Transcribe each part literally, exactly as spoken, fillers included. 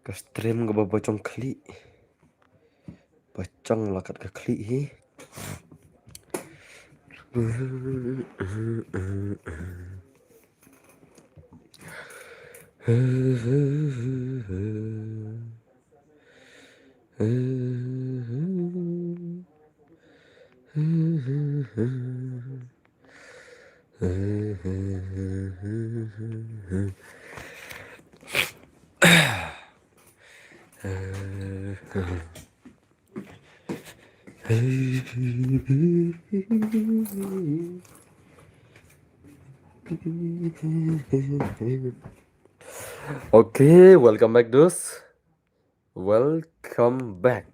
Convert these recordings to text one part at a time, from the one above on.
Ka stream kaba ba jong khlieh. Ba jong la kat ka khlieh hi. Okay, welcome back, dudes. Welcome back.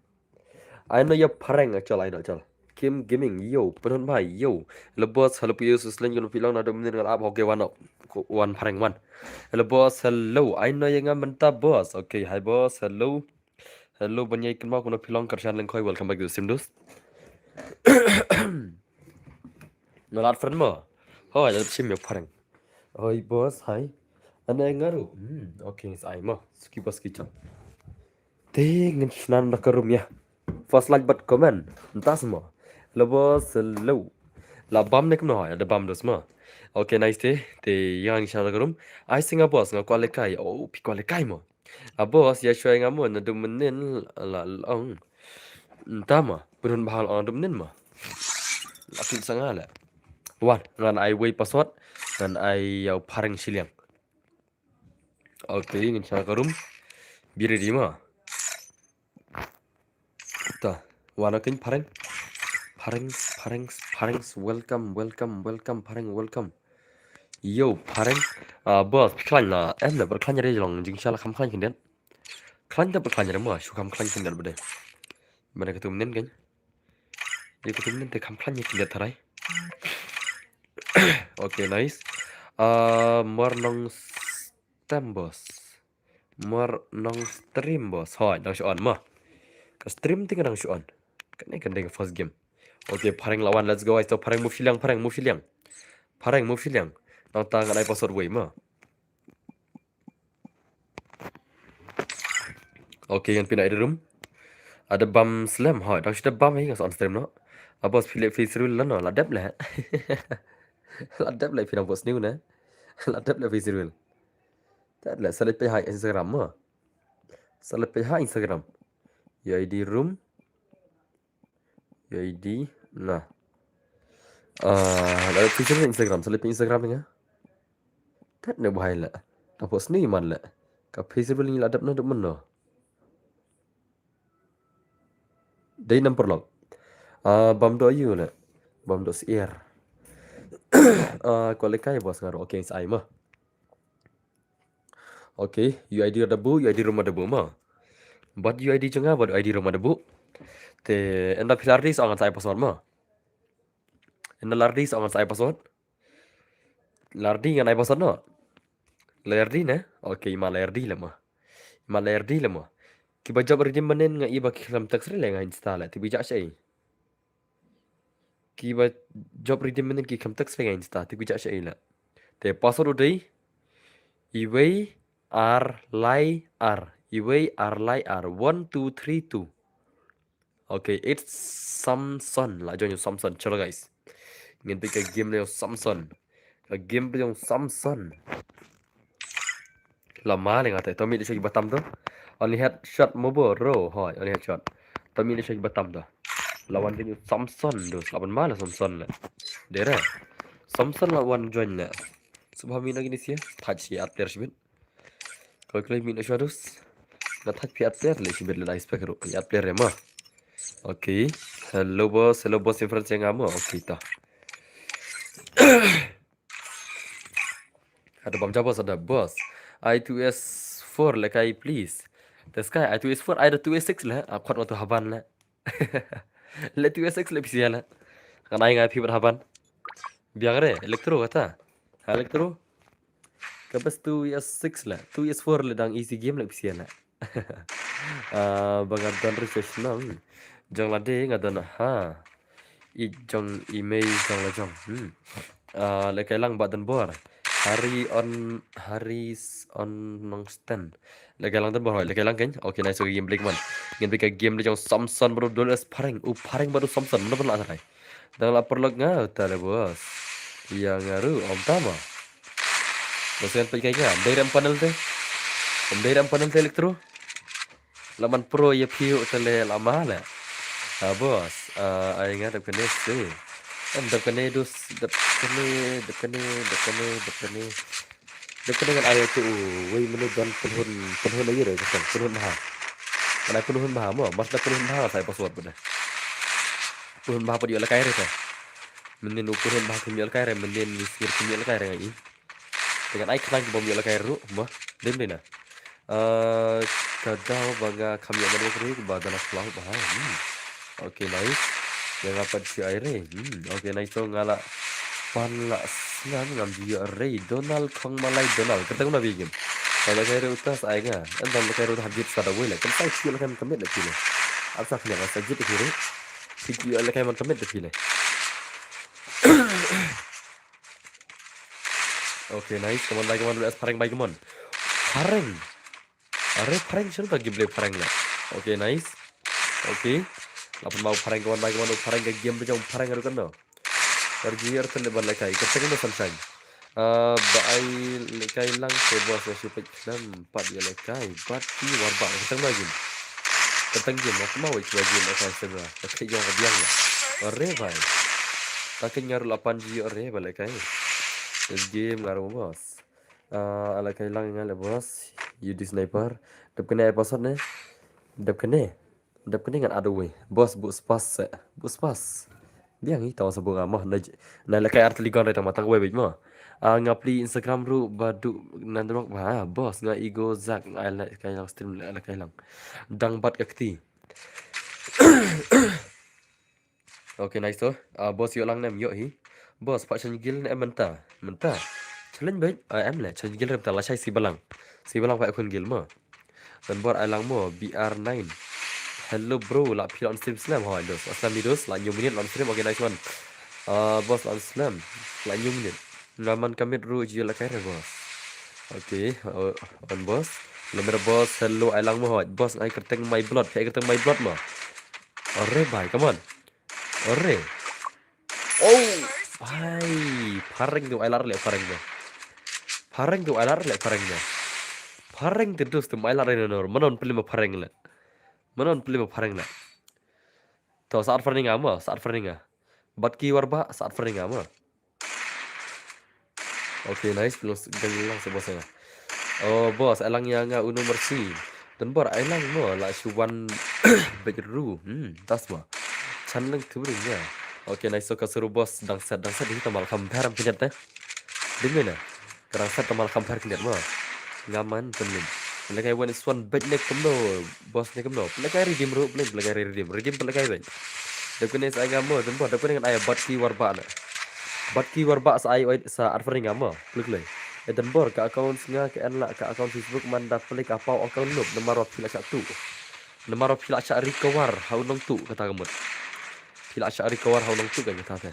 Ai no ïa phareng, chal, ai no, chal. Kim Gaming, yo, Pynhun Bhai, yo. Hello boss, hello Pius, Slen, Gun Pilong, Nado Mnin, Ngal Ap, okay, wan, wan phareng, wan. Hello boss, hello. Ai no ïa nga mynta boss. Okay, hi boss, hello. Hello, ban ïa kynmaw kumno phi long, Karshan Lengkhoi, welcome back to the stream, dudes. Nga lad friend mo. Hoi, lad shim ïa phareng. Hoi boss, hi. Ane nga ruh. Hmm, okay, sa ai mo. Suki boss ki chang. Te ngin shna na ka room ïa. First like bad comment. Ntas mo. Hello boss, hello. La bam ne kumno, hoi, la bam, dudes mo. Okay, nice te. Te ïa ngin shna na ka room. Ai singa boss, nga kwah lehkai. Oh, phi kwah lehkai mo. A boss, ïa shuwa nga mo, Nado Mnin la long. Nta ma, Pynhun Bhai la ong Nado Mnin ma. La kit sa nga leh. Wan, ngan ai wei password, ngan ai ïa u phareng shiliang. Okay, ngin shna ka room. Be ready ma. Ta, wan, okay, phareng. Phareng, phareng, phareng, welcome, welcome, welcome, phareng, welcome. Yo, phareng. Ah, boss, phi khlaiñ la em, da ba khlaiñ re jong, jingshisha la kham khlaiñ khyndiat. Khlaiñ da ba khlaiñ re mo, shu kham khlaiñ khyndiat ba dei. Mana katu mynnin kan. Ïa katu mynnin te kham khlaiñ khyndiat tharai. Okay, nice. Ah, Mar Nong Stem, boss. Mar Nong Stream, boss. Hoi, dang shu on mo. Ka stream te ka dang shu on. Kane kan dei ka first game. Okay, phareng la wan, let's go, guys. To phareng move shiliang, phareng move shiliang. Phareng move shiliang. Nangta ngan ai password wei mo. Okay, ngan pynai da room. Ada bam slem, hoi, dang shu da bam hi, nga sa on stream noh. A boss, phi leh face reveal la noh, la dep leh. La dep leh phi dang bot sniew ne. La dep leh face reveal. Tat leh, sa leit peit ha Instagram mo. Sa leit peit ha Instagram. Ïa I D room. Ïa I D, nah. Ah, la leit peit Instagram, sa leit peit Instagram ïa nga. Tat ne bhai leh. Dang bot sniew man leh. Ka face reveal ngi la dep na dep mynno. Dei nambar lok. Ah, bam doh ïu leh. Bam doh syiar. Ah, kwah lehkai boss nga ruh. Okay, sa ai mo. Okay, U I D da buh, U I D room da buh mo. Bad U I D jong nga, bad U I D room da buh. Te, ynda phi la ready sa ong ngan sa ai password mo. Ynda la ready sa ong ngan sa ai password. La ready ngan ai password noh. La ready ne? Okay, ma la ready leh mo. Ma la ready leh mo. Kiba jop redeem mynnin nga i ba ki khlem text re leh nga Insta leh. Te phi jah shaei. Kiba jop redeem mynnin ki khlem text re nga Insta. Te phi jah shaei leh. Te password u dei. Iwei ar lai ar. Iwei ar lai ar. One two three two. Okay, it's Samson. La join u Samson. Chalo guys. Ngin peit ka game ne u Samson. Ka game peit u Samson. La ma ne nga te. To mih da sha kiba tam to. Only headshot mo bro. Hoi, only headshot. To mih da sha kiba tam to. La wan join u Samson to. Sa ban ma la Samson leh. Dei re. Samson la wan join leh. Subha mih na kine sia. Thait shi at player shibit. Koi kloi mih na shuwa dus. Nga thait phi at player leh shibit leh nice pack ruh. At player re mo. Okay. Hello boss, hello boss, in front nga mo. Okay ta. Ada bam jabo sa da boss. I two S four lehkai please. The sky, I two S four, I da two S six leh. Ah, kwat nga tu haban leh. Leh two S six leh phi sia leh. Kan ai nga phi bad haban. Biang re, Electro kata. Ha, Electro. Ka best two S six leh. Two S four leh dang easy game leh phi sia leh. Ah, ba nga don re sha shnong. Jong lade nga don ha. I jong i mei jong la jong. Hmm. Ah, lehkai lang ba don bor. Hari on, Hari s-, on Nongsten. Lehkai lang tang ba hoi, lehkai lang kein. Okay, nice, okay, game blik man. Game blik ka game blik jong Samson bad u Dol S Phareng. U Phareng bad u Samson, mano ban lah tharai. Dang lah paralok nga, ta le boss. Ïa nga ruh, ym tama. Boss kan peit kai nga, ym dei rem panel te. Ym dei rem panel te elektro. La man pro ïa phi u tele la ma le. Ah, boss, ah, ai nga dep kane se. Em dep kane dus, dep kane, dep kane, dep kane, dep kane. Dep kane ngan ai tu, wei menu don pynhun, pynhun aïu re, pynhun, pynhun bha. Ngan ai pynhun bha mo, mas da pynhun bha sa ai password bad. Pynhun bha pat ïoh lehkai re te. Mynnin u pynhun bha kham ïoh lehkai re, mynnin u sngir kham ïoh lehkai re ngan ai. Te ngan ai khnang ki bym ïoh lehkai ruh, mo. Dei ym dei na. Ah, ka daw ba nga kham ïoh ban bok ri ba da la khlaw ba ha. Hmm. Okay, nice. Ïa nga pat shu ai re. Hmm. Okay, nice to nga la pan la sngan ngam ju ïoh re. Donald Khong Malai Donald. Kata kumno ba ïa game. Ba lehkai re uta sa ai nga. Em dang lehkai re uta ha jied sa da wei le. Kan sa shu lehkai man commit le phi le. Ap sa khliang sa jied phi re. Phi ju ïoh lehkai man commit le phi le. Okay, nice. Come on, bye, come on, let's Phareng, bye, come on. Phareng. Are Phareng, sino ka game play Phareng le. Okay, nice. Okay. Lapan mau Phareng, come on, bye, come on, Phareng ka game bejong Phareng aru kan no. Ar ji ar tele ban lehkai, ka teng no Sunshine. Ah, ba ai lehkai lang te boss, wa shu peit khlem pat ïa lehkai. Bat ki war ba, ka teng no game. Ka teng game, aku mau wei ki game, ka teng no. Ka teng jong ka biang la. Are bhai. Ta ka nyaru lapan ji are ba lehkai. This game ngaru boss. Ah, ala kai lang nga le boss. U D Sniper. Dep kane ai password ne. Dep kane. Dep kane ngan add wei. Boss bu spas se. Bu spas. Biang hi taw sa bu nga mo. Na, na la kai ar teli gon re tang matang wei bej mo. Ah, nga pli Instagram ru ba du nan drok ba. Boss nga ego zak nga la kai lang stream la kai lang. Dang bat ka kti. Okay, nice to. Ah, boss ïoh lang ne em ïoh hi. Boss, pat challenge guild ne em mynta. Mynta. Challenge beit. Ah, em le. Challenge guild mynta la shai si balang. Si balang pat khun guild mo. Dan bor ai lang mo. B R nine. Hello bro, la phi la on stream slem. Hoi, dos. Aslam ni dos. La nyum minit la on stream. Okay, nice one. Ah, boss la on slem. La nyum minit. Nga man kamit ru ji la kai re boss. Okay, uh, on boss. Lamera boss, hello ai lang mo hoi. Boss ai kerteng my blood. Phi ai kerteng my blood mo. Ore bhai, come on. Ore. Oh, bhai. Phareng tu ai lar le phareng tu. Phareng tu ai lar le phareng tu. Phareng tu dus tu ai lar le nor. Manon peli ma phareng le. Manon peli ma phareng le. To saat phareng nga mo, saat phareng nga. Bat ki war ba, saat phareng nga mo. Okay, nice. Plus gang lang sa boss nga. Oh, boss, ai lang ïa nga unu mercy. Dan bor ai lang mo la shu wan bej ru. Hmm, tas mo. Chan lang tu nya. Okay, nice. So ka seru boss dang set, dang set hi tamal kham pher am pinet te. Ding ne. Ka dang set tamal kham pher pinet mo. Nga man penin. Lekai wan is one bej ne kumno. Boss ne kumno. Lekai redeem ru, lekai redeem. Redeem lekai bej. Dep kane sa ai nga mo, dan bor, dep kane ngan ai bat ki war ba na. Bat ki war ba sa ai, ai, sa ad phareng nga mo, klik lei. Eh, dan bor, ka account nga ka en la, ka account Facebook man da plik, ka paw account nup, namar wa phi la shah tu. Namar wa phi la shah recover, ha u nong tu, kata ka mut. Phi la shah recover, ha u nong tu kan kata te.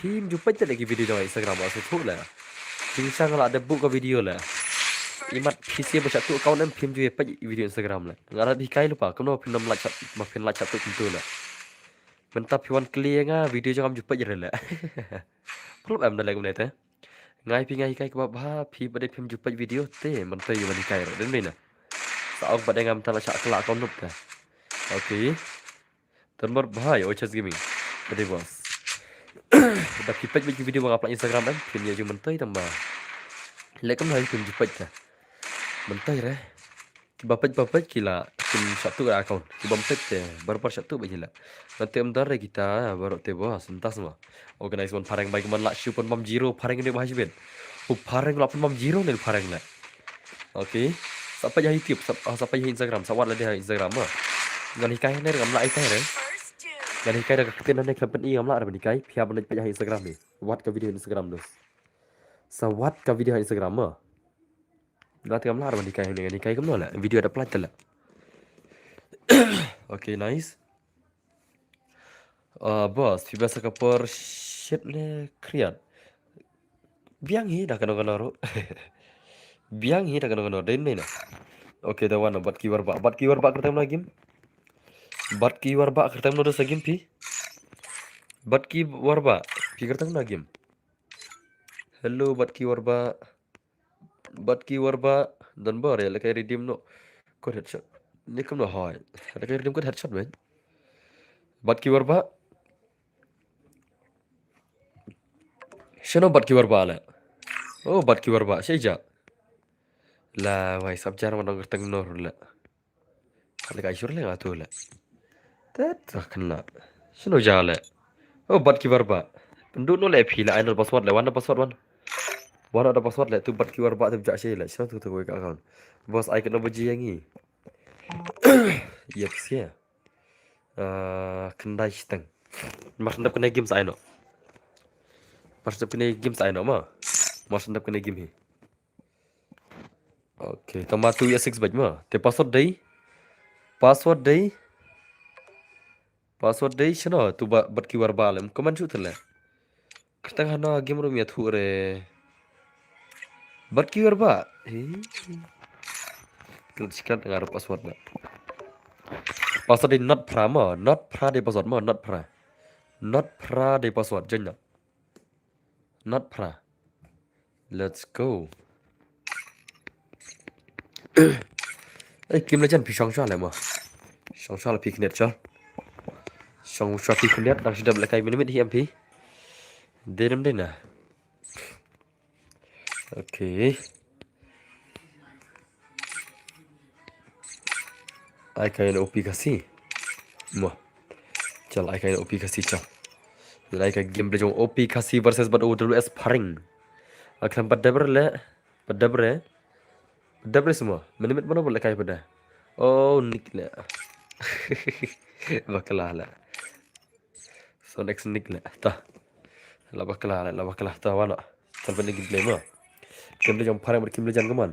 Phim ju peit te ki video jong Instagram, wa sa tu le. Jingshisha nga la da buh ka video le. Imat phi siem ba shah tu account em phim ju peit video Instagram le. Nga la hikai lypa, kumno phin ym la shah, ma phin la shah tu kumtu le. Mynta phi wan kylli ïa nga video jong nga ym ju peit re le. Pynlong em da leh kumne te. Nga ai phi nga hikai kaba bha, phi ba dei phim ju peit video te, mynta ïa wan hikai re. Dei ne na. Sa ong ba dei nga mynta la shah kylla account nup te. Okay. Tan bar bha ïa Ochas Gaming. Ka dei boss. Da phi peit beit ki video ba nga upload Instagram em, phin ïa ju mynta tang ba. Leh kumno ïa phim ju peit te. Mynta re. Kiba peit, ba peit ki la kin shah tu ka account. Kibym peit te barbar shah tu ba ki la. Ngan te em dang re kita baroh te ba syntas ma. Organize wan phareng bai kumban la shu pynbam zero phareng ne ba hashbit. U phareng la pynbam zero ne phareng la. Okay. Sa peit ha YouTube, sa, ah, sa peit ha Instagram, sa wad la dei ha Instagram ma. Ngan hikai ne ngam la hikai re. Ngan hikai da ka ktien ne khlem pyni ngam la re ban hikai. Phi hap ban peit ha Instagram ne. Wad ka video Instagram dus. Sa wad ka video ha Instagram ma. Nga te ngam lah ban hikai hangne, ngan hikai kumno la. Video da pynlait te la. Okay, nice. Ah, boss, phi ba sa ka por shit ne kriat. Biang hi da kano kano ruh. Biang hi da kano kano, dei ne na. Okay, da wan, Batki Warbah. Batki Warbah kyrteng na game. Batki Warbah kyrteng na da sa game phi. Batki Warbah, phi kyrteng na game. Hello, Batki Warbah. Batki Warbah, don bor ya, lehkai redeem noh. Code headshot. Ni kumno hoi. Lehkai redeem code headshot, man. Batki Warbah. Shano Batki Warbah le? Oh, Batki Warbah, shaija. La, wai, sap jar ma dang kyrteng noh le. Kali ka shur le nga tu le. Tet, ah, kena. Shano ja le? Oh, Batki Warbah. Pynduh noh le phi le, ai noh password le, wan da password wan. Wan da password le, tu Batki Warbah tu ja shi le. Shano tu tu ka account. Boss, ai kena baji yang ngi. Yep, sia. Ah, khyndai shiteng. Mar sendap kena game sa ai noh. Mar sendap kena game sa ai noh ma. Mar sendap kena game hi. Okay, tama tu ya six baj ma. Te password dei. Password dei. Password dei shano tu ba, Batki Warbah lem. Comment shu tele. Kyrteng hana game room ya thu re. Batki Warbah. He. Klik sikat ngar password na. Password dei not phra ma. Not phra dei password ma. Not phra. Not phra dei password. Jenya. Not phra. Let's go. Eh, Kim Legend phi shong shwa le mo. Shong shwa le phi knet shwa. Shong shwa phi knet, dang shi dap le kai minimit hi em phi. Dei dem dei na. Okay. Ai ka ïa O P Khasi. Mo. Chal ai ka ïa O P Khasi chal. Ai ka game de jong O P Khasi versus bad O W S Phareng. Aklam bad debre le. Bad debre. Bad debre semua. Menimit mana boleh kai pada. Oh, Nick le. Bakla le. So next Nick le. Ta. La bakla le, la bakla ta wana. Tal bad ni gameplay mo. Gameplay jong Phareng bad Kim Legend kaman.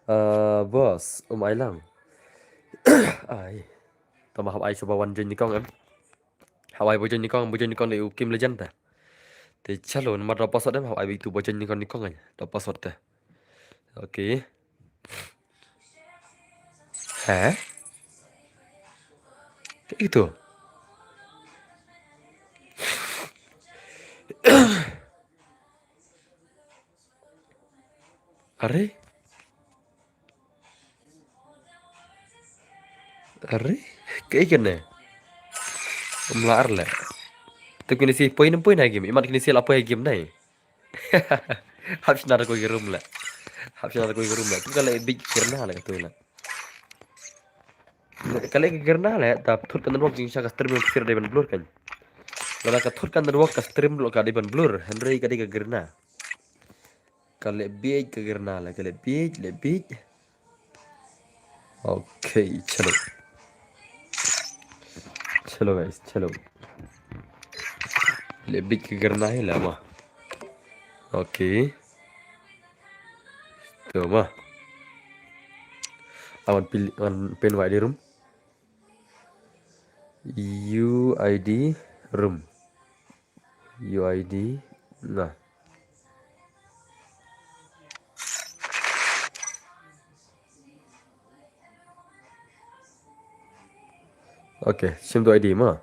Ah, boss, um ai lang. Ai. Tama hap ai shuwa wan join nyngkong em. Hap ai ba join nyngkong, ba join nyngkong dei u Kim Legend ta. Te chalo, namar da password em, hap ai ba itu ba join nyngkong nyngkong ai. Da password ta. Okay. Hah? Kaei kito? Are? Are? Kaei kane? Ym lah ar leh. Te kine shi poi ne ym poi na game. Imat kine shi la poi game nai. Hap shna da kawei ka room leh. Hap shna da kawei ka room leh. Kum ka leh bit ka girna leh katu leh. Ka leh ka girna leh, ta thut ka network jingshisha ka stream ka sir dei ban blur kan. Lada ka thut ka network ka stream ruh ka dei ban blur. Hynrei ka dei ka girna. Ka leh bit ka girna leh, ka leh bit, leh bit. Okay, chalo. Chalo guys, chalo. Leh bit ka girna hi la ma. Okay. To ma. Awan pil, awan pen wai di room. U I D room. U I D, nah. Okay, shim tu I D ma.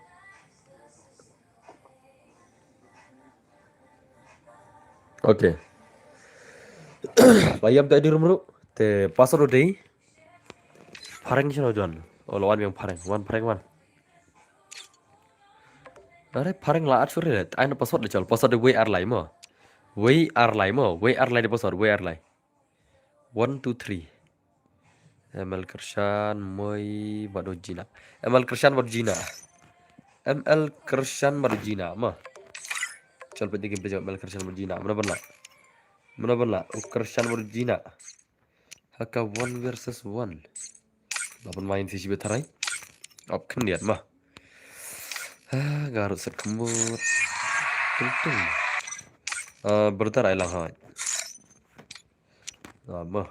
Okay. Ba ïam tu I D room ruh. Te password dei. Phareng shano jon. Oh, la wan biang Phareng. Wan Phareng wan. Are Phareng la at suri le. Ai na password de chal. Password de wei ar lai mo. Wei ar lai mo. Wei ar lai de password. Wei ar lai. One, two, three. M L Kyrshan Moi Badojina. M L Kyrshan Badojina. M L Kyrshan Badojina mo. Chal pynti kim pynjam M L Kyrshan Badojina. Mana ban la. Mana ban la. U Kyrshan Badojina. Haka one versus one. Laban main si shibit harai. Ap khyndiat ma. Ah, garut set kemut. Tung tung. Ah, brother ai lang hai. Ah, ma.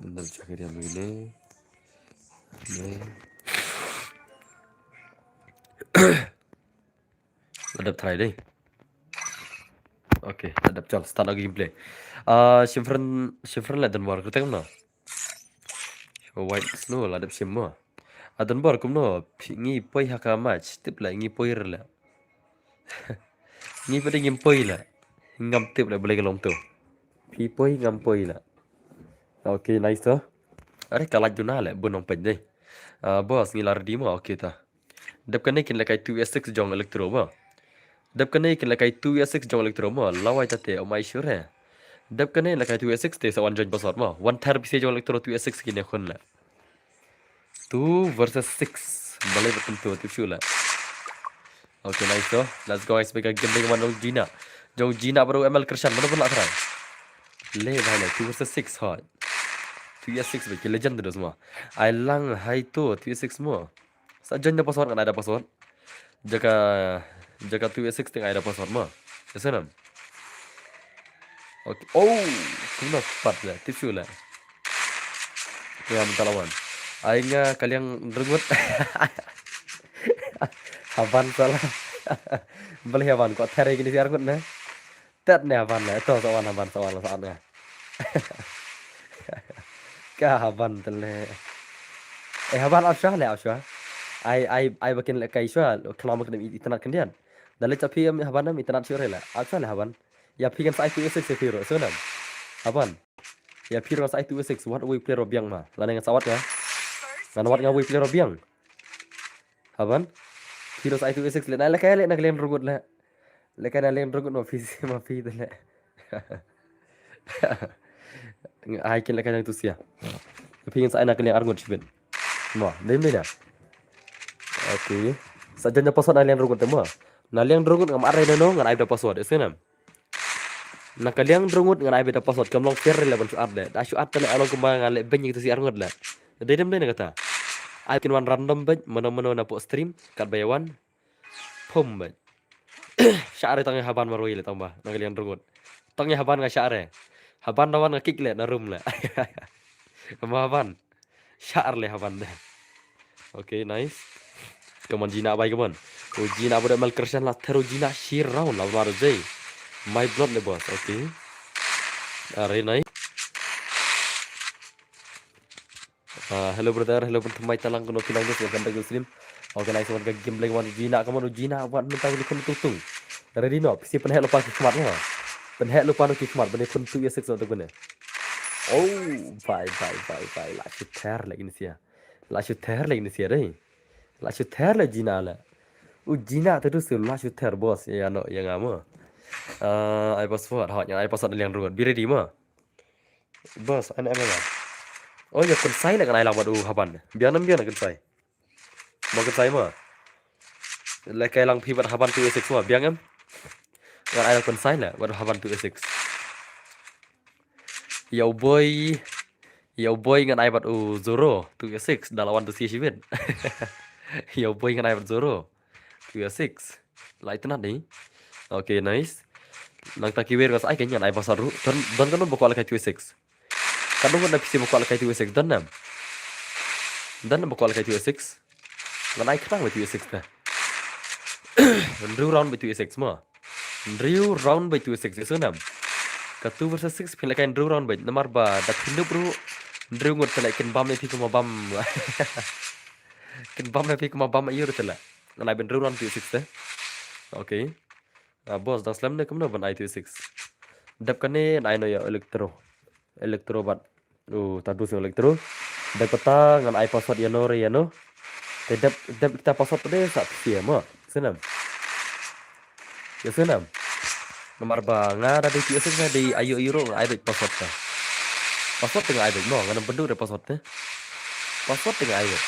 Nandal chakir yang begini. Ni. Adap try deh. Okay, la dep chal start ïa ka gameplay. Ah, shim friend, shim friend la don bor kyrteng no. White Snow la dep shim mo. Ah, don bor kumno, phi ngi poi ha ka match, tip la ngi poi re la. Ngi pade ngim poi la. Ngam tip la balei ka long to. Phi poi ngam poi la. Okay, nice to. Are ka lait duna le bun ong pej dei. Ah, boss ngi la ready mo, okay ta. Dep kane kin lehkai two v six jong Electro mo. Dep kane kin lehkai two v six jong Electro mo. Lawai ta te, oh my sure. Dep kane lehkai two v six te sa wan join password mo. Wan ther pise jong Electro two v six kine khun le. Two versus six. Balei ba tum tu tu shu la. Okay, nice to. Let's go guys, beka game dei man jong Jina. Jong Jina baru M L Krishan, mana pun la try. Le bhai le, two versus six hot. Two v six beki legend tu semua. Ai lang hai tu, two v six mo. Sa join da password ngan ai da password. Jaka, jaka two v six teng ai da password mo. Yes, nam. Okay. Oh, kumno pat le, tip shu le. Ya, mynta lawan. Ai nga ka liang rngut. Haban salah. Balei haban ko ther kine siar ngut ne. Tet ne haban le. To sa wan haban sa wan sa wan nga. Ka haban te le. Eh, haban ap shwa le ap shwa. Ai, ai, ai ba kin lehkai shwa. Khnang ba kin internet khyndiat. Da le cha phi em haban em internet shu re le. Ap shwa le haban. Ïa phi ngan sa ai two v six ïa phi ruh, sngewbha. Haban. Ïa phi ruh ngan sa ai two v six, wat uwei u player uba biang ma. Lane ngan sa wad nga. Ngan wad nga uwei u player uba biang. Haban. Phi ruh sa ai two v six le, na lehkai le na ka liang rngut le. Lehkai na liang rngut ma phi si ma phi te le. Ai kin lehkai nang tu sia. Phi ngan sa ai na ka liang arngut shibit. Mo, dei dei na. Okay. Sa join da password na liang rngut te mo. Na liang rngut ngam ar re na no, ngan ai da password, sngewbha. Na ka liang rngut ngan ai beit da password, kam long fair le ban shu add le. Da shu add te le along kumba ngan leh beiñ ïa kito si arngut le. Dei dem dei na kata. Ai kin wan random beit, mano mano na pok stream, kat ba ïa wan. Pum beit. Shah re tang ïa haban marwei le tang ba, na ka liang rngut. Tang ïa haban nga shah re. Haban da wan nga kick le, na room le. Mo haban. Shah ar le haban de. Okay, nice. Come on, Jina bai, come on. Oh, Jina ba da M L Krishan la ther, oh, Jina shi round la ba da jai. My blood le boss, okay. Are nice. Ah, hello brother, hello brother, mai talang kono pinang dus, welcome back to stream. Okay, nice one, ka game blank one, Jina, come on, Jina, wan mynta ni khun tung tung. Ready no, pisi pynheh lypa ki khmat no. Pynheh lypa no ki khmat, bane khun two v six no tu bane. Oh, bye, bye, bye, bye. La shu ther lagi ni sia. La shu ther lagi ni sia dei. La shu ther lagi Jina la. U Jina tu tu su la shu ther boss. Ya no, ya nga mo. Ah, ai password, hot, ya ai password liang rngut. Be ready mo. Boss, an em nga. Oh, ya kynsai la kan ai lang bad u haban. Biang nam biang na kynsai. Mo kynsai mo. Lehkai lang phi bad haban two v six mo, biang em. Ngan ai lang kynsai la bad haban two v six. Yo boy. Yo boy ngan ai bad u Zoro two v six, da la wan tu si shibit. Yo boy ngan ai bad Zoro two v six. Lai tnat ni. Okay, nice. Nangta ki wer ngan sa ai, ngan ai password ruh. Don, don katno ba kwah lehkai two v six. Katno ngut na phi ba kwah lehkai two v six, don nam. Don nam ba kwah lehkai two v six. Ngan ai khnang beit two v six te. Hynriew round beit two v six mo. Hynriew round beit two v six, ïohsngew nam. Ka two versus six phin lehkai hynriew round beit, namar ba da phin dup ruh hynriew ngut te leh kin bam ïa phi kumba bam. Kin bam ïa phi kumba bam ïa ruh te leh. Ngan ai beit hynriew round two v six te. Okay. Ah, boss, dang slem ne kumno ban ai two v six. Dep kane ngan ai no ïa Electro. Electro bad. Oh, ta dus ïa Electro. Dep kata ngan ai password ïa no re ïa no. Te dep, dep kita password te sa phi mo. Ïohsngew nam. Ïohsngew nam. Namar ba nga da dei two v six nga dei ayu ayu ruh ngan ai beit password ta. Password te ngan ai beit mo, ngan ym bynduh re password te. Password te ngan ai beit.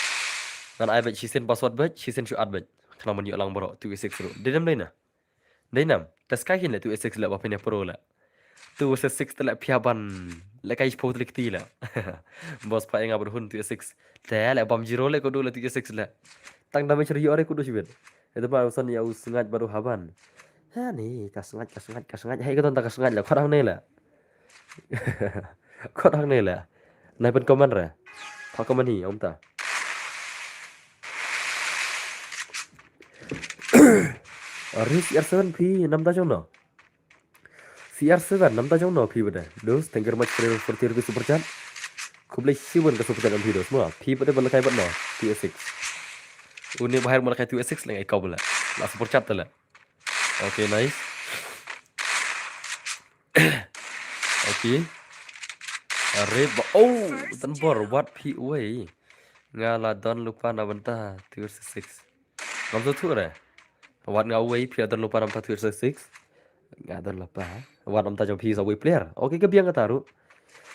Ngan ai beit shisien password beit, shisien shu add beit. Khnang ban ïoh lang baroh two v six ruh. Dei nam dei na. Dei nam, te skai kine two v six leh ba phin ïa pro leh. Two versus six te leh phi haban lehkai shiphew tylli kti leh. Boss, pha ïa nga bad hun two v six. Te leh bam zero leh ko du leh two v six leh. Tang damage ruh ïoh re ko du shibit. Ïa te ba u san ïa u Sngaid bad u haban. Ha ni, ka Sngaid, ka Sngaid, ka Sngaid. Hei ka don ta ka Sngaid leh, khot hangne leh. Khot hangne leh. Nai pyn comment re. Pha comment hi, ym ta. Aris R seven phi nam da jong no. C R seven, namta jong no phi bad. Dos, thank you very much for your forty rupees super chat. Khublei shibun ka super chat jong phi dos mo. Phi bad ba lehkai bad no, two eight six. Une ba hai ma lehkai two eight six leh ngai kau bad la. La super chat te la. Okay, nice. Okay. Are ba, oh, tan bor, wat phi uwei. Nga la don lypa na bynta two eight six. Ngam sngewthuh re. Wat nga uwei phi la don lypa na bynta two eight six. Nga don lypa. Wat na bynta jong phi sa uwei player. Okay, ka biang kata ruh.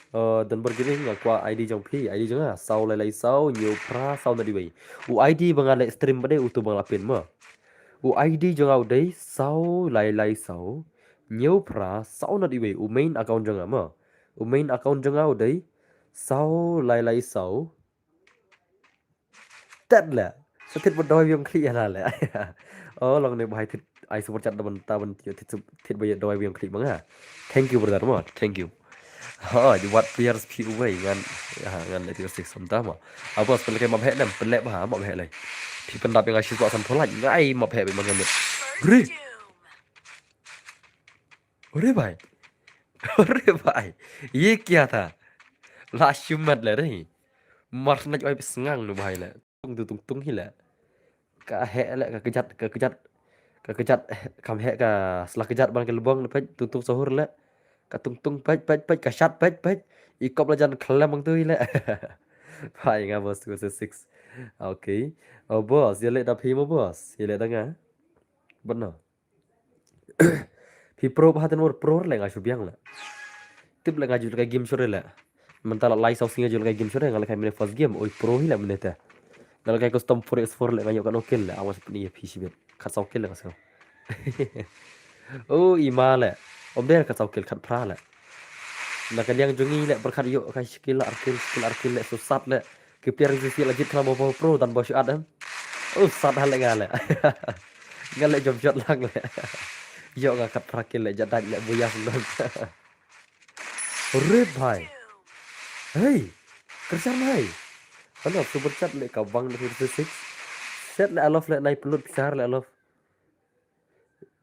Uh, don bor gini nga kwah I D jong phi, I D jong nga saw lai lai saw hynñiew phra saw nod wei. U I D ba nga leh stream ba dei uto ba nga la pin mo. U I D jong nga u dei saw lai lai saw hynñiew phra saw nod wei, u main account jong nga mo. U main account jong nga u dei saw lai lai saw. Tat la. Sa thied ba doi biang khlieh la la. Oh, long ne ba hai thied ai super chat da ban ta ban thied thied ba doi biang khlieh ma nga. Thank you brother mo. Thank you. Ha, di wat players phi uwei ngan, ha, ngan leh tier six samta mo. Abo spell ke map heh lem, pelek ba map heh lei. Phi pyndap ïa nga shi spah san phew lait, ngai map heh ba ma nga met. Re. Re bhai. Re bhai. Ye kya tha? La shimet le re. Mar snach oi sngang nu bhai le. Tung tung tung hi le. Ka heh le ka kjat ka kjat. Ka kjat kam heh ka sla kjat ban ka lubong le peit tung tung sahur le. Ka tung tung peit peit peit ka shat peit peit. I kop la jan khlem ang tu hi le. Bhai nga boss two six. Okay. Oh boss, ye le da phi mo boss. Ye le da nga. Bad no. Phi pro ba hatan wor pro le nga shu biang le. Tip le nga ju le ka game shu re le. Mynta la lai saw sngi nga ju le ka game shu re nga le kai mine first game. Oi pro hi le mine te. Nga le kai custom four x four le nga ïoh ka no kill le. Awas ni phi shibit. Khat saw kill le ka saw. Oh i ma le. Om der khat saw kill khat phra le. Na ka liang jong ngi le berkat ïoh kai shi kill ar kill shi kill ar kill le so sat le. Ki player ki si la jit khlam ba pro dan ba shu at em. Oh sat ha le nga le. Nga le jump shot lang le. Ïoh nga khat phra kill le jadaj le buya sendon. Re bhai. Hey. Kersan hai. Ano super chat le ka bang le fifty six. Set le alof le nai pelut pisar le alof.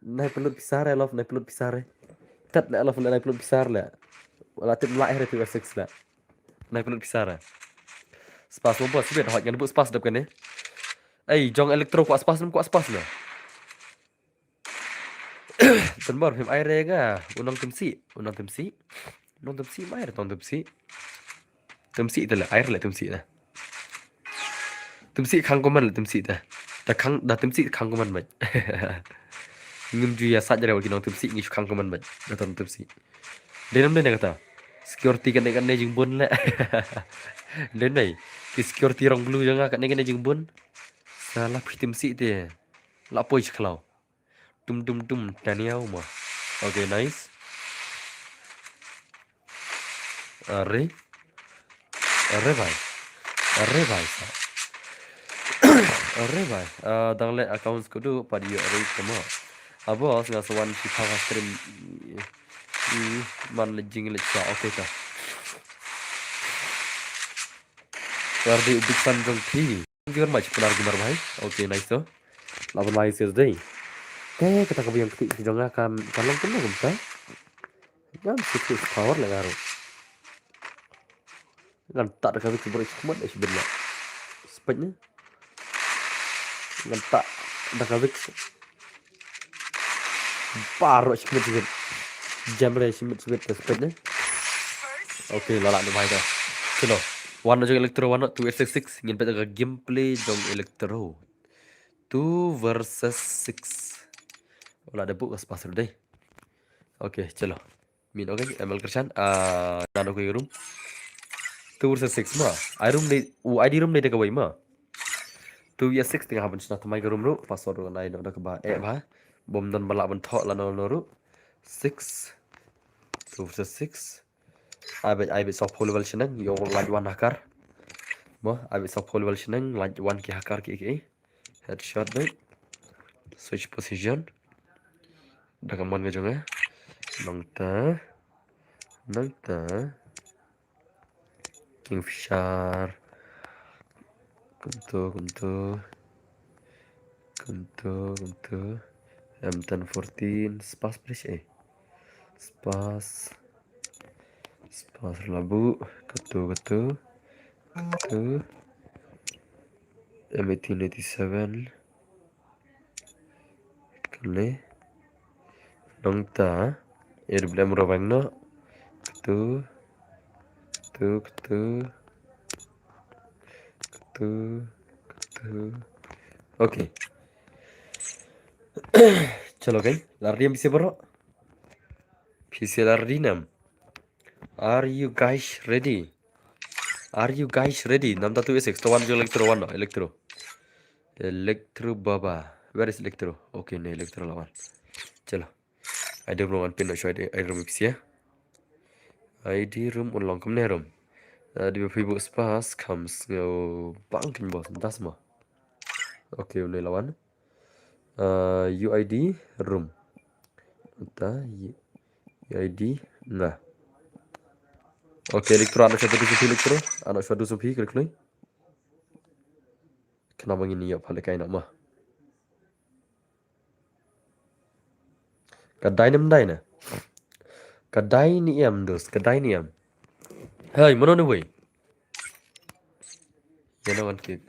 Nai pelut pisar le alof nai pelut pisar. Tat le alof le nai pelut pisar le. Wala tip mlai re fifty six le. Nai pelut pisar. Spas mo bos sibit hot ngan bu spas dep kane. Ei jong electro kwah spas nem kwah spas na. Tan bor phim ai re nga. Unong temsi, unong temsi. Unong temsi mai re tong temsi. Temsi te le ai re le temsi na. Temsi khang koman le temsi te. Da khang da temsi khang koman mai. Ngim ju ya sat jare wa ki nong temsi ngi khang koman mai. Da tong temsi. Denam dene kata. Security kane kane jingbun le. Dene ki security rong blue jong nga kane kane jingbun. Sala phi temsi te. La poi chklau. Dum dum dum taniau ma. Okay, nice. Are. Are bhai. Are bhai sa. Are bhai. Ah, dang le accounts ko du padi are kama. Abo as nga sawan si pha stream. Ih, man le jing le cha. Okay ta. Are di ubik san jong phi. Thank you very much, Kunar Gimar bhai. Okay, nice to. Laban mai sis dei. Te kata ka biang kti jong nga kan kan long kena kumta. Ngam sih tu power le nga ruh. Ngan tak da ka wik bro skhmat da sibin la. Spek ni. Ngan tak da ka wik. Baroh skhmat sibin. Jam re skhmat sibin da spek ni. Okay, lala ni bhai da. Chalo. Wan jong Electro wan two eight six six ngin pet ka gameplay jong Electro. Two versus six. Wala da bu ka spas dei. Okay, chalo. Min okay, M L Krishan. Ah, nano ko room. Two versus six ma. I room dei, u I D room dei da kawei ma. Two versus six tinga haban shna thamai ka room ru. Password ru nai no da kaba eh ba. Bom don bala ban thok la no no ru. Six. Two versus six. Ai bet ai bet soft level shnang yo light one hacker. Mo ai bet soft level shnang light one ki hacker ki ki. Headshot dei. Switch position. Da ka mon ka jong eh. Nangta. Nangta. Kingfisher. Kumtu kumtu. Kumtu kumtu. M ten fourteen spas please eh. Spas. Spas la buh. Katu, katu. Katu. M eighteen eighty-seven. Kane. Nangta. Ïa, dep lem rawang noh. Katu. Katu, katu. Katu. Katu. Okay. Chalo, guys. La ready em phi baroh? Phi la ready nam? Are you guys ready? Are you guys ready? Namta two A six, to wan jong Electro, wan noh, Electro. Electro baba. Where is Electro? Okay, ne Electro la wan. Chalo. I D room wan pyn noh shuwa, I D, I D room phi sha. I D room un long kumne room. Ah, dei phi buh spas kham sngew bang kin bos, das ma. Okay, une la wan. Ah, U I D room. Ta U-, U I D nga. Okay, Electro, ano shuwa du sha phi Electro. Ano shuwa du sha phi, klik klik. Khnang ba ngin ïoh pha lehkai noh ma. Ka dei ne em dei ne? Ka dei ne em, dos, ka dei ne em. Hey, mano ne wei? Ïa no ngan kik.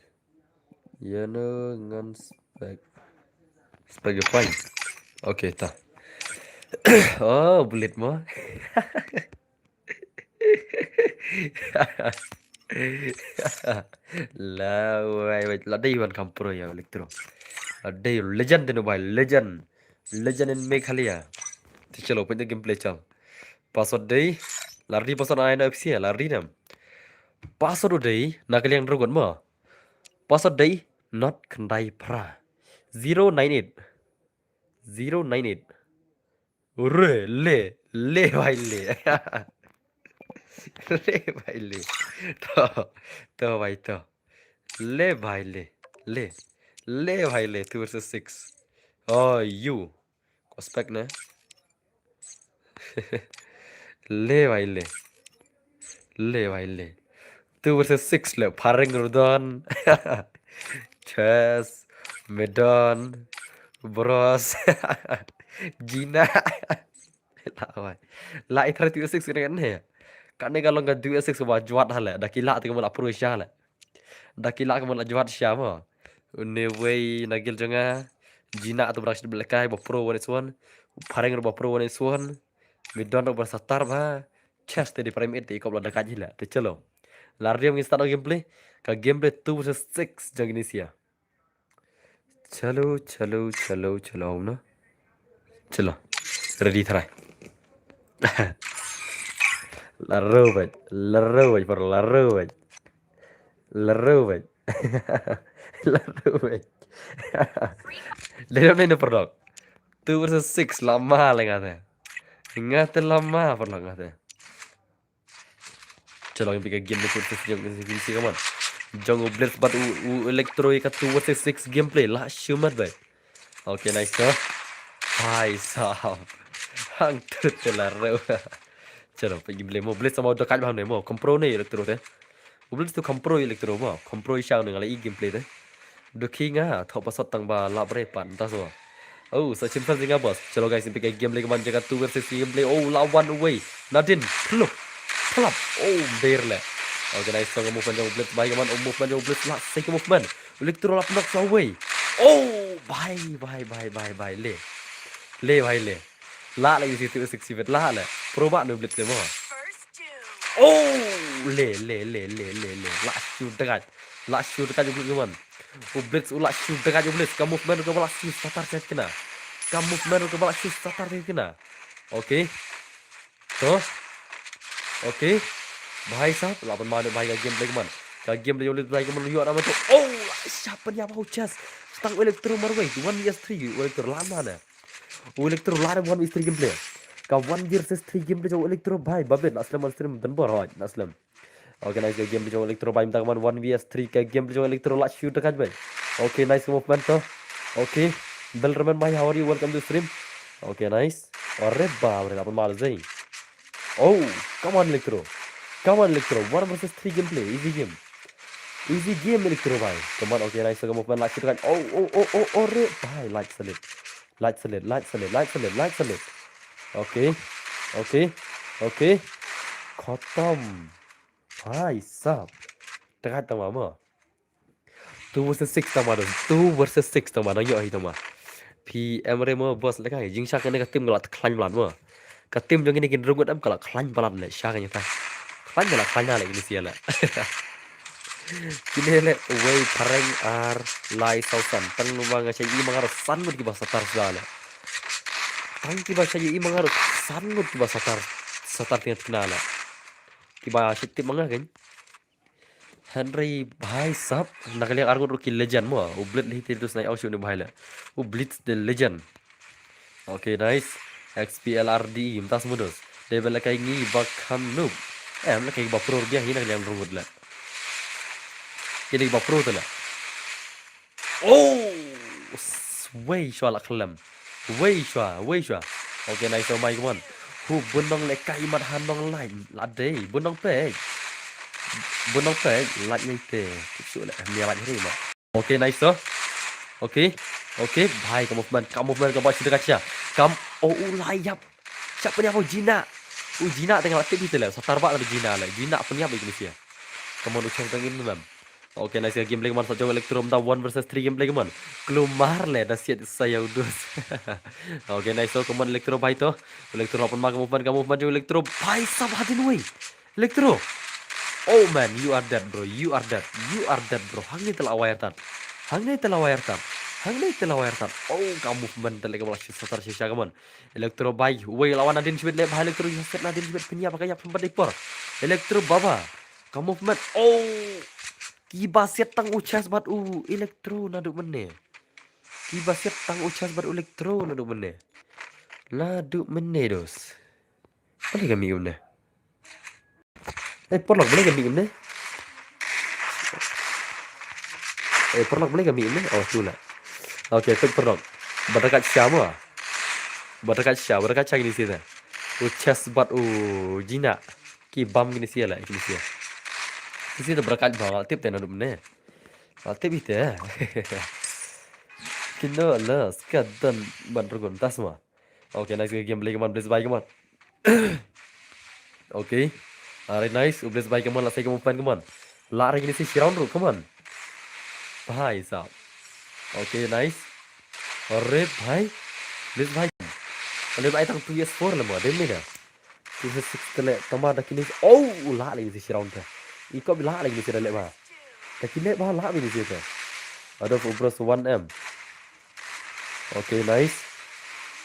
Ïa no ngan spek. Spek ïa phi. Okay, ta. Oh, bullet mo. La wai wai, la dei wan kham pro ïa Electro. La dei legend, dei no bhai, legend. Legend in Meghalaya. Te chalo, pynta gameplay chal. Password dei, la ready password, ai na F C, la ready nam. Password dei, na ka liang dragon ma. Password dei, not khyndai phra. Zero nine eight. Zero nine eight. Re, le, le bhai le. Le bhai le. To, to bhai to. Le bhai le. Le. Le bhai le, two versus six. Oh, you. Ko spek ne? Le bhai le. Le bhai le. Two versus six le. Phareng Rudon. Chess. Medon. Bros. Gina. La wai. La i three two six ne kan ne. Kane ka long ka two six ba jwat hale. Da ki la te ka mon la pro sha le. Da ki la ka mon la jwat sha mo. Une wei na guild jong nga. Gina tu brak shit belekai ba pro one is one. Phareng ba pro one is one. Medon ba satar ba. Chess te di prime eight te i kop la da ka jila. Te chalo. La riam ngi start gameplay. Ka gameplay two versus six jong ngi sia. Chalo, chalo, chalo, chalo, no? Chalo. Ready, try. La robot, la robot, por la robot. La robot. La robot. They don't need a product. Two versus six, lama la ngate. Ngate lama, por la ngate. Chalo, ngin peit ka game ni two versus six jong, jong, jong u Blitz bad u, u Electro ïa ka two versus six gameplay. La shu mat bhai. Okay, nice to. Bhai sahab. Hangtu te la rew. Chalo, peit gameplay mo. Blitz sama u da kat bha ne mo. Kham pro ne Electro te. U Blitz tu kham pro Electro mo. Kham pro i shang ne nga la i gameplay te. Dukhi nga, thoh password tang ba lap re pat, mynta so. Oh, sa chim sa jing nga boss. Chalo guys, ngin peit ka gameplay ka man jaka two versus three gameplay. Oh, la one away. Nadin, plup, plap. Oh, ber le. Okay, nice, so ka movement jong u Blitz bhai ka man, oh, movement jong u Blitz la, sa ka movement. Electro la knock sa away. Oh, bhai, bhai, bhai, bhai, bhai, le. Le, bhai, le. La, la, you see two six la, le. Proba no Blitz le mo. Oh, le, le, le, le, le, le. La, shoot the guy. La, shoot the guy, Blitz, man. U Blitz, u la shu dagaj u Blitz, ka movement ka ba la shu satar sha kina. Ka movement ka ba la shu satar sha kina. Okay. To. Okay. Bhai sahab, la ban mane bhai ka gameplay ka man. Ka gameplay u Blitz bhai ka man yu ara man to. Oh, la sha pan ya ba u chest. Tang u Electro marwei, one versus three, u Electro la mane. U Electro la one versus three gameplay. Ka one versus three gameplay u Electro bhai, babit, na slem, na slem, dan bor, hoi, na slem. Okay, nice ka gameplay jong Electro bhai, mynta ka man one versus three ka gameplay jong Electro, la shu dagaj bhai. Okay, nice ka movement to. Okay, Belraman bhai, how are you? Welcome to stream. Okay, nice. Are bap re, la pan mal zai. Oh, come on Electro. Come on Electro. One versus three gameplay, easy game. Easy game Electro bhai. Come on, okay, nice ka movement, la shu dagaj. Oh, oh, oh, oh, oh, re bhai, light salute. Light salute, light salute, light salute, light salute. Okay. Okay. Okay. Khatam. Bhai sab. Tengah tama mo. Two versus six tama dos. Two versus six tama. Nang yo hi tama. P M re mo boss le kai. Jing sha kane ka team ka la khlaiñ palat mo. Ka team jong kine ki rung ngut em ka la khlaiñ palat le sha kane ta. Khlaiñ la khlaiñ le kine sia le. Kine le wei phareng ar lai saw san. Tang nu ma nga sha i ma nga ro san ngut kiba satar sha le. Tang kiba sha i ma nga ro san ngut kiba satar satar tingat kina le. Kiba shit tip ma nga kan. Henry bhai sab na ka liang ar ngut ruh ki legend mo. U Blitz hi te dus nai au shu ni bhai le. U Blitz the legend. Okay, nice. X P L R D E, mtas mudos. Dei bel kai ngi ba kham noob. Em le kai ba pro bia hi na ka liang rung ngut le. Kini ba pro te le. Oh! Wei shwa la khlem. Wei shwa, wei shwa. Okay, nice, oh my, come on. Hu bunong le kai mat hanong lai. La dei, bunong pek. Bunong pek, la nyai te. Kipsu le, mi la nyai ma. Okay, nice, oh. Okay. Okay, bhai, ka movement, ka movement, ka ba sida ka cha. Kam, oh, u la yap. Siap pynïap u Jina. U Jina tengah la tip hi te le. Satar ba la Jina le. Jina pynïap ba kini sia. Come on, u chang tang in mem. Okay, nice ka gameplay man sa jong Electro da one versus three gameplay man. Klumar le da siat sa ya u dus. Okay, nice, so come on Electro bhai to. Electro la pynma ka movement, ka movement jong Electro bhai sab hadin wei. Electro. Oh man, you are dead bro. You are dead. You are dead bro. Hangne te la wire tan. Hangne te la wire tan. Hangne te la wire tan. Oh, ka movement te le ka bola shi satar shisha ka man. Electro bhai. Wei la wan nadin shibit le bhai Electro, you set nadin shibit pynïap ka yap sempat dipor. Electro baba. Ka movement. Oh. Kiba siat tang u Chess bad u Electro naduh mynne. Kiba siat tang u Chess bad u Electro naduh mynne. Naduh mynne dos. Balei ka mih kumne? Eh, paralok, balei ka mih kumne? Eh, paralok, balei ka mih kumne? Oh, tu la. Okay, peit paralok. Ba da kat sha mo. Ba da kat sha, ba da kat sha kini sia te. U Chess bad u Jina. Ki bam kini sia la, kini sia. Kini sia te ba da kat ba, la tip te naduh mynne. La tip ite. Kino la, ska don ban rugon tas ma. Okay, nice gameplay, come on, Blitz bhai, come on. Okay. Alright, nice. U Blitz bhai, come on, la sei, come on, come on. La ring ini si round ruh, come on. Bhai sab. Okay, nice. Are bhai. Blitz bhai. Are bhai tang two S four le mo, dem ni da. Two S six te le, tama da kini. Oh, la le ini si round te. Iko bi la le ini si le ba. Da kini ba la bi ini si te. Adolf Ubros one M. Okay, nice.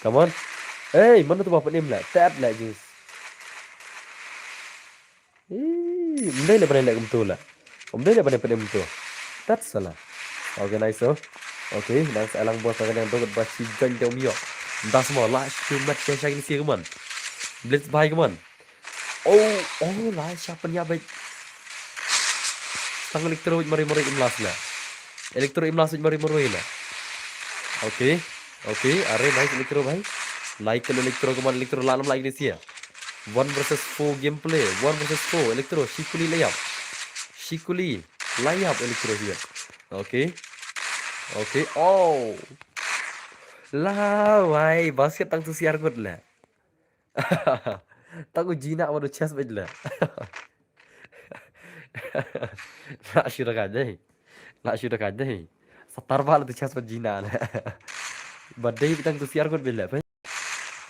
Come on. Hey, mano tu ba pynim le? Tat le jus. Ih, mdei le bane le kumtu le. Mdei le bane pynim tu. Tat sala. Okay, nice, oh. Okay, nice. Alang bos akan yang dogot ba shi join de umyo. Das mo la shi mat sha sha kini si, come on. Blitz bhai, come on. Oh, oh, la sha pynïap beit. Tang Electro beit mari mari imlas la. Electro imlas beit mari mari la. Okay. Okay, are nice Electro bhai. Like Electro, come on Electro, la nam like this year. One versus four gameplay. One versus four Electro, shikuli layup. Shikuli layup Electro here. Okay. Okay. Oh. La wai, basket tang tu siar ngut la. Tang u Jina bad u Chess bad la. La shu da ka dei. La shu da ka dei. Satar ba la tu Chess bad Jina la. Ba dei tang tu siar ngut bad la.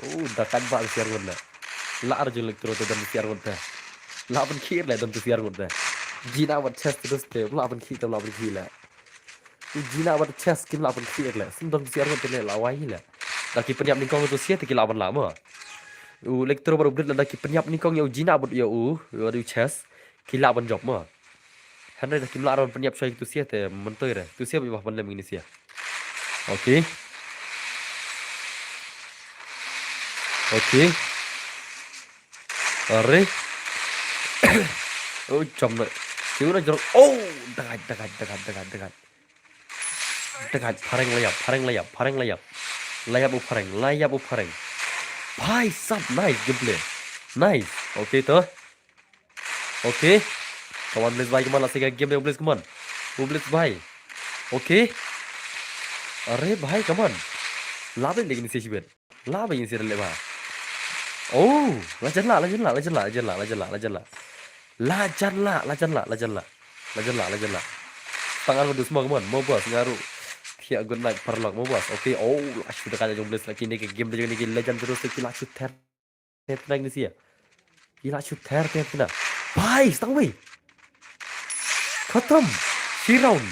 Oh, da ka ba tu siar ngut la. La arju Electro te don tu siar ngut te. La ban khir la don tu siar ngut te. Jina bad Chess tu te la ban khir te la ban khir la. U Jina bad Chess kim lah pynkhih le. Sendong si arngut te le la wai le. Da ki pynïap nyngkong tu sia te ki lah ban lah mo. U Electro bad u Blitz la da ki pynïap nyngkong ïa u Jina bad ïa u, ïa u Chess. Ki lah ban jop mo. Hynrei da kim lah ban pynïap shai tu sia te mentoi re. Tu sia ba ban lem ngin sia. Okay. Okay. Are. Oh, jam na. Siu na jorok. Oh, dagat, dagat, dagat, dagat, dagat. Dagat, phareng layap, phareng layap, phareng layap. Layap u phareng, layap u phareng. Bhai sab, nice gameplay. Nice. Okay to. Okay. Come on, Blitz bhai, come on, last second game, Blitz, come on. Oh, Blitz bhai. Okay. Are bhai, come on. Labe lagi ni sih bed. Lah ba ïa sir le ba. Oh, la jan lah, la jan lah, la jan lah, la jan lah, la jan lah, la jan lah. La jan lah, la jan lah, la jan lah. La jan lah, la jan lah. Tang ar ngan dus mo, come on, mo boss, nga ruh. Thiah good night, paralok, mo boss. Okay, oh, la shu da ka jong Blitz la kine ki game da jong kine ki legend terus ki la shu ther. Ther tnang ni sia. Ki la shu ther, ther tnang. Bhai, stang wei. Khatam. Shi round.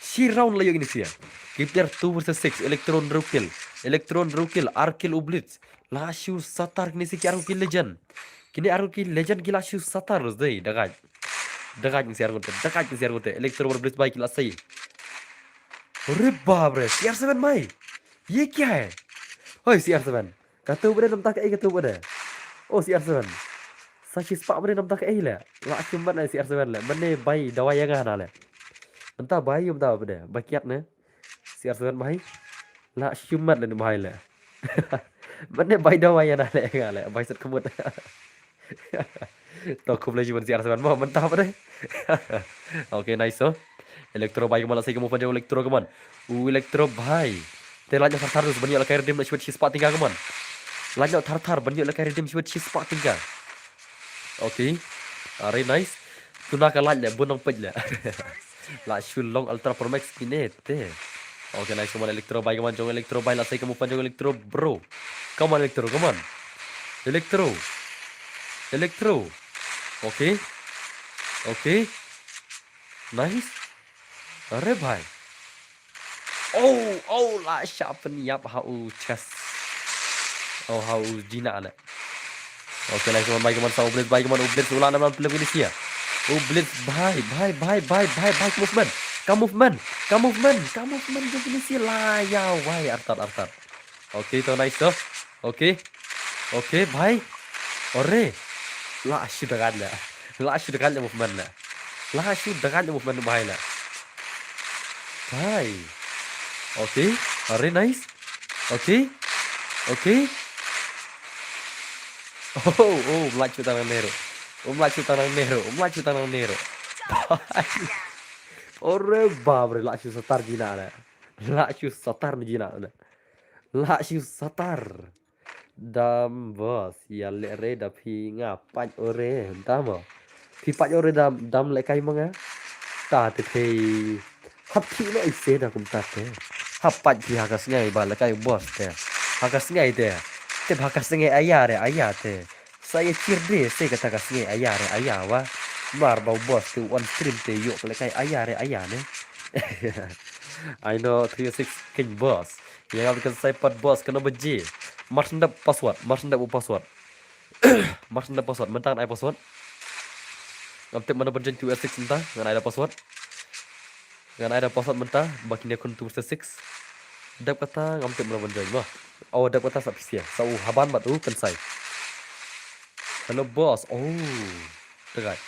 Shi round la ïoh kine sia. Ki player two versus six. Electro hynriew kill. Electro hynriew kill. Ar kill u Blitz. La shu satar kine sia ki ar ki legend. Kine ar ki legend ki la shu satar dei. Dagaj. Dagaj ni sia ar ngote. Dagaj ni sia ar ngote. Electro bad Blitz bhai ki la sei. Re baap re. C R seven bhai. Ye kya hai? Hoi C R seven. Katu bade namta kaei katu bade. Oh C R seven. Sa shispah bade namta kaei le. La shu mat le C R seven le. Mane bai dawai ïa nga na le. Namta bai ym da bade. Ba kiat ne. C R seven bhai. La shu mat le ni bhai le. Mane bai dawai ïa na le nga le. Bai sat khmut. To khublei shibun C R seven mo mynta bade. Okay, nice so. Electro bhai, come on, la sei ka move jong Electro, come on. U Electro bhai. Te lait noh thar thar dus ban ïoh lehkai redeem na shibit shispah tyngka, come on. Lait noh thar thar ban ïoh lehkai redeem shibit shispah tyngka. Okay. Are nice. Tuna ka lait le bun nang peit le. La shu long Ultra Pro Max kine te. Okay, nice, come on Electro bhai, come on jong Electro bhai, la sei ka move jong Electro bro. Come on Electro, come on. Electro. Electro. Okay. Okay. Nice. Are bhai. Oh, oh, la shah pynïap ha u chest. Oh, ha u jina le. Okay, nice one bhai, come on, sa u Blitz bhai, come on, u Blitz u la nam nam plem ini sia. U Blitz bhai, bhai, bhai, bhai, bhai, bhai, ka movement. Ka movement, ka movement, ka movement jong ini sia la ïa wai, artat, artat. Okay, to nice to. Okay. Okay, bhai. Ore. La shu dagat le. La shu dagat le movement le. La shu dagat le movement bhai le. Bhai. Okay. Are nice. Okay. Okay. Oh, oh, mlach utang nang nero. Oh, mlach utang nang nero. Oh, mlach utang nang nero. Bhai. Ore baap re, la shu satar jina le. La shu satar ni jina le. La shu satar. Dam boss, ïa leh re da phi nga pait ore, dam mo. Phi pait ore dam, dam lehkai ma nga. Ta te phi. Hap phi no ise da kumta te. Hap pait phi ha ka sngi ba lehkai boss te. Ha ka sngi te. Te ha ka sngi aya re aya te. Sa ïa chir de se kata ka sngi aya re aya wa. Mar ba u boss te on stream te ïoh lehkai aya re aya ne. I know three oh six king boss. Ïa nga kan sai pat boss kano ba ji. Mar sendap password, mar sendap u password. Mar sendap password, mynta ngan ai password. Ngam tip mano ban join two oh six mynta, ngan ai da password. Ngan ai da password mynta, ba kine khun two oh six. Dep kata ngam tip mano ban join mo. Oh, dep kata sa pisia, sa u haban bad u kan sai. Hello boss. Oh. Tegai.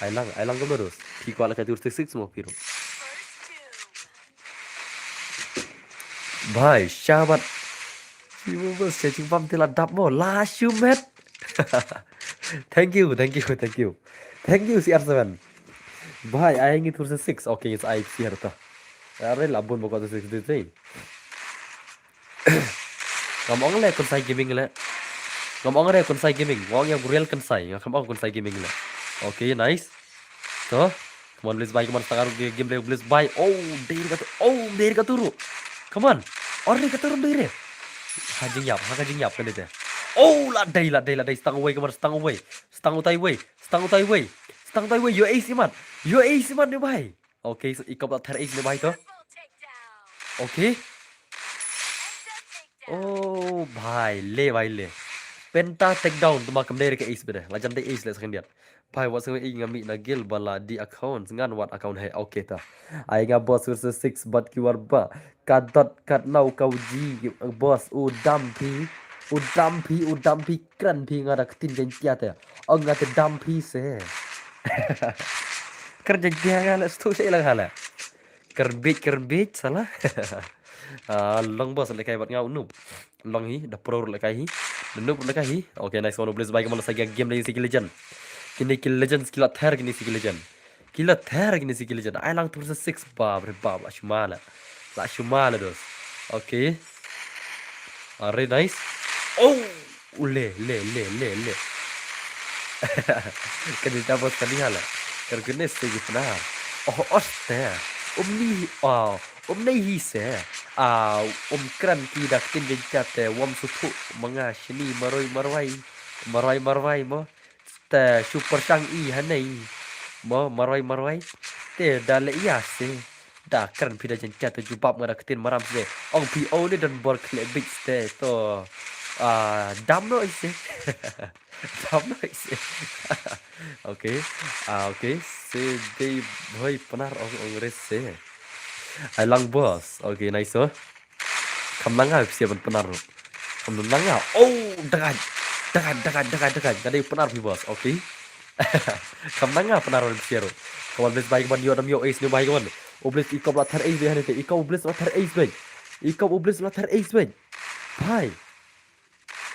Ai lang, ai lang kumno dus. Phi kwah lehkai two oh six mo phi ruh. Bhai, shabat. Phi mo bos, cha jingpam te la dap mo. La shu met. Thank you, thank you, thank you. Thank you, C R seven. Bhai, ai ngi two oh six. Okay, it's I C R ta. Are la bun mo ko two oh six de te. Ngam ong le Konsai Gaming le. Ngam ong le Konsai Gaming. Ngam ong ïa u Real Konsai. Ngam ong Konsai Gaming le. Okay, nice. To. Come on, Blitz bhai, come on, start game play, Blitz bhai. Oh, dei re katu. Oh, dei re katu ruh. Come on. Oh, dei re katu ruh, dei re. Ha jingïap, ha ka jingïap kane te. Oh, la dei, la dei, la dei. Stang away, come on, stang away. Stang utai away. Stang utai away. Stang utai away. Yo ace imat. Yo ace imat ne bhai. Okay, so i kop la ther ace ne bhai to. Okay. Oh, bhai, le, bhai, le. Penta takedown, tuma kam dei re ka ace bede. La jan dei ace le second yat. Bhai, wat sngewbha i nga mih na guild ba la dei account, ngan wad account he, okay ta. Ai nga boss versus six, bad ki war ba. Ka dot, kat nau, ka uji, boss, u dam phi. U dam phi, u dam phi, kren phi nga da ktin jan kia te. Ong nga te dam phi se. Kren jan kia nga le, stu se ilang ha le. Kren bit, kren bit, sala. Ah, long boss lehkai bad nga u noob. Long hi, da pro lehkai hi. Da noob lehkai hi. Okay, nice one, Blitz bhai, ka man la sa ïa game lagi si ki legend. Kine ki legend, ki la ther kine si ki legend. Ki la ther kine si ki legend. Ai lang two versus six, bap re bap, la shu ma la. La shu ma la dos. Okay. Are nice. Oh! U le, le, le, le, le. Ka jingtap bos kane hala. Ka kane se ki pnar. Oh, oste. Um ni, oh, um nei hi se. Ah, um kren ki da ktien jingtap te wam su phu manga shini maroi marwai. Marwai marwai mo. Te super sang i hanei. Mo marwai marwai. Te da le ya se. Da kren phi da jingtap te jubab nga da ktien maram se. Ong phi o ni don bor khleh bit se to. Ah, dam no i se. Dam no i se. Okay. Ah, okay. Se dei bhoi pnar ong ong res se. Ai lang bos. Okay, nice so. Kam nanga phi ban pnar. Kam nanga. Oh, dagat. Dagat, dagat, dagat, dagat. Ka dei pnar phi bos. Okay. Kam nanga pnar phi ro. Kawan bes bai kawan yo dam yo ace ni bai kawan. Oblis ikop la thar ace bai hanete. Ikop oblis la thar ace bai. Ikop oblis la thar ace bai. Bai.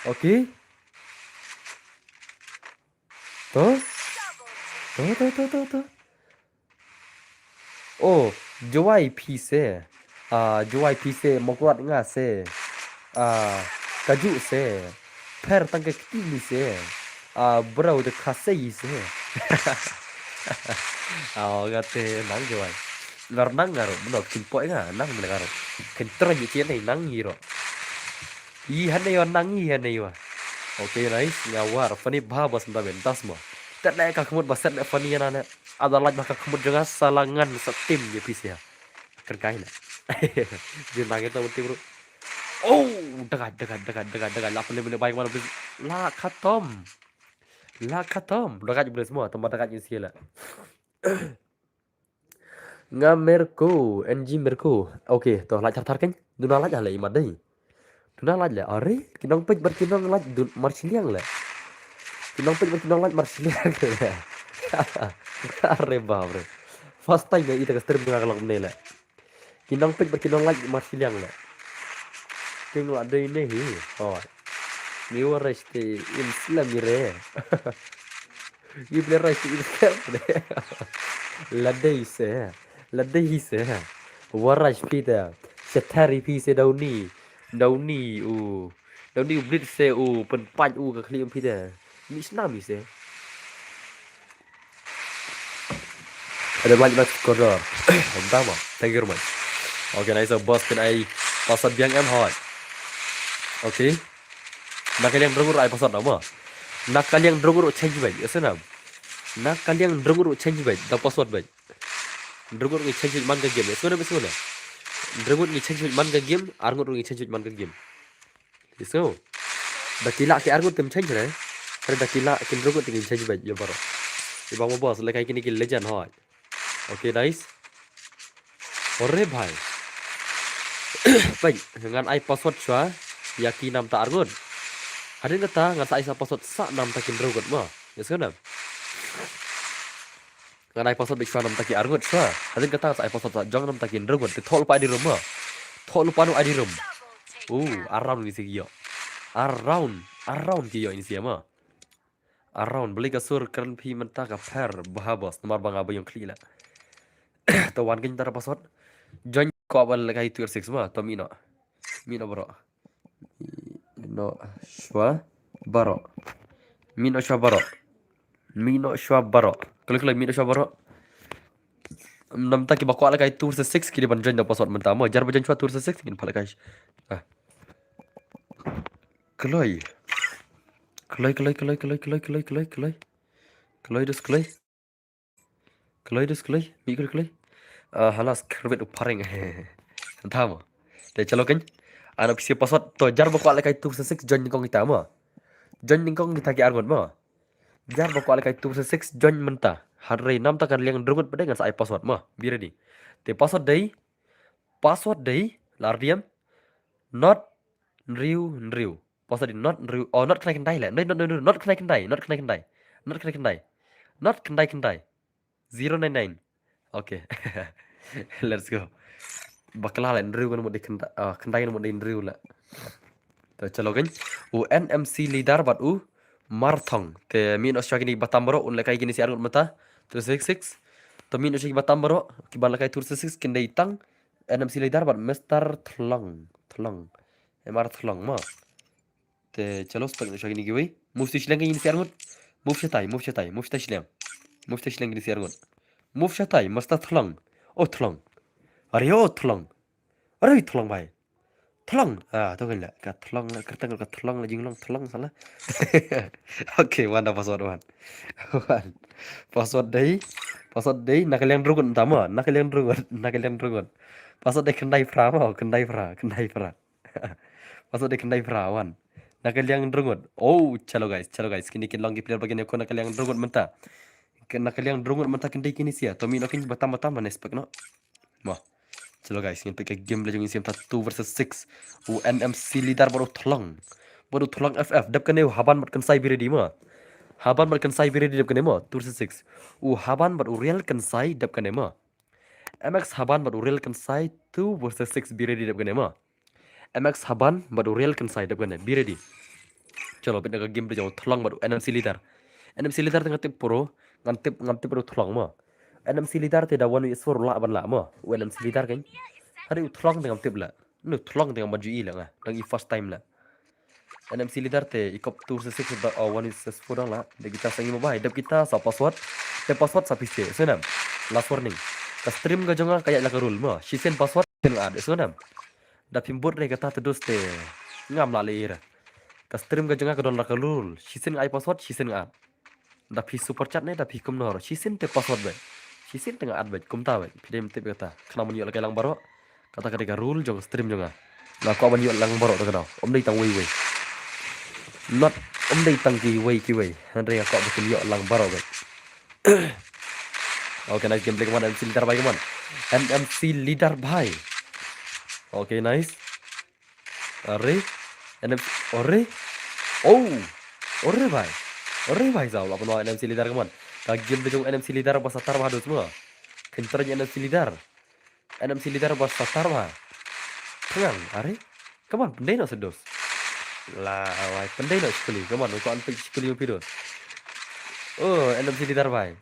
Okay. To? To, to, to, to, to. Oh, Jowai phi se. Ah, Jowai phi se, Mokrat nga se. Ah, Kaju se. Pher tang ke kti ni se. Ah, Brau de Khasei se. Ah, nga te nang Jowai. Ngar nang ngaro, bno kin poi nga, nang ngaro. Kin terang je nang ngiro. Yi hane yo nang yi hane yo. Okay, nice. Nga war funny bha bos nda ben das mo. Tet ne ka khmut bos tet ne funny na ne. Ada laj ba ka khmut jong nga sa la ngan sa tim ye phi se. Kan kai ne. Jin nang ito tim ru. Oh, dagat, dagat, dagat, dagat, dagat. La pele mele bai mana beli. La khatom. La khatom. Dagat beli semua. Tambah dagat ni sikit la. Nga Merko, N G Merko. Okay, to laj thar thar kan. Duna laj ale imat dei. Duna laj le. Are, ki nongpeit bad ki nonglaj dun marshiliang le. Ki nongpeit bad ki nonglaj marshiliang le. Are bap re. First time nga ita ka stream nga ka long ne le. Ki nongpeit bad ki nonglaj marshiliang le. King la dei ne hi. Oh. Ni warai te im slam ni re. Ible rai ti iskep de. Ladei se. Ladei se. Warai phi te. Shetari phi se dauni. Dauni u. Dauni u blit se u pen paj u ka khliam phi te. Mi snam mi se. Ada banyak banget scorer. Tama. Thank you very much. Okay, nice. So, boss pin ai password biang em hot. Okay. Na ka liang drungur ai password nama. Na ka liang drungur change bad. Yes, na. Na ka liang drungur change bad. Da password bad. Drungur ngi change bad man ka game. Yes, na, yes, na. Drungur ngi change bad man ka game. Arngur ngi change bad man ka game. Yes, na. Da kila ki arngur tem change re. Kare da kila kin drungur tem change bad. Yo baro. Ibang mo boss, lekai kini ki legend hot. Okay, nice. Ore bhai. Bhai, ngan ai password shuwa ïa ki namta arngut. Hadien kata ngan sa ai sa password sa namta ki hynriew ngut mo. Ïa sngewbha. Ngan ai password beit shuwa namta ki arngut shuwa. Hadien kata ngan sa ai password sa jong namta ki hynriew ngut. Te thoh lypa ïa ki room mo. Thoh lypa noh ïa ki room. Uh, around ngi sigi ïoh. Around, around ki ïoh ini sia mo. Around, beli ka sur kren phi mynta ka pher bha boss, namar ba nga ba ïong khlieh la. To wan kynta ra password. Join ko ban lekai two six ma, to mino. Mino bro. Mino shwa baro. Mino shwa baro. Mino shwa baro. Klik klik mino shwa baro. Namta ki ba kwah lekai two six ki dei ban join da password mynta ma. Jar ba join shwa two six ngin pha lekai. Ah. Kloi. Kloi, kloi, kloi, kloi. Kloi dus kloi. Kloi dus kloi. Mi kloi kloi. Ah, halas, kyrwit u phareng. Tamo. Te chalo kyn. Ana phi password to jar ba kwah lekai two six join nyngkong kita ma. Join nyngkong kita ki arngut ma. Jar ba kwah lekai two six join mynta. Hynrei namta kan liang drungut ba dei ngan sa ai password ma. Be ready. Te password dei. Password dei. Lar diam. Not hynriew hynriew. Password dei not hynriew. Oh, not khyndai khyndai le. Not, not, not, not khyndai khyndai. Not khyndai khyndai. Not khyndai khyndai. Not khyndai khyndai. Zero nine nine. Okay. Let's go. Bakla le hynriew kan mut dei khyndai. Ah, khyndai kan mut dei hynriew le. To chalo kyn. U N M C leader bad u Marthong. Te mino shwa kini ba tam bro, un lekai kini si arngut mynta. Two six six. To mino shwa ki ba tam bro, ki ban lekai two six six kin dei tang N M C leader bad Mister Thlong. Thlong. M R Thlong ma. Te chalo spek na shagini giwi. Move sha shleng kini siar ngut. Move shatai, move shatai, move shatai shleng. Move shatai shleng kini siar ngut. Move shatai, masta thlong. Oh thlong. Are oh thlong. Are thlong bai. Thlong. Ah, to kan la. Ka thlong la, kertang ka thlong la jinglong thlong sala. Okay, wan da password wan. Wan. Password dei. Password dei, na ka liang drungut tama, na ka liang drungut, na ka liang drungut. Password dei kendai pra ma, kendai pra, kendai pra. Password dei kendai pra wan. Na ka liang drungut. Oh, chalo guys, chalo guys. Kini kin long ki player ba kin ïakun na ka liang drungut mynta. Kin na ka liang drungut mynta kin dei kini sia. To mi no kin batam batam ne spek no. Mo. Chalo guys, ngin peit ka game la jong ngin sim ta two versus six. U N M C leader bad u thlong. Bad u thlong F F. Dep kane u Haban bad Kynsai be ready mo. Haban bad Kynsai be ready dep kane mo. Two versus six. U Haban bad u Real Kynsai dep kane mo. M X Haban bad u Real Kynsai two versus six be ready dep kane mo. M X Haban bad u Real Kynsai dep kane. Be ready. Chalo, peit na ka game peit jong u thlong bad u N M C leader. N M C leader te nga tip pro, ngan tip, ngan tip pro thlong mo. N M C leader te da one versus four lah ban lah mo. U N M C leader kan. Hari u thlong te ngam tip la. Nu thlong te ngam ban ju i la nga. Dang i first time la. N M C leader te i kop two versus six da, oh, one versus four dang la. Dep kita sa ngi mo bai. Dep kita sa password. Dep password sa piste. Snam. Last warning. Ka stream ka jong nga ka ïaid la ka rule mo. Shisien password shisien ad. Snam. Da phim bud re kata te dos te. Ngam la le ira. Ka stream ka jong nga ka don la ka rule. Shisien nga ai password, shisien nga ad. Da phi super chat ne, da phi kumno. Shisien te password bad. Shisien te nga ad bad. Kumta bad. Phi dei tip kata. Khnang ban ïoh la ka lang baroh. Kata ka dei ka rule jong stream jong nga. Nga kwah ban ïoh lang baroh ta ka daw. Ym dei tang wei wei. Not, ym dei tang ki wei ki wei. Hynrei nga kwah ban ïoh lang baroh bad. Okay, nice gameplay, come on, N M C leader bhai, come on. N M C leader bhai. Okay, nice. Are. N M C, are. Oh. Are bhai. Are bhai, sao la pynwan N M C leader, come on. Ka game da jong N M C leader ba satar bha dos mo. Kyntrei N M C leader. N M C leader ba satar bha. Tang, are. Come on, pyndei noh sa dos. La, wai, pyndei noh shipuli. Come on, ko an pik shipuli mo phi dos. Oh, N M C leader bhai.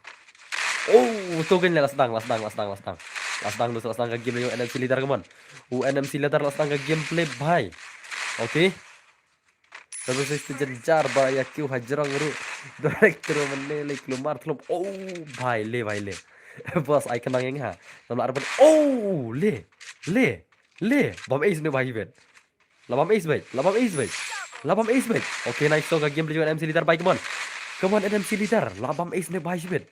Oh, to kan la sdang, la sdang, la sdang, la sdang. La sdang dos, la sdang ka game jong N M C leader, come on. U N M C leader la sdang ka gameplay bhai. Okay. Terus itu jenjar ba ïa kiew ha jrong ruh. Director mane le klumar thlop. Oh, bhai le, bhai le. Boss ai khnang ïa nga. Namar ban. Oh, le. Le. Le. Bam ace ne bhai bet. La bam ace bhai. La bam ace bhai. La bam ace bhai. Okay, nice, to ka game peit jong N M C leader bhai, come on. Come on, N M C leader. La bam ace ne bhai shibit.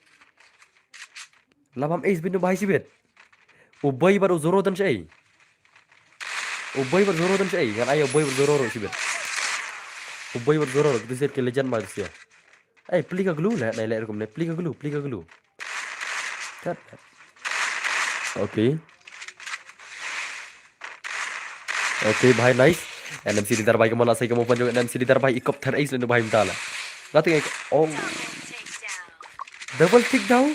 La bam ace bhai ne bhai shibit. U Boi bad u Zoro don shaei. U Boi bad Zoro don shaei. Ngan ai u Boi bad Zoro ruh shibit. U Boi bad Zoro ruh. Kito shisien ki legend ma kito shisien. Ei, plie ka glue le. Nai le rukom ne. Plie ka glue, plie ka glue. Kat. Okay. Okay bhai, nice. N M C leader bhai, kemon la sei kemon pynjong N M C leader bhai, i kop thar ace ne bhai mynta la. Nga teng, oh. Double take down.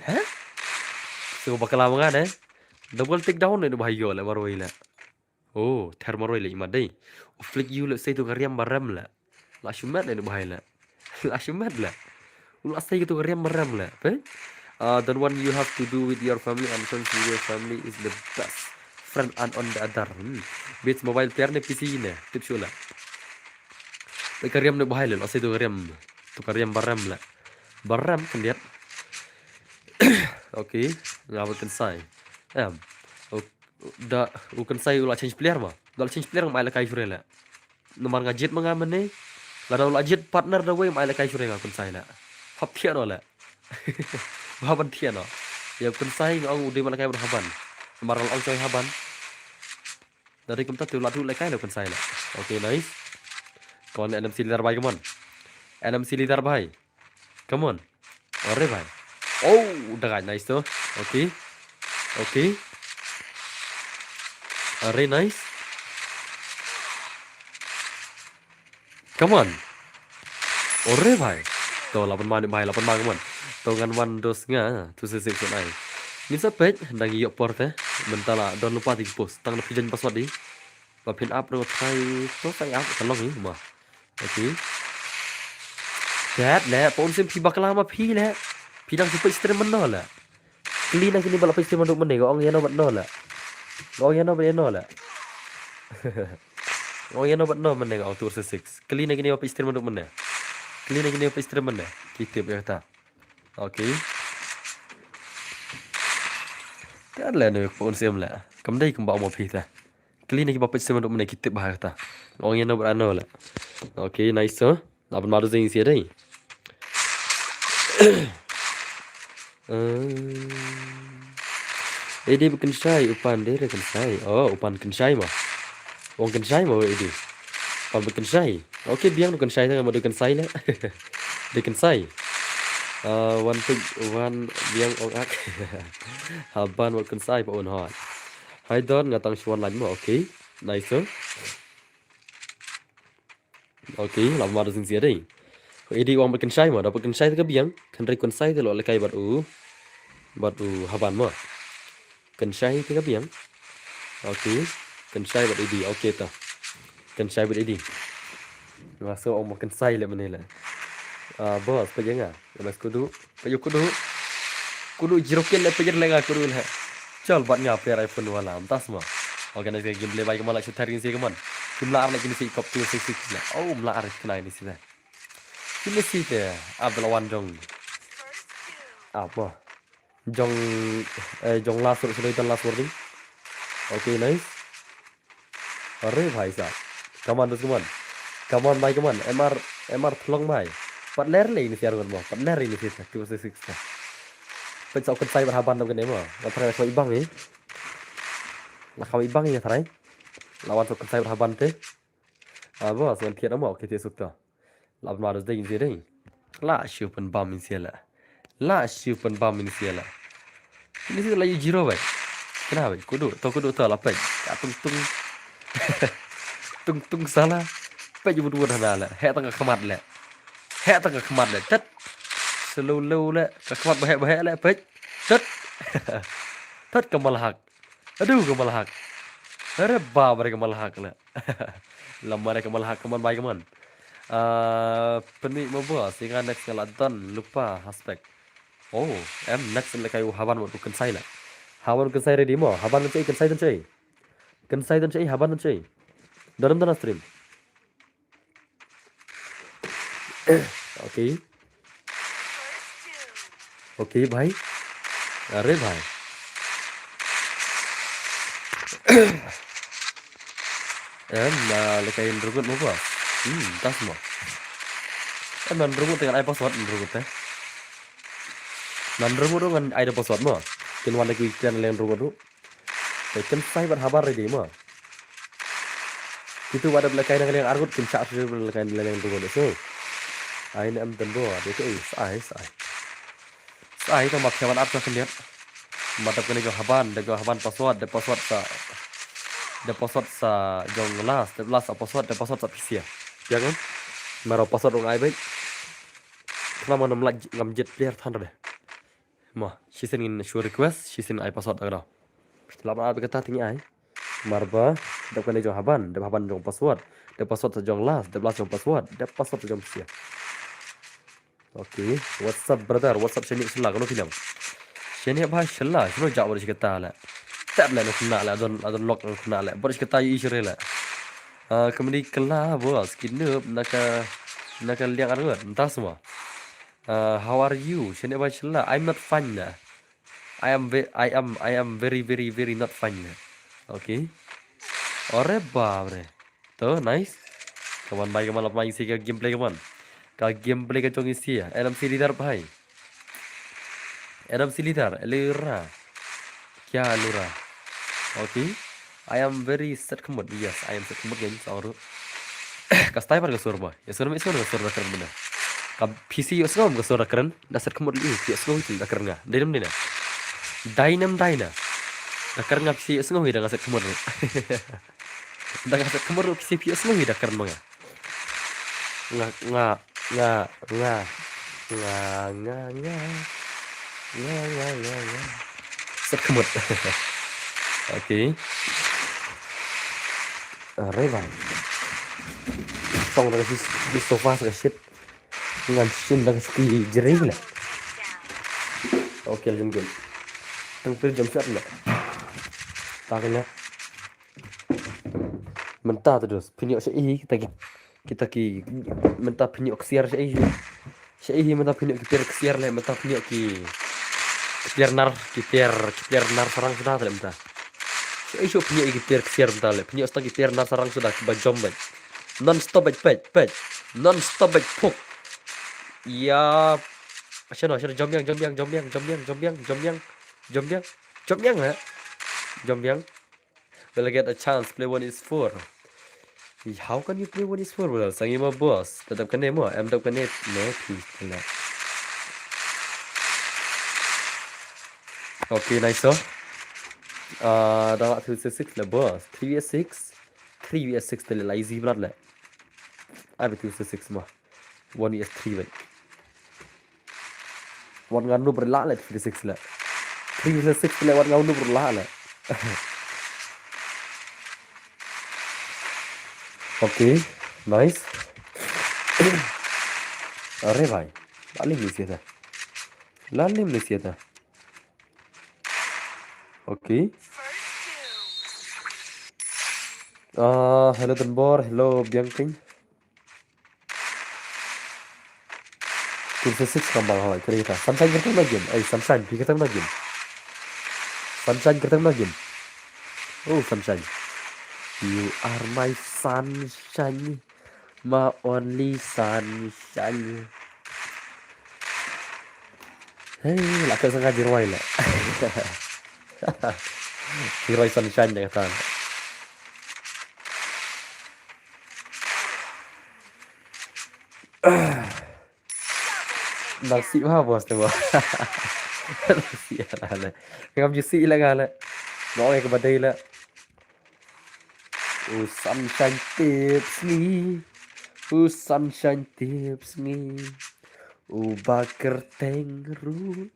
Heh? So bakla ma nga ne. Double take down ne bhai, ïoh le marwei le. Oh, ther marwei le i mat dei. U Flick Yu le sei tu ka riam ba rem le. La shimet le bhai le. La shimet le. U la sei tu ka riam ba rem le. Pe? Uh, don't want you have to do with your family and friends with your family is the best. Friend and on the other. Hmm. Bits mobile player ne P C ne. Tip shu le. Pe ka riam ne bhai le. La sei tu ka riam. Tu ka riam ba rem le. Ba rem khyndiat. Okay. Nga ba kynsai. Em. Okay. Da, u kynsai u la change player ma. Da la change player nga ai la kai shuh re le. Namar nga jied ma nga mynne. Lada u la jied partner da wei ma ai la kai shuh re nga kynsai le. Hap thiah no le. Ba ban thiah no. Ïa kynsai nga ong u dei ma la kai bad Haban. Namar la ong choi Haban. Da dei kumta te u la duh la kai le kynsai le. Okay, nice. Kemon N M C leader bhai, kemon. N M C leader bhai. Kemon. Are bhai. Oh, da gai, nice to. Okay. Okay. Are, nice. Kemon. Are bhai. To la pynman bhai, la pynman kemon. To ngan wan dos nga, tu se se ai. Ngin sa peit, dang ïoh por te. Mynta la don lypa te ki post. Tang na phi join password di. Ba phin ap no thai, to thai ap ka long hi ma. Okay. Dad le, pon sim phi bakla ma phi le. Phi dang shu peit stream mynno le. Kli na kine ba la peit stream mynno mynne, nga ong ïa no bad no le. Nga ong ïa no bad ïa no le. Ong ïa no bad no mynne, ong two six. Kylli na kine ba peit stream mynne. Kylli na kine ba peit stream mynne. Ki tip ïa kata. Okay. Ka leh ne, pun sim leh. Kam dei kumba ong ma phi ta. Kylli na ki ba peit stream mynne, ki tip bha kata. Ong ïa no bad no leh. Okay, nice to. Lah ban madu zing sia dei. Eh, Edi ba kynshai, u Pan dei re kynshai. Oh, u Pan kynshai mo. Ong kynshai mo Edi. Pan ba kynshai. Okay, biang du kynshai, tang mo du kynshai leh. Dei kynshai. Ah, wan peit, wan biang ong ak. Haban wat kynshai pa un hot. Hai Don, nga tang shuan lain mo. Okay. Nice to. Okay, lah madu zing sia dei. Edi ong ba kynshai mo, da ba kynshai te ka biang, kynrei kynshai te lo lekai bad u, bad u Haban mo. Kynshai te ka biang. Okay, kynshai bad Edi, okay ta. Kynshai bad Edi. Nga so ong ba kynshai leh mynne leh. Ah, boss, peit ïa nga. Mas kudu. Peit ïa u kudu. Kudu zero kill leh, peit ïa leh nga kudu leh. Chol bad nga player iPhone wala, mynta sma. Organize ka gameplay bai ka man la shu thar kine si ka man. Kim la ar leh kine si kop two six six leh. Oh, mla ar kine si leh. Kine si te, ap la wan jong. Ap mo. Jong, eh, jong last word, shu don last word ding. Okay, nice. Are bhai sab. Come on, dos, come on. Come on, bhai, come on. M R, M R thlong, bhai. Pat ler le ini siar mo. Pat ler ini siar. Two six six. Peit sa u Kynsai bad Haban dam kane mo. Nga tharai la kham ibang i. La kham ibang i nga tharai. La wan sa u Kynsai bad Haban te. Ah, bos, ngan thied mo, okay, thied suk to. Lah ban madu dei, dei, dei. Lah shu pynbam in sia la. Lah shu pynbam in sia la. Ini sih la ïa zero bai. Kena bai, kudu, to kudu to la peit. Ka tung tung. Tung tung sala. Peit ju bud hana la. Heh tang ka khmat la. Heh tang ka khmat la. Tet. Slow low la. Ka khmat baheh baheh la peit. Tet. Tet ka malhak. Aduh, ka malhak. Are bab re ka malhak la. Lamar ka malhak, come on, bhai, come on. Ah, pynmih mo bos, ïa nga next nga la don lypa ha spec. Oh, em next la kai u Haban bad u Kynsai la. Haban Kynsai ready mo, Haban Kynsai, Kynsai Kynsai. Kynsai Kynsai, Haban Kynsai. Dalam dalam stream. Okay. Okay, bhai. Are, bhai. Em, na, leka in rugut mo bos. Hmm, tas mo. Em, nan rugut dengan ai password, nan rugut te. Nan rugut dengan ai da password mo. Kin wan lagi kin len rugut. Te Kynsai bad Haban ready mo. Kitu ba dep lehkai na ka liang arngut, kin shah shuh ba lehkai na ka liang arngut. So, ai ne em tynro de, te, eh, sa ai, sa ai. Sa ai, tang ba khia ban ap sa khyndiat. Ba dep kane jong Haban, dep jong Haban password, dep password sa, dep password sa jong Las, dep Las sa password, dep password sa pisia. Ïa kan? Maro password rong ai bek. Khnang ba ngam lait, ngam jied player than de. Mo, shisien ngin shu request, shisien ai password da ka daw. Lah ban ai ba kata te ngi ai. Mar ba, dep kane jong Haban, dep Haban jong password, dep password sa jong Las, dep Las jong password, dep password sa jong pisia. Okay, what's up brother, what's up Shane Shylla, kano phi nang? Shane bha Shylla, shano jah bad shi kata la. Tap la no kena la, don, don lock no kena la. Bad shi kata i shire la. Ah, kemni kela bos, kinup na ka, na ka liang arngut, mynta sma. Uh, how are you? Shane bha Shylla. I'm not fine na. I am ve-, I am, I am very, very, very not fine na. Okay. Ore babre. To, nice. Kaman bhai, kaman lap main si ka gameplay kaman. Ka gameplay ka jong isi ya. Adam si leader bhai. Adam si leader. Elira. Kya lura? Okay. I am very set khmut. Yes, I am set khmut, guys. Or ka sniper ka sur ba. Ya sur, ya sur ka sur da kren bana. Ka P C ya sur ka sur da kren. Da set khmut li ya sur da kren nga. Dinem dina. Dinem dina. Da kren nga P C ya sur da nga set khmut. Da nga set khmut P C ya sur da kren ba nga. Nga, nga, nga, nga. Nga, nga, nga. Nga, nga, nga, nga. Set khmut. Okay. Are bhai. Tong da ka shi, shi sofa sa ka shit. Ngan shin da ka shi jrei le. Okay, jom gel. Tang pil jom shot le. Ta ka le. Mynta te dos, pynïoh shaei kita ki, kita ki, mynta pynïoh ksiar shaei. Shaei mynta pynïoh ki player ksiar leh, mynta pynïoh ki, ki player nar, ki player, ki player nar sarang suda te leh mynta. Shaei shuh pynïoh ki player ksiar mynta leh, pynïoh sta ki player nar sarang suda kiba jom bad. Non stop bad pet, pet. Non stop bad puk. Ya. Shano, shano, jom biang, jom biang, jom biang, jom biang, jom biang, jom biang. Jom biang. Jom biang, eh? Jom biang. Will I get a chance play one is four? How can you play one is four, brother? Sangi ma boss. Te dap kane mo, em dap kane ne phi kane. Okay, nice, so. Ah, da two six six le boss. Three v six. Three v six te le la easy blood le. Abi two six six mo. One v three bad. Wat nga nup rila le three six le. Three six le wat nga nup rila le. Okay, nice. Are bhai. La lim ni siya ta. La lim ni siya ta. Okay. Ah, hello Tanbor, hello Biangking. Two six six kambang hoi, kiri kita. Sunshine kiri kita lagi. Eh, Sunshine, kiri kita lagi. Sunshine kiri kita lagi. Oh, Sunshine. You are my sunshine, my only sunshine. Hey, la ka sanga jirwai la. Jirwai Sunshine da kata. Nang sih ma bos te mo. Nang sih la le. Ngam ju sih la nga le. Mo ngai ka badai la. U Sunshine tips ngi. U Sunshine tips ngi. U bakar teng ru.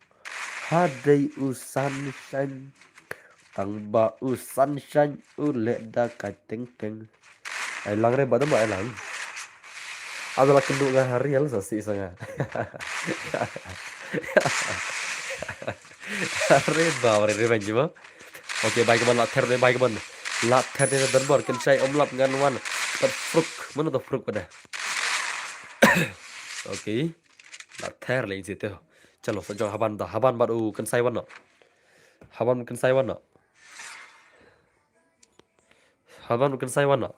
Hadai u Sunshine. Tang ba u Sunshine u le da ka teng teng. Ai lang re ba da ma ai lang. Ada la kendu nga hari al sa si sanga. Hari ba hari revenge ba. Okay, bai kaban la ter ne bai kaban. La ter ne dan bor ken sai om lap ngan wan. Pat fruk, mana to fruk pada. Okay. La ter le insi te. Chalo sa jong haban da. Haban bad u ken sai wan no. Haban ken sai wan no. Haban ken sai wan no.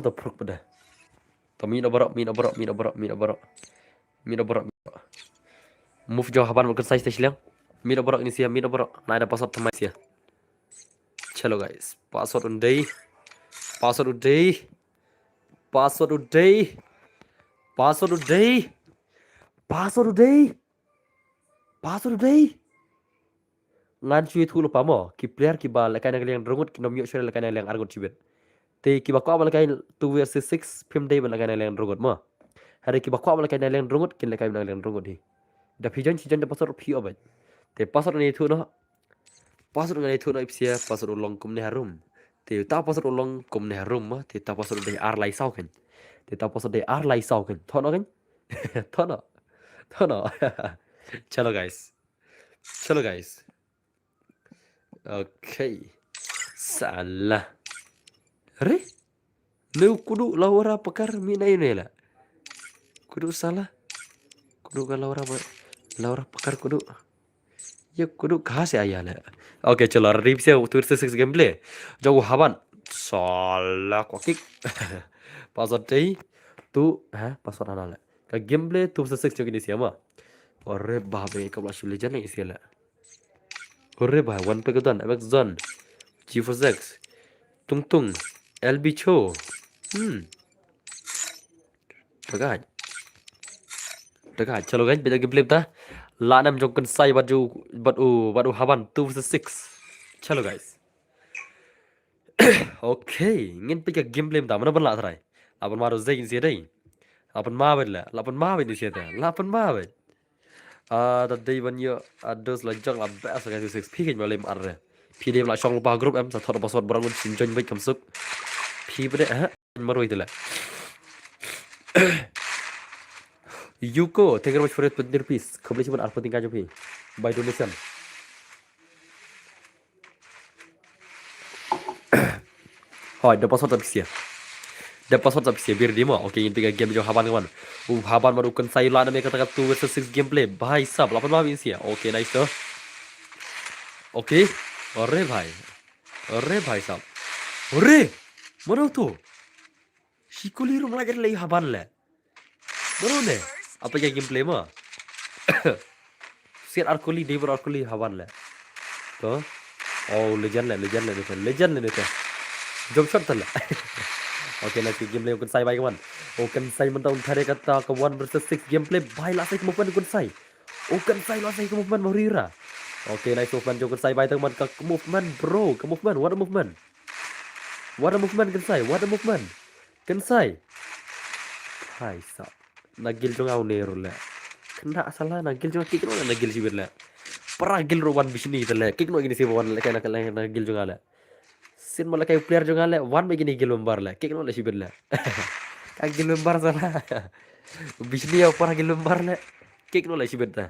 To pruk pada. To mi no barok, mi no barok, mi no barok, mi no barok. Mi no barok, mi no barok. Move jo haban ken sai station liang. Mi no barok ini sia, mi no barok. Na ada password thamai sia. Chalo guys. Password un dei. Password un dei. Password un dei. Password un dei. Password un dei. Password un dei. Ngan shu ïathuh lypa mo, ki player kiba lehkai na ka liang drungut kin ym ïoh shuh lehkai na ka liang arngut shibit. Te kiba kwah ban lehkai two versus six, phim dei ban lehkai na ka liang drungut mo. Hynrei kiba kwah ban lehkai na ka liang drungut kin lehkai na ka liang drungut hi. Da phi join, shi join da password phi ïoh bad. Te password ngan ïathuh noh. Password ngan ïathuh noh ipsia, password u long kumne harum. Te uta password u long kumne harum mo, te uta password u dei ar lai saw kan. Te uta password dei ar lai saw kan. Thoh noh kan. Thoh noh. Thoh noh. Chalo guys. Chalo guys. Okay. Salah. Re? Neu kudu lawara pakar mi na ine la. Kudu salah. Kudu ka lawara pa-, lawara pakar kudu. Ya kudu ka se aya la. Okay, chalo, ready se two six six gameplay. Jong u haban. Salah ko kick. Password dei. Tu, ha, password ana la. Ka gameplay two six six jong ini siama. Ore babe ka bla shule jane isi la. Ore ba, one pack done, M X done. G four six. Tung tung. L B Cho. Hmm. Tagaj. Tagaj. Chalo guys, beda gameplay ta. La nam jong kan sai bad ju, bad u, bad u haban two six six. Chalo guys. Okay, ngin peit ka gameplay mynta, mano ban lah try. Lah ban ma do zai ngin sia dei. Lah ban ma bad la, lah ban ma bad ni sia dei. Lah ban ma bad. Ah, da dei ban ïoh, ah, dos la jong la best ka two six. Phi kein ma lem ar re. Phi dei la shong pa group em, sa thot ba sot borang un sin join bad kam suk. Phi bad eh, marwei te la. Yuko, thank you very much for your twenty rupees. Khublei shibun arphew tyngka jong phi. By donation. Hoi, da password sa pisa. Da password sa pisa, bir di mo. Okay, ngin peit ka game jong Haban ka mon. U Haban bad u Kynsai la nam ïa kata ka two versus six gameplay. Bhai sab, la pynbha pisa. Okay, nice to. Okay. Are bhai. Are bhai sab. Are. Mano to? Shikuli rum lagi lei Haban le. Mano ne? Apa ka gameplay mo? Siat ar kuli, dei bro ar kuli Haban le. To. Oh, legend le, legend le nete, legend le nete. Jump shot te le. Okay, nice gameplay u Kynsai bhai ka mon. U Kynsai mynta un thare kata ka one versus six gameplay bhai, la sei ka movement u Kynsai. U Kynsai la sei ka movement mo rira. Okay, nice movement jong u Kynsai bhai, tang man ka movement bro, ka movement, what a movement. What a movement Kynsai, what a movement. Kynsai. Hai sab. Na guild jong nga une ruh le. Kynda sala na guild jong nga, kick noh na guild shibit le. Para guild ruh wan bishni te le. Kick noh kine shi ba wan le kai na, na guild jong nga le. Sien mo le kai player jong nga le, wan bad kine guild member le. Kick noh le shibit le. Ka guild member sala. Bishni ïa para guild member le. Kick noh le shibit te.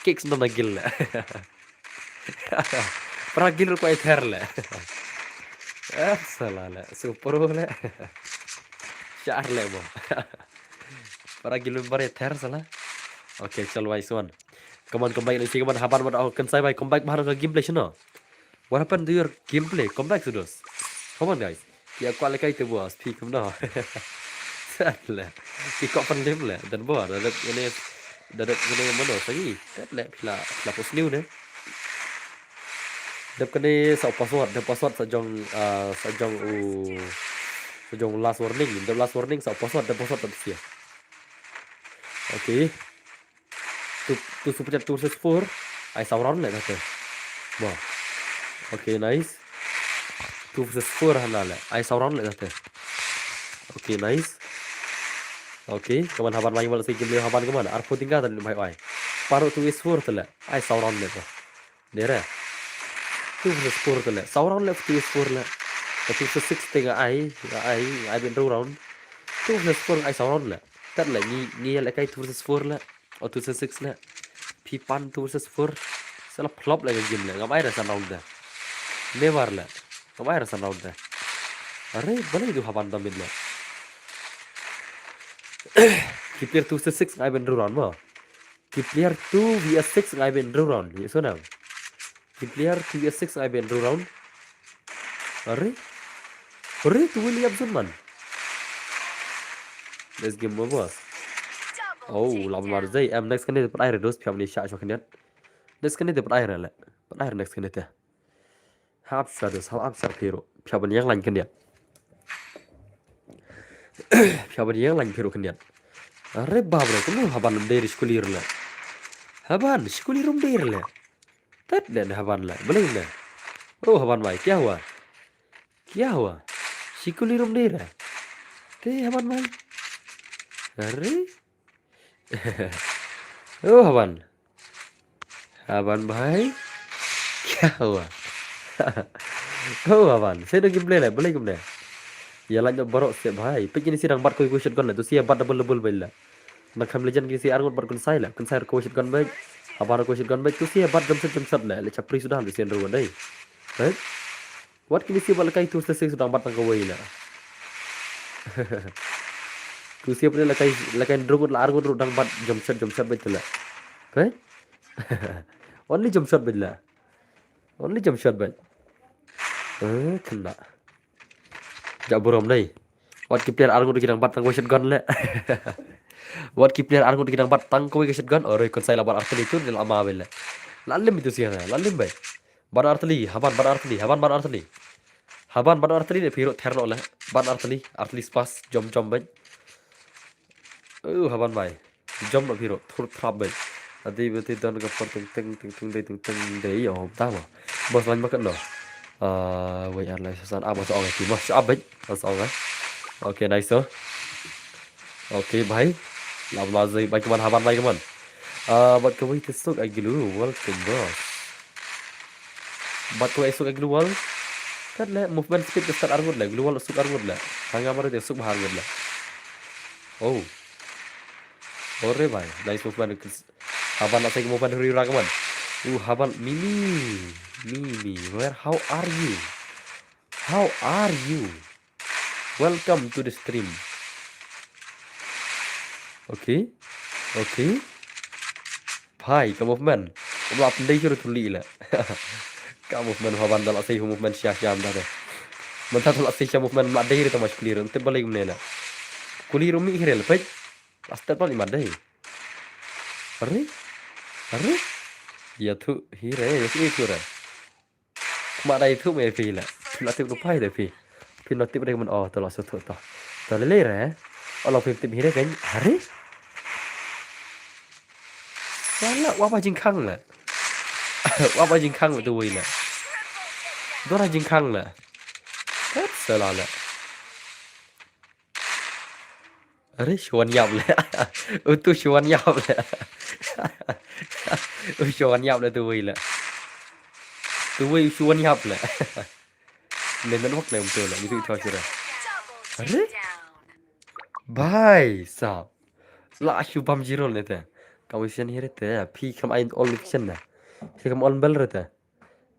Kick sdang na guild le. Para guild ruh kwah ïa ther le. Eh, sala le. Super le. Shar le mo. Para guild member ïa ther sala. Okay, chal wai suan. Come on, come back, let's see, come on, Haban bad u Kynsai bhai, come back bha na ka gameplay shano. What happened to your gameplay? Come back to those. Come on, guys. Ki kwah lehkai te bos, phi kumno. Sat le. Ki kwah pynlip le. Dan bor, da dep kane, da dep kane mano, sagi. Tet le, phi la, phi la post new ne. Dep kane sa password, dep password sa jong, ah, sa jong u, sa jong last warning, dep last warning sa password, dep password sa pisa. Okay. Two, two super chat, two versus four. Ai saw round le tate. Ba. Okay, nice. Two versus four hana le. Ai saw round le tate. Okay, nice. Okay, kaman Haban mai mal si game Haban kaman. Arphew tyngka tadi mai ai. Paro two versus four tele. Ai saw round le te. Dere. Two versus four tele. Saw round le two versus four le. Two versus six te nga ai, nga ai, nga ai bin round. Two versus four ai saw round le. Tat le ngi, ngi le kai two versus four le. O two versus six le. Phi pan two versus four. Sala flop le game le. Ngam ai ra san round de. Never le. Ngam ai ra san round de. Are, balei du Haban domin le. Ki player two versus six ngai ben round mo. Ki player two versus six ngai ben round. Ye so na. Ki player two versus six ngai ben round. Are? Are tu Williamson man. Next game mo bos. Oh, la mar zai. Em next kane pat ai re dos, phi ap ni sha sha kane. Next kane pat ai re le. Pat ai re next kane te. Hap sha dos, hap sha phi ruh. Phi ap ni yang lain kane. Phi ap ni yang lain phi ruh kane. Are bab re, kumno Haban dei ri shkulir le. Haban, shkulir um dei le. Tet le ne Haban le. Balei ne. Oh Haban bhai, kya hua? Kya hua? Shikulir um dei re. Te Haban bhai. Are? Oh Haban. Haban bhai. Kya hua? Oh Haban. Sei do gameplay le, balei kumne. Ïa lait noh baroh se bhai. Peit kine si dang bat kawei kawei shotgun le. Tu si ïa bat double double bhai le. Nang kham legend kine si arngut bat Kynsai le. Kynsai kawei shotgun bhai. Haban kawei shotgun bhai. Tu si ïa bat jump shot jump shot le. Le chapri suda le si arngut dei. Right? Wat kine si ba lehkai tu sesei sdang bat tang kawei la. Tu si pynlehkai lehkai drungut la arngut ruh dang bat jump shot jump shot bad la. Kai? Only jump shot bad la. Only jump shot bad. Eh, kena. Ja burom dei. Wat ki player arngut ki dang bat tang kawei shotgun le. Wat ki player arngut ki dang bat tang kawei shotgun. Oi, Kynsai la bat artylli tu la ama bad la. La lim itu si la lim bad. Ban artylli, Haban ban artylli, Haban ban artylli. Haban ban artylli ne phi ruh ther noh le. Ban artylli, artylli spas, jom jom bad. Uh, Haban bhai. Jom noh phi ruh, thur thrap bad. Ati bati don ka por teng teng teng teng dei teng teng dei yo ta ma. Bos lain ma katno. Ah, wei ar lai sasan ah bos ong ti bos ap bad. Bos ong eh. Okay, nice so. Okay bhai. Lam la zai bhai kaman Haban bhai kaman. Ah, bad kawei te suk ai gilu, welcome bos. Bat kawei suk global. Kat le movement speed ka start arngut le, global suk arngut le. Hanga mar te suk bha arngut le. Oh. Ore bhai, nice movement. Haban la sai movement ri ra kaman. Uh, Haban Mimi. Mimi, where, how are you? How are you? Welcome to the stream. Okay. Okay. Bhai, ka movement. Ka movement dei shuh tu lei la. Ka movement haban da la sei movement sha sha da de. Mynta da la sei sha movement ma dei re ta ma clear. Te balei kumne la. Kuli rumi hirel pej. Last step ni ma dei. Are? Are? Ya tu hire, ya tu tu re. Kma dai tu me phi la. Phi la tip rupai de phi. Phi no tip de man oh to la so to to. To le le re. O la phi tip hire kan. Are? Wala wa ba jingkhang la. Wa ba jingkhang tu wei la. Dora jingkhang la. Tat sala la. Are shuan yap le. Utu shuan yap le. U shuan yap le tu wei le. Tu wei shuan yap le. Men nan wak le utu le. Utu itu shuan. Are? Bhai sab. La shu bam zero ne te. Ka wei shen hire te. Phi kam ai all vision na. Phi kam all bell re te.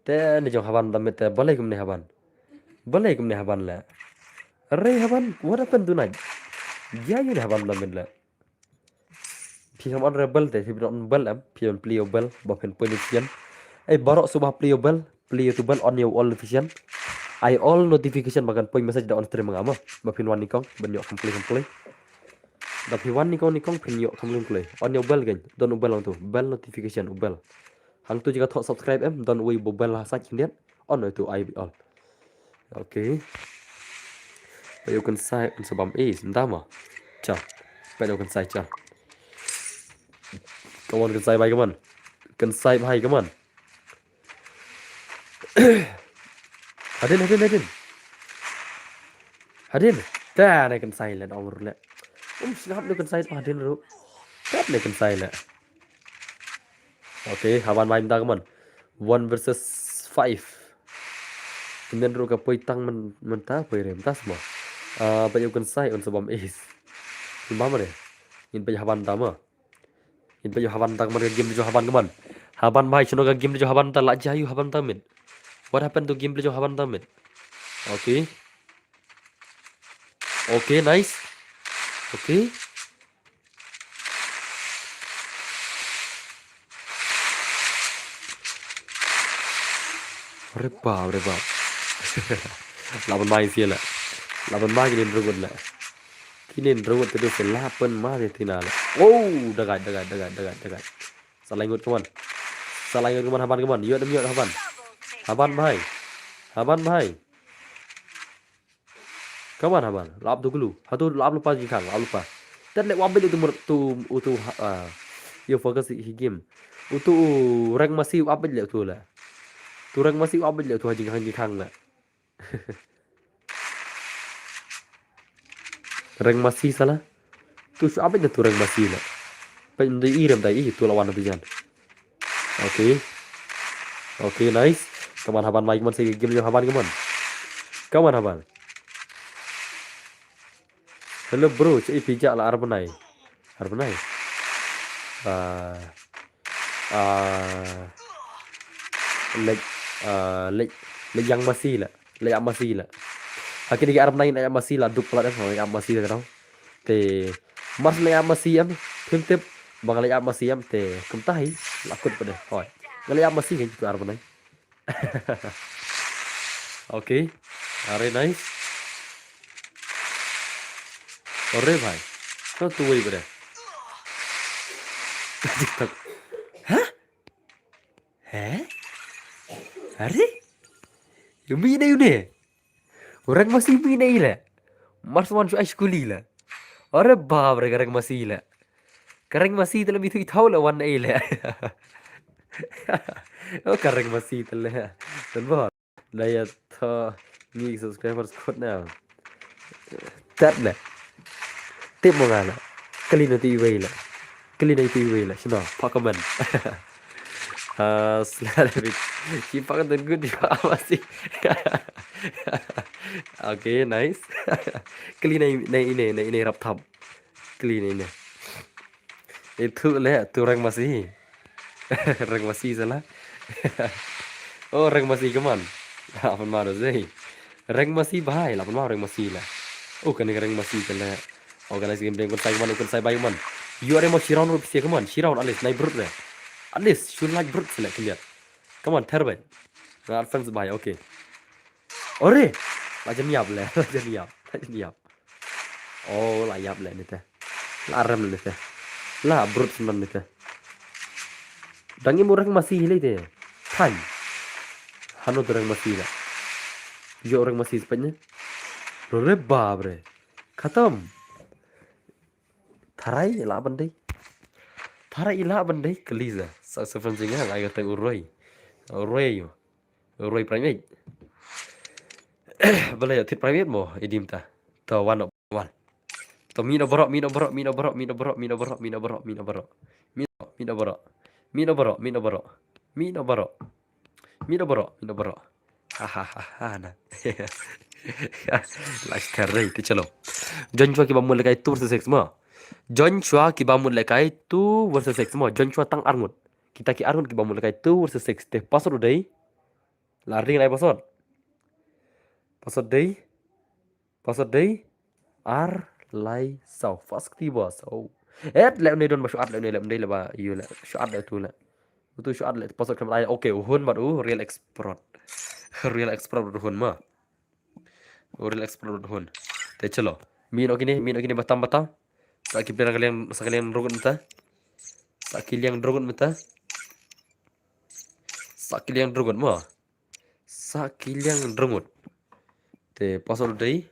Te ne jong haban da mit te balei kumne haban. Balei kumne haban le. Are haban, what happened tonight? Ya yu ne haban da mit le. Phi kam on rebel te, phi on bell em, phi on play your bell, ba phin poi notification. Ai barok suba play your bell, play your bell on your all notification. Ai all notification ba kan poi message da on stream nga ma. Ba phin wan ni kong, ban yok kam play kam play. Da phi wan ni kong ni kong phin yok kam play kam play. On your bell kan, don u bell ang tu, bell notification u bell. Hang tu jika thok subscribe em, don wei bo bell ha sa kin diat. On tu ai all. Okay. Ba yu kan sai un sabam is ndama. Cha. Ba yu kan sai cha. Come on kan sai bai kaman. Kan sai bai kaman. Hadin hadin hadin. Hadin. Ta ne kan sai le dong ru le. Um snap ne kan sai hadin ru. Ta ne kan sai le. Okay, haban mai mynta kaman. One versus five. Kemen ruh ka poi tang men mynta poi re mynta semua. Ah, ba yu kan sai un sabam is. Ba mane. Ngin ba haban da ma. Ngin ba haban da kaman ka game jong haban kaman. Haban mai shino ka game jong haban ta la jayu haban ta mit. What happened to game jong haban ta mit? Okay. Okay, nice. Okay. Reba, reba. Laban mai sia la. Laban mai kini rugut la. Kini rugut tu se laban mai tina la. Oh, dagai, dagai, dagai, dagai, dagai. Salah ingut kaman. Salah ingut kaman haban kaman. Yot dem yot haban. Haban bhai. Haban bhai. Kaman haban, lap tu gulu. Hatu lap lupa jingkhang, lap lupa. Tet le wabit tu mur tu utu ah. Yo focus hi game. Utu rank masih wabit le tu la. Tu rank masih wabit le tu jingkhang jingkhang la. Rank masih salah. Tu shu abit tu rank masih la. Pen dei i rem dei i tu lawan tu jan. Okay. Okay, nice. Kaman haban mai kaman se game jong haban kaman. Kaman haban. Hello bro, che i pija la arbanai. Arbanai. Ah. Ah. Lek ah lek lek yang masih la. La ïap masi la. Ha kine ki arphew nine la ïap masi la duk palat em, la ïap masi la ka dang. Te mar la ïap masi em, phim tip ba nga la ïap masi em te kumta hi la kut pat de. Hoi. Nga la ïap masi kan tu arphew nine. Okay. Are nice. Are bhai. Kau tu wei pat de. TikTok. Hah? He? Are? Yu mi ne yu ne? U rank masi mi ne ila. Mars wan shu ai skuli la. Are bap re ka rank masi la. Ka rank masi te la mi tu i thau la wan ne ila. Oh ka rank masi te la. Tan ba. Da ya tho ngi subscribers khot na. Tat le. Tip mo nga le. Kali na ti wei le. Kali na ti wei le. Shino, pa comment. Ah, sla le bit. Ki pa kan good pa masi. Okay, nice. Kali na ine, na ine, na ine rap thap. Kali na ine. Itu le, tu rank masi. Rank masi salah. Oh, rank masi kaman. Apa maro zei. Rank masi bahai lah, apa maro rank masi lah. Oh, kane ka rank masi ka leh. Organize game deng, kun sai man, kun sai bai man. Ïoh re mo shi round ruh pisa, come on, shi round at least, nai brut re. At least, shu like brut select kyndiat. Come on, ther bai. Na fans bai, okay. Ore! La jan ïap le, la jan ïap, la jan ïap. Oh, la ïap le nite. La rem le nite. La brut senan nite. Dang im u rank masi hi le te. Than. Hano tu rank masi la. Ïoh rank masi sepet ne. Ore bap re. Khatam. Tharai la ban dei. Tharai la ban dei, kali za. Sa sa fan singa la ga te u roi. U roi ïoh. U roi primate. Bala ïa tit primate mo, i dim ta. To wan no, wan. To mi no bro, mi no bro, mi no bro, mi no bro, mi no bro, mi no bro, mi no bro. Mi no, mi no bro. Mi no bro, mi no bro. Mi no bro. Mi no bro, mi no bro. Ha ha ha ha na. La shtar rei, te chalo. Join shwa ki ba mut lehkai two versus six mo. Join shwa ki ba mut lehkai two versus six mo. Join shwa tang arngut. Kita ki arngut ki ba mut lehkai two versus six. Te password u dei. La ring lai password. Password dei. Password dei. Ar lai saw. First kti ba saw. Et le une don ba shu at le une le, um dei le ba ïoh le. Shu at le tu le. Utu shu at le password kam ai. Okay, u hun bad u Real Explode. Real Explode u hun ma. U Real Explode u hun. Te chalo. Mi no kine, mi no kine batam batam. Sa ki pera kaliang, sa kaliang drogon mata. Sa ki liang drogon mata. Sa ki liang drogon ma. Sa ki liang drogon. Te password dei.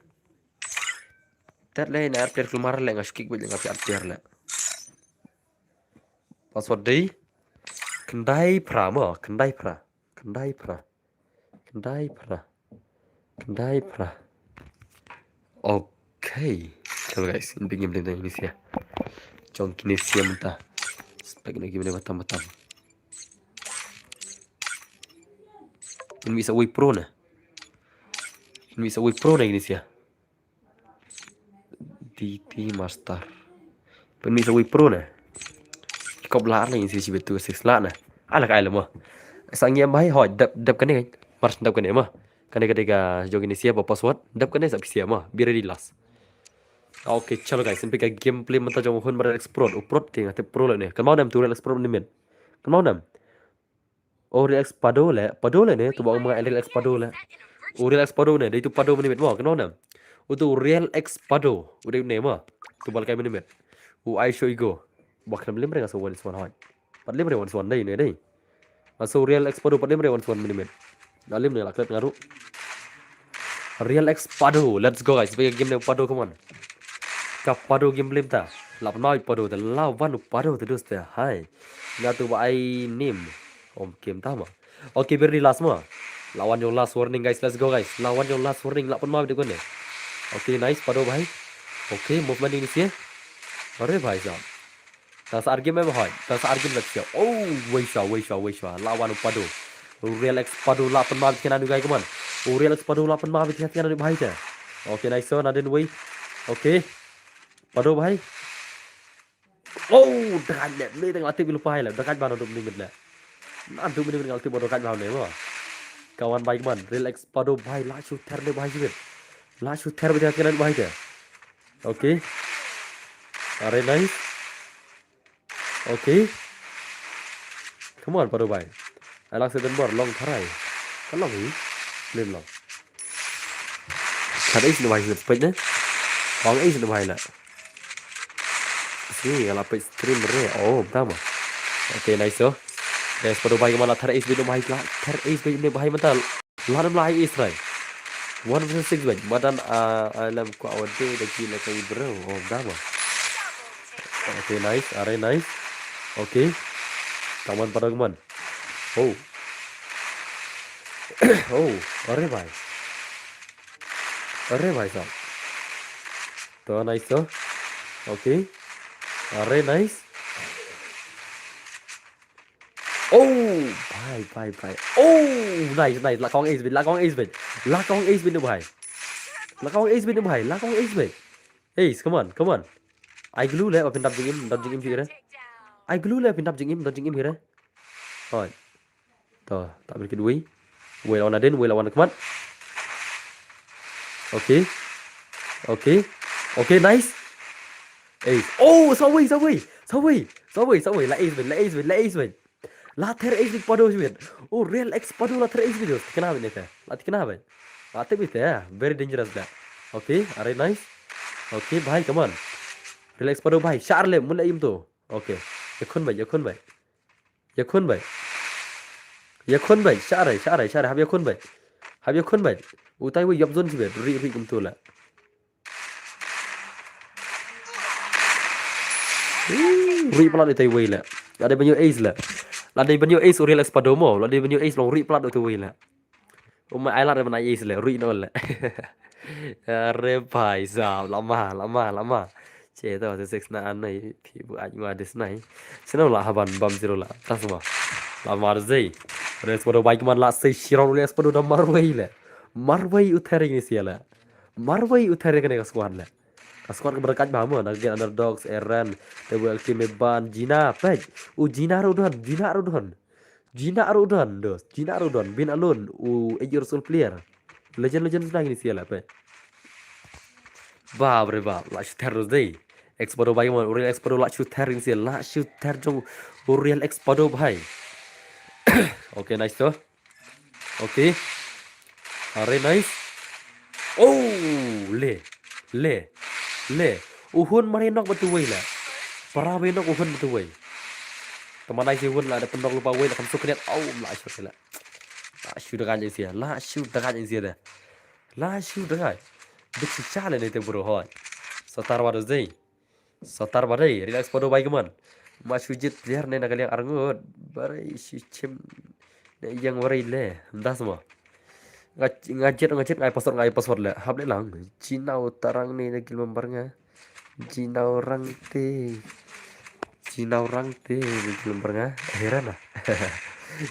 Tat le na arter klumar le nga shkik bit nga pi arter le. Password dei. Khyndai phra ma, khyndai phra. Khyndai phra. Khyndai phra. Khyndai phra. Okay. Chalo guys, in big game ding ding Indonesia. Jong Indonesia mynta. Spek na game batam batam. Pynmih sa wei pro na. Pynmih sa wei pro na Indonesia. D T Master. Pynmih sa wei pro na. Kop la ar la Indonesia shi betu six la na. Ala ka ai la mo. Sa ngi am bai hoi dep dep kane kan. Mars dep kane ma. Kane kane ka jong Indonesia ba password. Dep kane sa pisia ma. Be ready last. Okay, chalo guys, in big game play mynta jong hun Real Explode. U Prot te nga te pro le ne. Kan mau nam tu Real Explode ni min. Kan mau nam. O Real Explode le, Pado le ne, tu ba ma Real Explode le. O Real Explode ne, dei tu Pado minimit mo, keno ne. O tu Real Explode, u dei ne mo. Tu ba lehkai minimit. U ai sho igo. Ba khlem lim re nga so one is one hoi. Pat lim re one is one dei ne dei. Nga so Real Explode pat lim re one is one minimit. Na lim ne la klet ngaru. Real Explode, let's go guys. Bagi game ne Pado, come on. Ka Pado game lim ta. Lap nai Pado ta, la wan Pado ta dus ta. Hai. Nga tu ba ai nim. Om game ta ma. Okay, very last ma. La wan your last warning guys. Let's go guys. La wan your last warning. La pun ma de kone. Okay, nice Pado bhai. Okay, movement ini sih. Are bhai sahab. Tang sa argim em hoi. Tang sa argim lak sih. Oh, wei sha, wei sha, wei sha. La wan Pado. Real Explode la pun ma bikin anu gai kuman. Real Explode la pun ma bikin anu bhai te. Okay, nice so na den wei. Okay. Pado bhai. Oh, dekat le. Ni tengok tip lupa le. Dekat ba dum ni mit le. Na dum ni mit ngal tip dekat ba ne mo. Kawan bhai kuman. Real Explode bhai la shooter le bhai jibit. La shooter bhai te. Okay. Are nice. Okay. Come on, Pado bhai. Ai lang se den bor long tharai. Ka long hi. Lim long. Tharai sini bhai sini peit ne. Kong ai sini bhai la. Sini kala peit stream re. Oh, tama. Okay, nice so. Guys, Pado bhai kemana tharai sini bhai la. Tharai sini bhai mental. Lan mlai Israel. One versus six bhai. Madan, ah, alam ko awade da ki la kai bro. Oh, dama. Okay, nice. Are nice. Okay. Kaman Pado kaman. Oh. Oh, are bhai. Are bhai sahab. To nice to. Okay. Are nice. Oh, bhai, bhai, bhai. Oh, nice, nice. La kong ace bhai, la kong ace bhai. La kong ace bhai nu bhai. La kong ace bhai nu bhai, la kong ace bhai. Ace, come on, come on. Ai glue le, apin dap jingim, dap jingim jire. Ai glue le, apin dap jingim, dap jingim jire. Hoi. To, tak berkit wei. Wei lawan Aden, wei lawan Kmat. Okay. Okay. Okay, nice. Ace. Oh, sawei, sawei. Sawei. Sawei, sawei. La ace beit, la ace beit, la ace beit. La ther ace beit Pado beit. Oh, Real X Pado la ther ace beit. Thikna beit ne te. La thikna beit. La tip beit te. Very dangerous da. Okay, are nice. Okay, bhai, come on. Real X Pado bhai. Shah re le, mun la im to. Okay. Ïakhun beit, ïakhun beit. Ïakhun beit. Ïakhun beit. Shah re, shah re, shah re. Hap ïakhun beit. Hap ïakhun beit. Utai wei ïap zone shi beit. Ri, ri kumtu la. Ri palat utai wei la. La dei ban ïoh ace la. La dei ban ïoh ace u Real X Pado mo. La dei ban ïoh ace long ri palat utai wei la. Uma ai la dei ban ai ace la. Ri no la. Are bhai sahab. Lama, lama, lama. Che to se six na an nai. Phi bu ai ma dis nai. Sino la haban bam zero la. Tas ma. Lama zei. Real X Pado bai kman la sei shirong Real X Pado da marwei la. Marwei u ther ïa kane sia la. Marwei u ther ïa kane ka squad la. Ka squad ka barakat bha mo, na ka gen Underdogs, Eren, Double Ultimate Ban, Jina, peit. U Jina ruh don, Jina ruh don. Jina ruh don, dos. Jina ruh don, Bin Alun, u eight years old player. Legend, legend sna kine sia la, peit. Bap re bap, la shu ther dos dei. X Pado bai mo, u Real X Pado la shu ther ïa kine sia, la shu ther jong u Real X Pado bhai. Okay, nice to. Okay. Are nice. Oh, le. Le. Le. U Hun mari nok batu wei la. Para wei nok u Hun batu wei. Teman ai si Hun la da pendok lupa wei la kam sukriat. Oh, la shu la. La shu dagan jeng sia. La shu dagan jeng sia da. La shu dagan. Bit si cha le ne te bro hoi. Satar wa dei. Satar ba dei, Real X Pado bai kman. Ma shu jied player ne na ka liang arngut. Ba dei shu chim. Ne ïeng ba dei le. Ym das mo. Nga, nga jied, nga jied, nga ai password, nga ai password le. Hap le lang. Jinau tarang ne na gil member nga. Jinau rang te. Jinau rang te na gil member nga. Heran ah.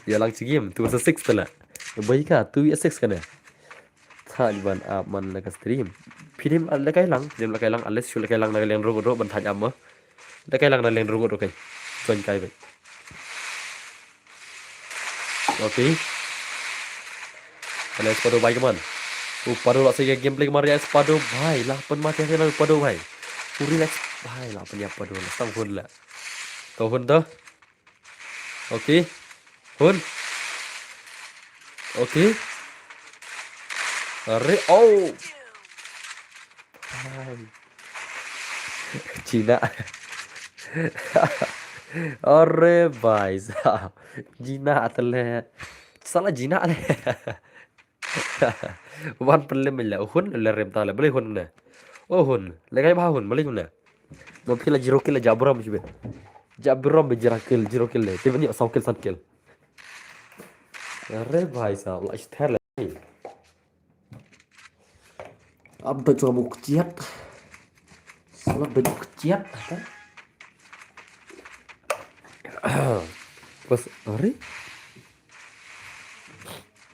Ïa lang chi game. Two versus six te la. Bai ka, two versus six kane. Thaj ban ap man la ka stream. Phi dei lehkai lang, phi dei lehkai lang, unless shu lehkai lang na ka liang ruh ruh ban thaj ap mo. Lehkai lang na liang ruh ruh kai. Join kai beit. Okay. Real X Pado bai kman. U Pado la sei ka gameplay kman Real X Pado bhai. La pynmati ha u Pado bhai. U Real X bhai la pynïap Pado la. Tang Hun la. To Hun to. Okay. Hun. Okay. Are, oh. Hai. Jina. Are bhai sahab. Jina te le. Sala jina le. Wan pynlem la. Hun le rem ta le. Balei Hun ne. Oh Hun. Lehkai bha Hun. Balei Hun ne. Mo phi la zero kill la jabram shi beit. Jabram beit zero kill, zero kill le. Te ban ïoh saw kill, san kill. Are bhai sahab, la shu ther le. Ap dot jong mo kchiat. Sala dot jong kchiat. Bas, are?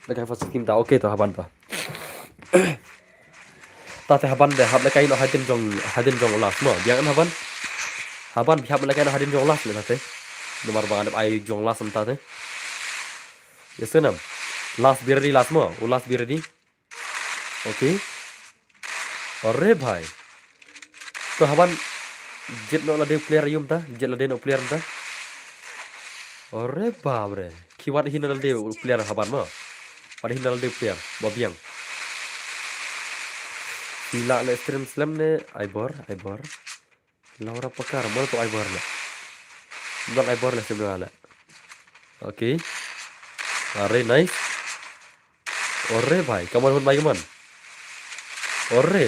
Lehkai first team ta, okay to haban to. Ta te haban de hap lehkai noh hadien jong, hadien jong u last mo. Biang haban. Haban phi hap lehkai noh hadien jong u last le ta te. Namar ba ngan ai jong u last ta te. Yes nam. Last be ready last mo. U last be ready. Okay. Are bhai. To haban jied noh lade player ïa um ta, jied lade noh player um ta. Are bhai re. Ki wad hin lade player haban mo. Wad hin lade player. Ba biang. Phi la le stream slem ne ai bor, ai bor. Laura Pakar, mo to ai bor le. Don ai bor le stream le. Okay. Are nice. Ore bhai, kaman hun bhai kaman. Ore.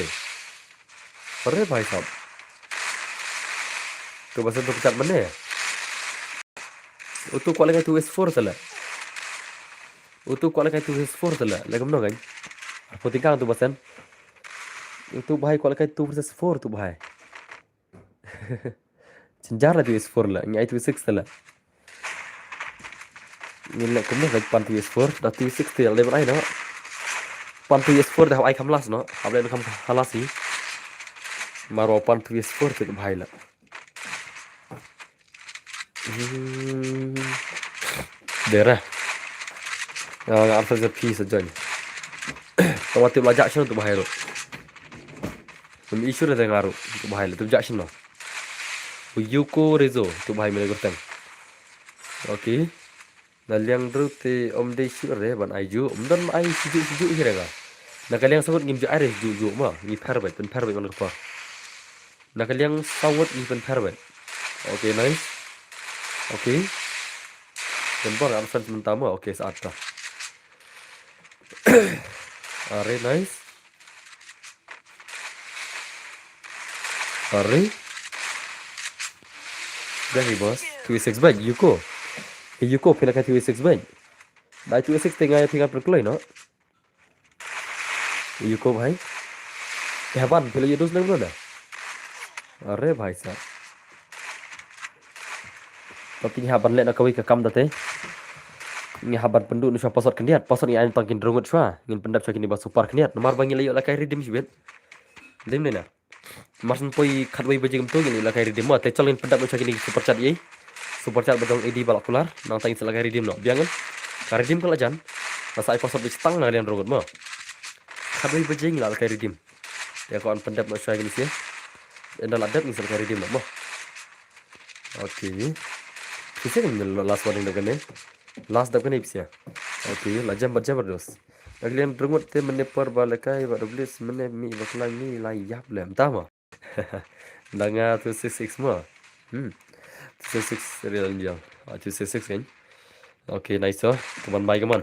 Ore bhai sahab. Tu bas tu kechat mane. Utu kwah lehkai two versus four tala. Utu kwah lehkai two versus four tala. Lehkai mano kan. Aku tingkang tu basen. Utu bhai kwah lehkai two versus four tu bhai. Chenjar la two versus four la, ngi ai two versus six la. Ngi leh kumno ka pan two versus four, da two versus six te la dei ban ai no. Pan two versus four da hap ai kham last no, hap leh kham last hi. Maro pan two versus four te bhai la. Hmm. Dera. Ya, nga arsa sa pi sa join. Tama tip lajak sino tu bhai ro. Ym issue re te nga ruh. Tuh bhai le tuh ja shin no. U Yuko Rezo tuh bhai mele gurteng. Okay. Na liang dru te ym dei shu re ban ai ju, ym don ma ai shu ju shu ju hi re ga. Na ka liang sawat ngim ju ai re ju ju ma, ngi pher bait, pynpher bait man ka por. Na ka liang sawat ngi pynpher bait. Okay, nice. Okay. Don bor ar friends mynta ma, okay, sa at ta. Are, nice. Are. Dah ni bos. Two six bait, Yuko. Eh, Yuko phi la ka two six bait. Dai two six te nga ya phi nga pynkloi no. Yuko bhai. Eh, haban phi la yu dos nang no da. Are bhai sa. Tapi ngi hap ban leh na kawei ka kam da te. Ngi hap ban pynduh na shuwa password khyndiat, password ngi ai tang kin rngut shuwa. Ngin pyndep shuwa kine ba super khyndiat. Namar ba ngi la ïoh la kai redeem shibit. Lim ne na. Mar syn poi khatwei baje kumto ngi la kai redeem mo. Te chol ngin pyndep na shuwa kine super chat ei. Super chat ba dong A D ba la kular. Nangta ngin sa la kai redeem no. Biang ngin. Ka redeem ka la jan. Nasa ai password ba shtang na lian rngut mo. Khatwei baje ngi la kai redeem. Te ko an pyndep na shuwa kine sia. Ynda la dep ngin sa la kai redeem no mo. Okay. Pisa kan last warning dap kane. Last dap kane pisa. Okay, la jam bat jam dos. Aglian drungut te mene por ba lekai ba doblis mene mi bakla mi la yap lem tama. Danga two six six mo. Hmm. Two six six real angel. Ah, two six six kan. Okay, nice to. Kaman bai kaman.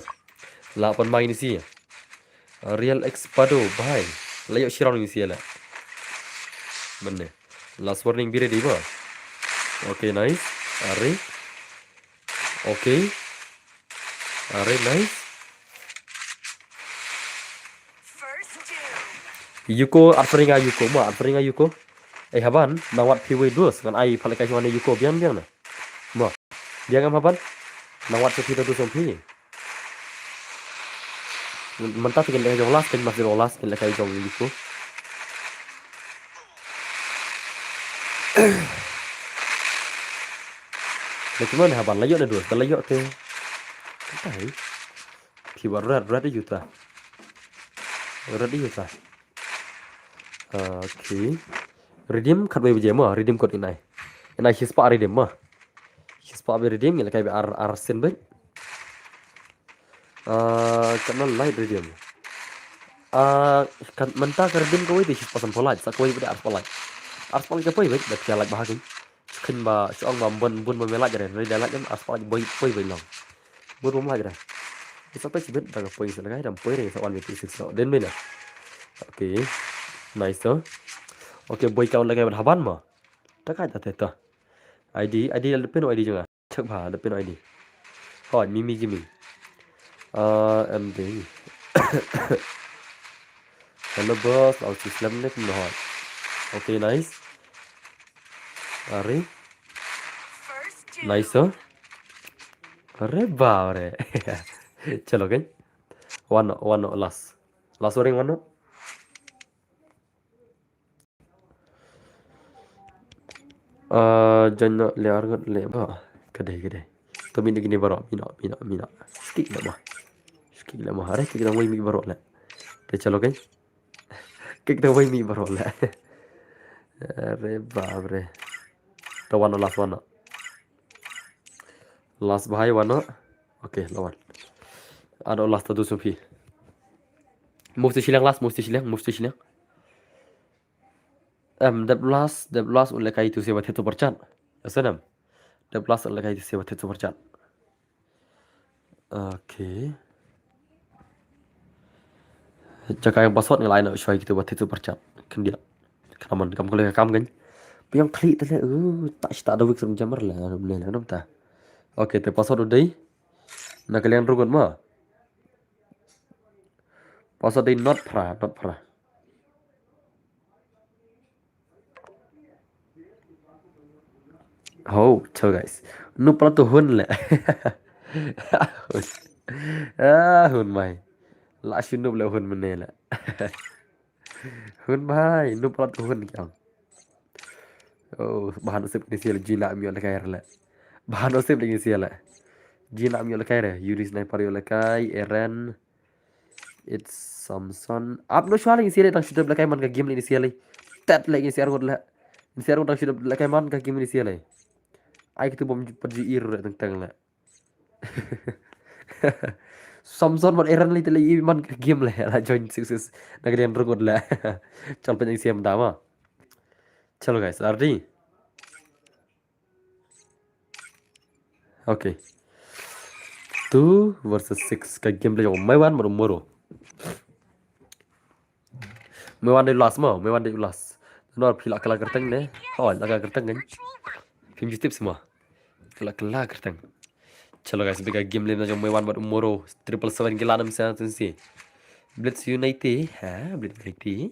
La pan bai ni si. Real Expado bhai. La yok shirong ni si la. Mene. Last warning, be ready mo. Okay, nice. Are. Okay. Are, nice. Yuko, answering a Yuko mo, answering a Yuko. Eh, haban, nang wat phi wei dus ngan ai phalai kai shwa ne Yuko biang biang na. Mo. Biang am haban. Nang wat phi ta dus phi. Mynta te kin leh jong last, kin mas jong last, kin leh kai jong Yuko. Lekin mana haban la yok ne dua, la yok te. Kai. Phi ba red, red yuta. Red yuta. Okay. Redeem khatwei baje mo, redeem code inai. Inai shispah redeem mo. Shispah be redeem, ngi la kai be ar, ar sen be. Ah, kan light redeem. Ah, kan mynta ka redeem kawei te shispah san phew light, sa kawei be ar spah light. Ar spah light ka poi be, da pia light ba ha kin. Shu khein ba, shu ong ba bun, bun ba me light re, re da light em, ar spah light boi, boi, boi long. Bun ba me light re. Isa poi shibit, da ka poi sa la kai, dam poi re, sa wan be two six lo. Den be na. Okay. Nice to. Okay, boi ka wan la kai ban haban mo. Ta kai ta te to. I D, I D la pin I D jong nga. Check ba, da pin I D. Hoi, Mimi Gaming. Ah, M D. Hello boss, I'll see slam net no hoi. Okay, nice. Are. Nice, sir. Are ba, are. Chalo, kan? One, one, last. Last warning, one. Ah, jan no le arngut le ba. Kadai, kadai. To min kini baroh, mino, mino, mino. Skik le ma. Skik le ma. Are kik dang wei mi baroh le. Te chalo kai. Kik dang wei mi baroh le. Are bap re. To one last one. Last bahai one. Okay, lawan. Ado last tu sumpi. Move to shiliang last, move to shiliang, move to shiliang. Em, dep last, dep last un lekai tu siapa tetu perchan. Ya senam. Dep last un lekai tu siapa tetu perchan. Okay. Jaka yang password ngelai nak shoi gitu buat tetu perchan. Kendia. Kenaman kam kali kam kan. Piang klik tele, uh, tak tak ada wik serem jamar lah, ne lah, nam ta. Okay, te password udah. Na kalian rugun ma. Password dei not phra, not phra. Ho, cho guys. Nu pala tu hun le. Ah, hun mai. La shu nu le hun mene le. Hun mai, nu pala tu hun kyang. Oh, bahan usip ni sial jina mi ole kai le. Bahan usip ni sial le. Jina mi ole kai re. Yuri sniper ole kai, Eren. It's Samson. Ap no shwa le ni sial le tang shu dep le kai man ka game le ni sial le. Tat le ngin siar ngut le. Ngin siar ngut dang shu dep le kai man ka game ni sia le. Ai kitu bom pat ju ir le teng teng le. Samson bad Aaron le te le i man ka game le la join six six. Na ka liang ngut le. Chal pen ngin siam da ma. Chalo guys, ready? Okay. Two versus six. Ka game le jong Maiwan bad u Moro. Maiwan dei last mo, Maiwan dei last. Nor phi la kala kyrteng ne? Oh, la kala kyrteng kan. Phim ju tip sima. Kala kala kyrteng. Chalo guys, bika game le na jong Maiwan bad u Moro. Triple seven ki la nam sa tun si. Blitz Unity. Ha, Blitz Unity.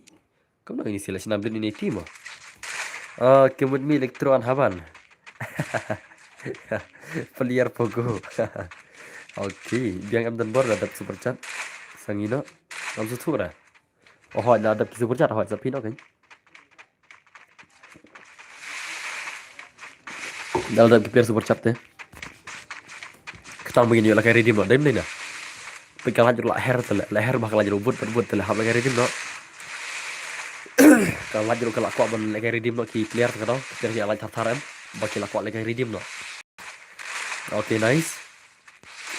Kam nang ini sila sina Blitz Unity mo. Ah, come with me, Electro and Haban. Player Pogo. Okay, biang em dan bor la dap super chat. Sangino. Ngam su thura. Oh, la dap ki super chat, oh, sa pino kan. Dal dap ki player super chat te. Ktang begini la kai redeem no, dem dei na. Pika lajur la her te le, la her ba ka lajur but but but te le hap la kai redeem no. Ka lajur ka la kwah ban la kai redeem no ki player te ka dong, ki player ki la thar thar em, ba ki la kwah la kai redeem no. Okay, nice.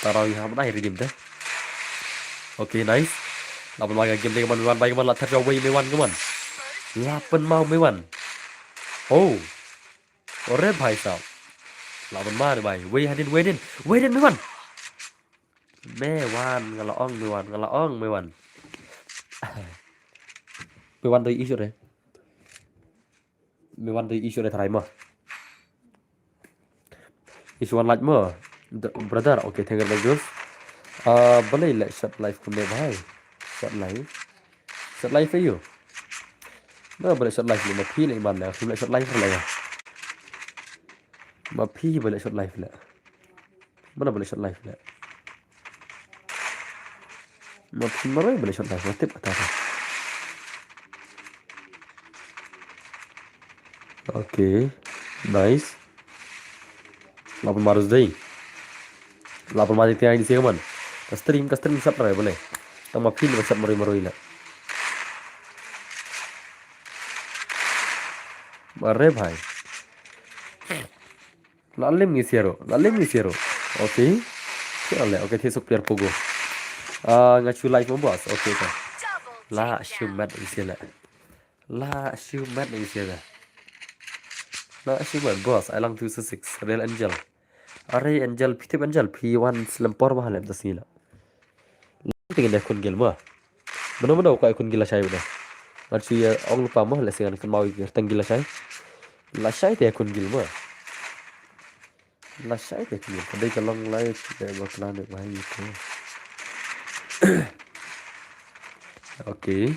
Tara wi hap dai redeem te. Okay, nice. Laban ma ka game te ka man wan bai ka man la thar jawai me wan ka man. Lapan mau me wan. Oh. Ore bhai sahab. Laban ma re bhai. Wei hadin, wei din. Wei din me wan. Me wan nga la ong me wan, nga la ong me wan. Me wan doi issue re. Me wan doi issue re tharai ma. Issue wan like ma. The brother, okay, thank you very much. Ah, balei le short live kumne bhai. Short live. Short live ayo. Na balei short live le ma phi le iman le. Kumne short live le ya. Ma phi balei short live le. Mana balei short live le. Ma phi maroi balei short live, ma tip kata ka. Okay. Nice. Lapan marus dei. Lapan marus tiang di siang man. Ka stream, ka stream short rai balei. Tang ma phi le short maroi maroi le. Mare bhai. La lem ngi siaro, la lem ngi siaro. Okay. Siaro le, okay, thi suk player Pogo. Ah, nga shu live mo boss. Okay ka. La shu mat ngi siale. La shu mat ngi siale. La shu mat boss, ai lang two six, Real Angel. Are Angel, phi tip Angel, phi wan slem por ma halem ta sila. Te ngan ïa khun gil mo. Mano mano ka khun gil lashai bad. Ngan shu ïa ong lypa mo, lehse ngan kynmaw ïa ka kyrteng gil lashai. Lashai te khun gil mo. Lashai te khun gil. Ka dei ka long live te ba kla ne ba ïa ko. Okay.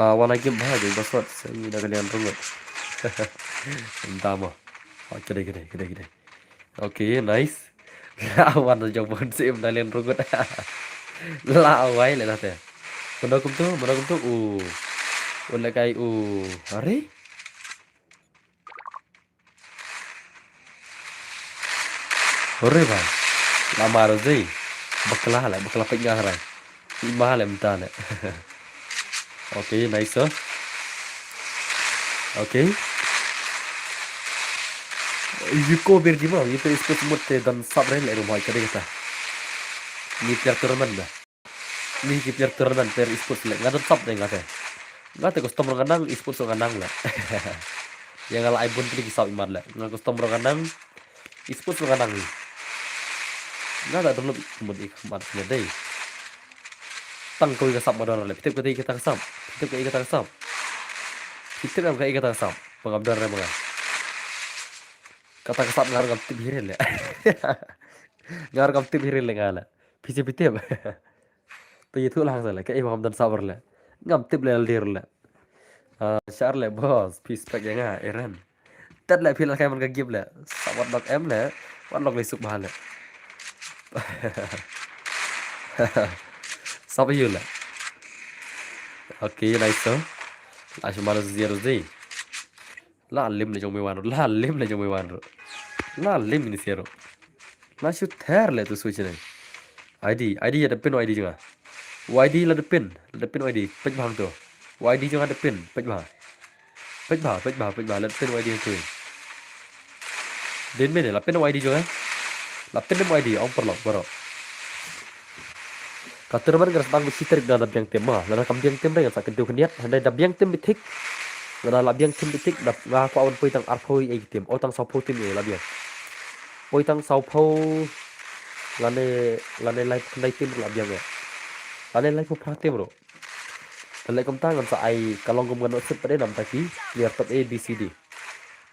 Ah, wan la game bha, jong ba sot, sa ngi da ka lian rungut. Nda mo. Ah, ka dei, ka dei, ka dei, ka dei. Okay, nice. La wan da jong pun sim da len rugut. La wai le nate. Mano kumtu, mano kumtu. U. U le kai u. Are? Ore bhai. La maro dei. Bakla le, bakla pek nga harai. Ima le mynta le. Okay, nice, sir. Okay. Yuko Berdi mo, ngi player esports mut te don sub re le rum hoi ka dei kata. Ngi player tournament ba. Ngi ki player tournament player esports le nga don sub re nga te. Nga te custom ro nga nang esports ro nga nang le. Ïa nga la ai bun ki sub imat le. Nga custom ro nga nang. Esports ro nga nang. Nga da download mut ik mat ne dei. Tang ko ka sap ma don le. Pitip ka dei ka tang sap. Pitip ka dei ka tang sap. Pitip ka dei ka tang sap. Pangam don re ma nga. Kata ka sap nga ngam tip hi re le. Nga ngam tip hi re le nga le. Pitip pitip. Te ïathuh lang sa le, kaei ba ngam don sap re le. Ngam tip le lder le. Ah, shar le boss, peace pack ïa nga, Eren. Tet le phi la kai man ka game le. Sap wat nok em le. Wat nok le suk bha le. Sap ïa le. Okay, nice to. Ash mana zero dei. La lim le jong me wan ro. La lim le jong me wan ro. La lim ni sero. La shu ther le tu switch ne. I D, I D ya da pin, I D jong nga. I D la da pin, la da pin I D. Pej bhang tu. I D jong nga da pin, pej bhang. Peit bha, peit bha, peit bha, la pyn ym ai di hangtu. Dei mynne la pyn ym ai di jong nga. La pyn ym ai di, ong paralok baroh. Ka tournament ka la sdang beit shi tarik, da la biang tim ma, lada kam biang tim re ngan sa kyntiew khyndiat, hynrei da biang tim beit thik. Lada la biang tim beit thik, da nga kwah ban poi tang arphew ei ei tim, oh tang sawphew tim ei la biang. Poi tang sawphew lane, lane laiphew khyndai tim ruh la biang ei. Lane laiphew phra tim ruh. Te leh kumta ngan sa ai ka long kum ka nohsip pat de namta ki player top A, B, C, D.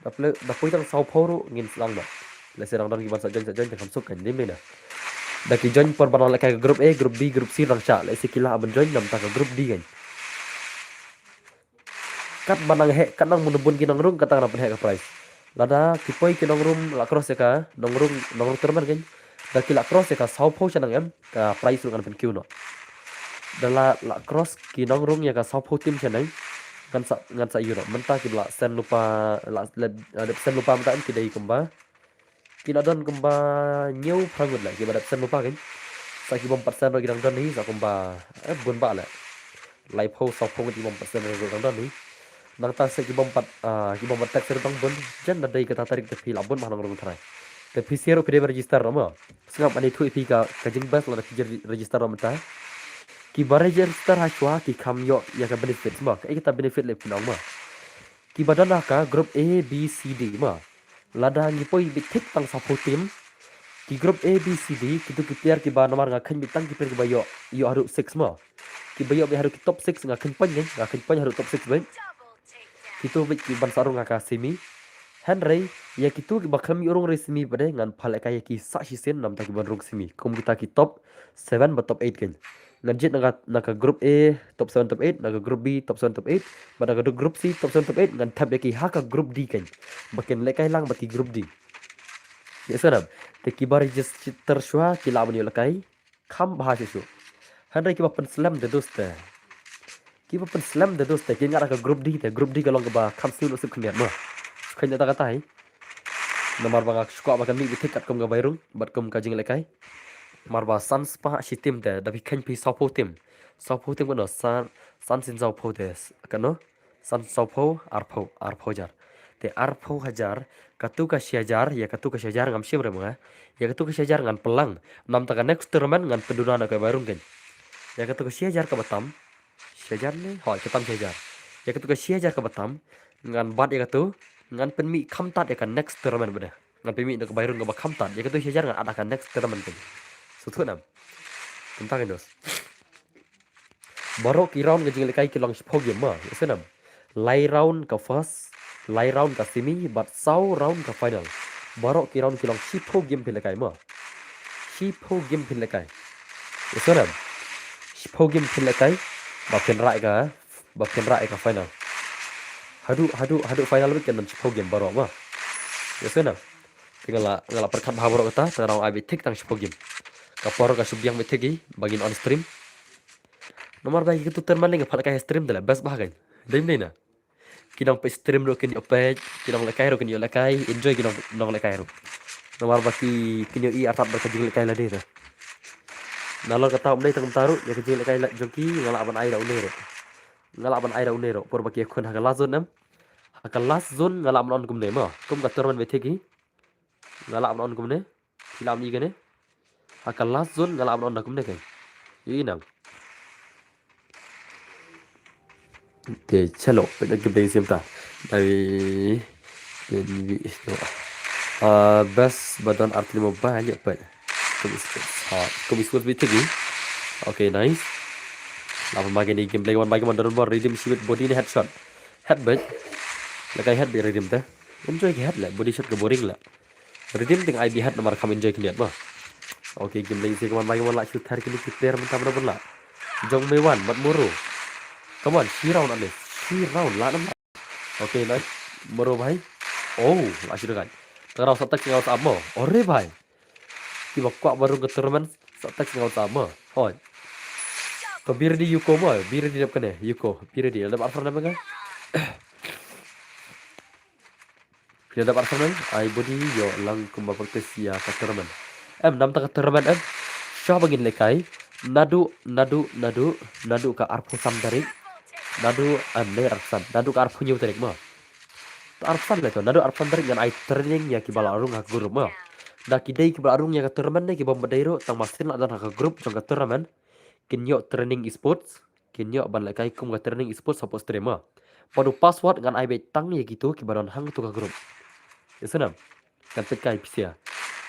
Da poi, da poi tang sawphew ruh ngin sdang noh. Lehse dang don ki ban sa join, sa join te kham suk kan, dei mynne. Da ki join por ba nang lehkai ka group A, group B, group C dang shah, lehse ki lah ban join namta ka group D kan. Katba nang heh, kat nang bun bun ki nongrung, kata nang pynheh ka prize. Lada ki poi ki nongrung la cross ïa ka nongrung, nongrung tournament kan. Da ki la cross ïa ka sawphew shaneng em, ka prize ruh ngan pynkiew noh. Da la, la cross ki nongrung ïa ka sawphew tim shaneng, ngan sa, ngan sa ïoh noh. Mynta kiba la send lypa, la, la, la dep send lypa mynta em ki dei kumba, ki la don kumba hynñiew phra ngut leh kiba dep send lypa kan. Sa ki bym pat send ruh ki dang don hi, sa kumba, eh, bun bah leh. Laiphew sawphew ngut ki bym pat send ruh ki dang don hi. Nangta sa ki bym pat, ah, ki bym pat text ruh dang bun. Jan da dei kata tarik te phi lah bun bha nongrung tharai. Te phi sngewthuh phi dei ba register ruh mo. Sngap ani thuh ïa phi ka, ka jingbest lada phi register ruh mynta. Kiba register ha shuwa ki kham ïoh ïa ka benefit mo. Kaei kata benefit leh phin ong mo. Kiba don ha ka group A, B, C, D mo. Lada ngi poi beit thik tang sawphew tim. Ki group A, B, C, D, kitu ki player kiba namar nga kheiñ beit tang ki player kiba ïoh, ïoh haduh six mo. Kiba ïoh beit haduh ki top six nga kheiñ point kan, nga kheiñ point haduh top six beit. Kitu beit ki ban sa rung ha ka semi. Hynrei ïa kitu kiba khlem ïoh rung re semi pat de ngan phah lehkai ïa ki sa shisien namta ki ban rung semi. Kum kita ki top seven bad top eight kan. Ngan jied na ka, na ka group A top seven top eight, na ka group B top seven top eight, bad na ka group C top seven top eight ngan thep ïa ki ha ka group D kan. Ba kin lehkai lang bad ki group D. Ïa sngewbha. Te kiba register shuwa ki lah ban ïoh lehkai. Kham bha shuh shuh. Hynrei kiba pynslem te dost te. Kiba pynslem te dost te, kin ngat ha ka group D te, group D ka long kaba kham sniew nohsip khyndiat mo. Khyndiat kata hi. Namar ba nga shu kwah ba kan mih beit thik katkum ka bai rung bad kum ka jinglehkai. Namar ba san spah shi tim te, da phi kheiñ phi sawphew tim. Sawphew tim kano, san, san sien sawphew te, kano. San sawphew, arphew, arphew hajar. Te arphew hajar, katu ka shi hajar, ïa katu ka shi hajar ngam shim re ma nga. Ïa katu ka shi hajar ngan pynlang. Namta ka next tournament ngan pynduna na ka bai rung kan. Ïa katu ka shi hajar kaba tam. Shi hajar ne? Hooid, ka tam shi hajar. Ïa katu ka shi hajar kaba tam. Ngan bat ïa katu. Ngan pynmih kham tad ïa ka next tournament pat de. Ngan pynmih na ka bai rung kaba kham tad. Ïa katu shi hajar ngan add ha ka next tournament kan. Sngewthuh nam. Kumta kan dost. Baroh ki round ka jinglehkai ki long shiphew game ma, ïa sngewbha. Lai round ka first, lai round ka semi, bad saw round ka final. Baroh ki round ki long shiphew game phin lehkai ma. Shiphew game phin lehkai. Ïa sngewbha. Shiphew game phin lehkai, ba phin rah ïa ka, ba phin rah ïa ka final. Haduh, haduh, haduh final bad kan don shiphew game baroh ma. Ïa sngewbha. Te nga la, nga la pyrkhat bha baroh kata, te nga dang ai beit thik tang shiphew game. Ka por ka shu biang beit thik hi, ba ngin on stream. Namar ba ïa kitu tournament lei nga phah lehkai ha stream te leh best bha kan. Dei ym dei na. Ki nongpeit stream ruh kin ïoh peit, ki nonglehkai ruh kin ïoh lehkai, enjoy ki nong, nonglehkai ruh. Namar ba ki, kin ïohi artat bad ka jinglehkai lade te. Nalor kata ym dei tang kumta ruh, ïa ka jinglehkai la jong ki, nga lah ban ai da une ruh. Nga lah ban ai da une ruh, por ba ki ïakhun ha ka last zone em. Ha ka last zone nga lah ban on kumne mo. Kum ka tournament beit thik hi. Nga lah ban on kumne. Phi lah ban i kane. Ha ka last zone nga lah ban on da kumne kan. Ïohi nang. Te chalo, pyndonkam dei sim ta. Dei pynwi to. Ah, best ba don artylli mo ba ïa peit. Kum is, ha, kum is beit thik hi. Okay, nice. Lah ban ma kane gameplay wan ba ki mon don bor redeem shi beit body ne headshot. Head beit. Lehkai head beit redeem te. Enjoy ki head leh, body shot ka boring leh. Redeem te nga ai beit head namar kham enjoy khyndiat ma. Okay, gameplay ïa ka mon ba ki mon lah shu ther kine ki player mynta ban lah. Jong Meiwan bad Moro. Come on, shi round at least. Shi round lah nam. Okay, nice. Moro bhai. Oh, lah shu dang. Tang rau sa text nga WhatsApp mo. Ore bhai. Kiba kwah ban rung ka tournament sa text nga WhatsApp mo. Hooid. Ka Birdi Yuko mo, Birdi dep kane, Yuko, Birdi dep arphew nam ka. Phi la dep arphew nam, ai body ïoh lang kumba practice ïa ka tournament. Em, namta ka tournament em. Shuwa ba ngin lehkai. Naduh, naduh, naduh, naduh ka arphew san tarik. Naduh, em, ne arphew san. Naduh ka arphew hynñiew tarik mo. Arphew san leh to, naduh arphew san tarik ngan ai training ïa kiba la rung ha ka group mo. Da ki dei kiba la rung ïa ka tournament ne kiba ym dei ruh, tang ba shen la don ha ka group jong ka tournament, kin ïoh training esports, kin ïoh ban lehkai kum ka training esports hapoh stream mo. Bad u password ngan ai beit tang ïa kito kiba don hangto ka group. Ïa sngewbha. Kan peit kai pisa.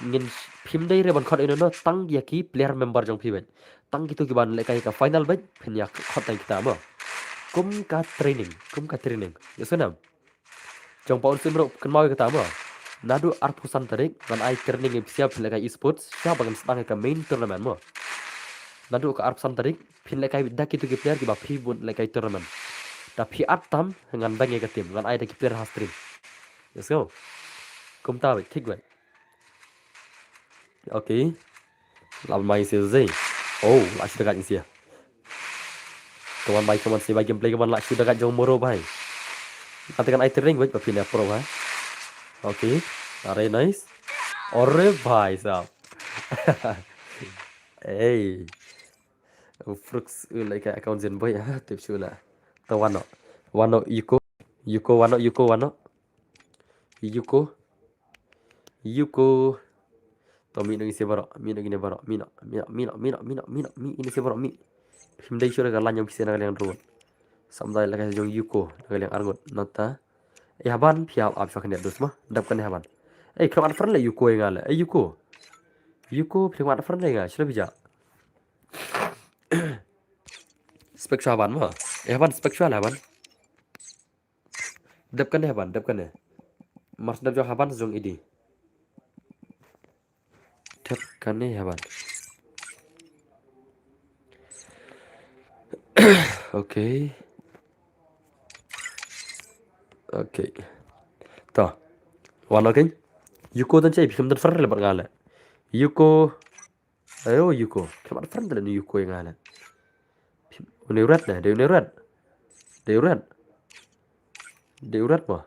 Ngin phim dei re ban khot ino no tang ïa ki player member jong phi beit. Tang kito kiban lehkai ka final beit, phin ïa khot tang kita mo. Kum ka training, kum ka training. Ïa sngewbha. Jong pa un sim ruh kynmaw ïa kata mo. Naduh arphew san tarik ngan ai training ïa pisa phin lehkai esports, sha ba ngan sdang ïa ka main tournament mo. Naduh ka arphew san tarik phin lehkai da kito ki player kiba phi bun lehkai tournament. Da phi at tam ngan bang ïa ka team, ngan ai da ki player ha stream. Let's go. Kumta beit, thik beit. Okay. Lam mai sia zei. Oh, la shu da gat sia. Kawan bai, kawan sia bai gameplay kawan la shu da gat jong moro bai. Kata kan ai training beit ba phi na pro ha. Okay. Are nice. Ore bhai sahab. Hey. Frux u lehkai account zen boy ha tip shu la. To wano. Wano Yuko. Yuko wano, Yuko wano. Yuko. Yuko. To mih noh ïa kine baroh, mih noh ïa kine baroh, mih noh, mih noh, mih noh, mih noh, mih noh, mih noh ïa kine baroh, mih. Phim dei shuh da ka line jong phi sha na ka liang ruh. Samdai lehkai jong Yuko na ka liang arngut. Nata. Eh, haban phi ap ap shuwa kane dus mo. Dap kane haban. Eh, khlem add friend leh Yuko ïa nga leh. Eh, Yuko. Yuko, phi khlem add friend leh nga, shu leh phi ja. Spek shuwa haban mo. Eh, haban spek shuwa leh haban. Dep kane haban, dep kane. Mars dep jong haban jong idi. Dep kane haban. Okay. Okay. To. Wan okay. Yuko tan che, phim tan fer le bat ngale. Yuko. Ayo, Yuko. Khlem add friend leh ni Yuko ïa nga leh. Une u red ne, dei une u red. Dei u red. Dei u red mo.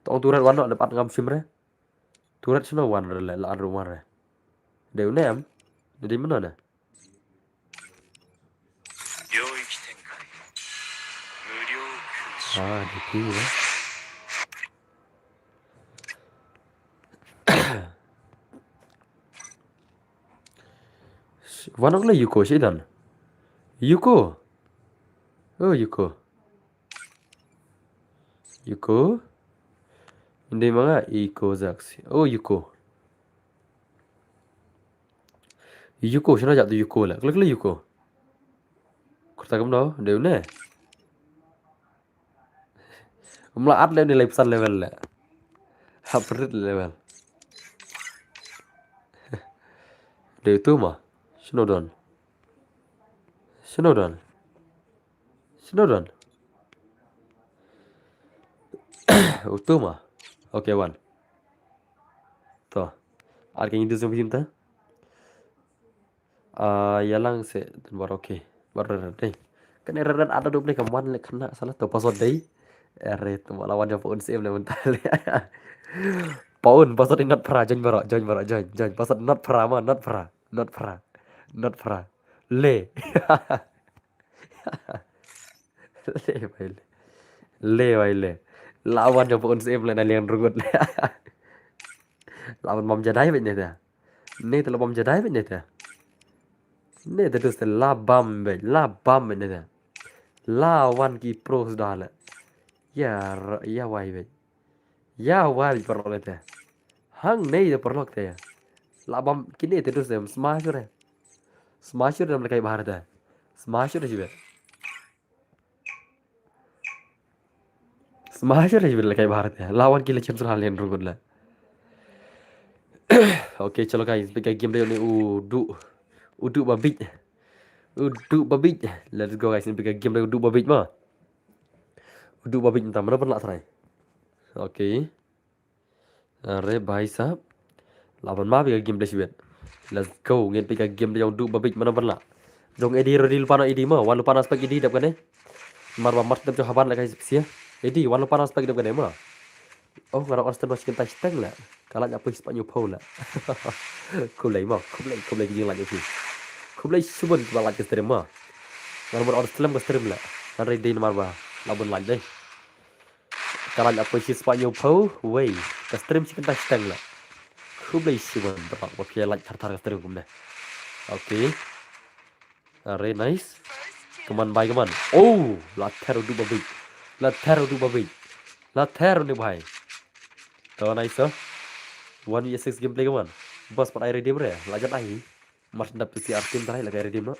Tong tu red wan noh, leh pat ngam sim re. Tu red shano wan re leh, la add ruh wan re. Dei une em. Dei mano ne. Ah, dei phi ne. Wan ong le Yuko shi dan. Yuko. Oh, Yuko. Yuko. Inde manga Yuko Zax. Oh, Yuko. Yuko, shano jat tu Yuko le. Klik le Yuko. Kurta kam no, deu ne. Mla at le ni lai pesan level le. Haprit level. Deu tu ma. Shano don. Shano don. Shano don. Utu ma. Okay, wan. To. Ar kini tu sumbi ta. Ah, ïalang se, bar okay. Bar red dei. Kan red red ada dub dei kam wan le khana sala to password dei. Red to mala wan japa un sim le mentale. Paun password not pra, join baro, join baro, join, join. Password not pra ma, not pra, not pra, not pra. Le. Le bai le. Le bai le. Lawan japa un sim le na liang rugut le. Lawan mam jadai bai ne ta. Ne te la bam jadai beit ne te. Ne te dus te la bam beit, la bam beit ne te. La wan ki pros da le. Ya, ya wai beit. Ya wai beit parlok ne te. Hang ne te parlok te. La bam kine te dus te smash re. Smash re dam le kai bahar te. Smash re jibe. Smash re jibe le kai bahar te. Lawan ki le champion halen rugun le. Okay, chalo guys, bika game dei ni udu. Udu babit. Udu babit. Let's go guys, bika game dei udu babit ma. Udu babit entah mana pun lah try. Okay. Are bhai sahab. Laban ma bika game dei sibet. Let's go. Ngin bika game dei udu babit mana pun lah. Jong edi rodi lupa no edi ma. Wan lupa no spek edi dap kane. Mar ba mar dap jo haban la guys sia. Edi wan lupa no spek dap kane ma. Oh, ngara on stand ba chicken tai steng la. Kalat nya pui spa nyu pau la. Khublei ma, khublei, khublei ki jing la nyu pui. Khublei subun ba la ki stream ma. Ngara mar on stream ka stream la. Ngara dei mar ba la bun la dei. Ka lait la poi shi spah hynñiew phew wei. Ka stream shi kynta shiteng la. Khublei shibun, da bak ba phi lait thar thar ka stream kumne. Okay. Are nice. Kaman bai kaman. Oh, la ther u duh ba bit. La ther u duh ba bit. La ther u ni bai. To nice, oh. One v six gameplay kaman. Boss pat ai redeem re. La jan ai. Mar sendap tu si artim tarai la kai redeem no.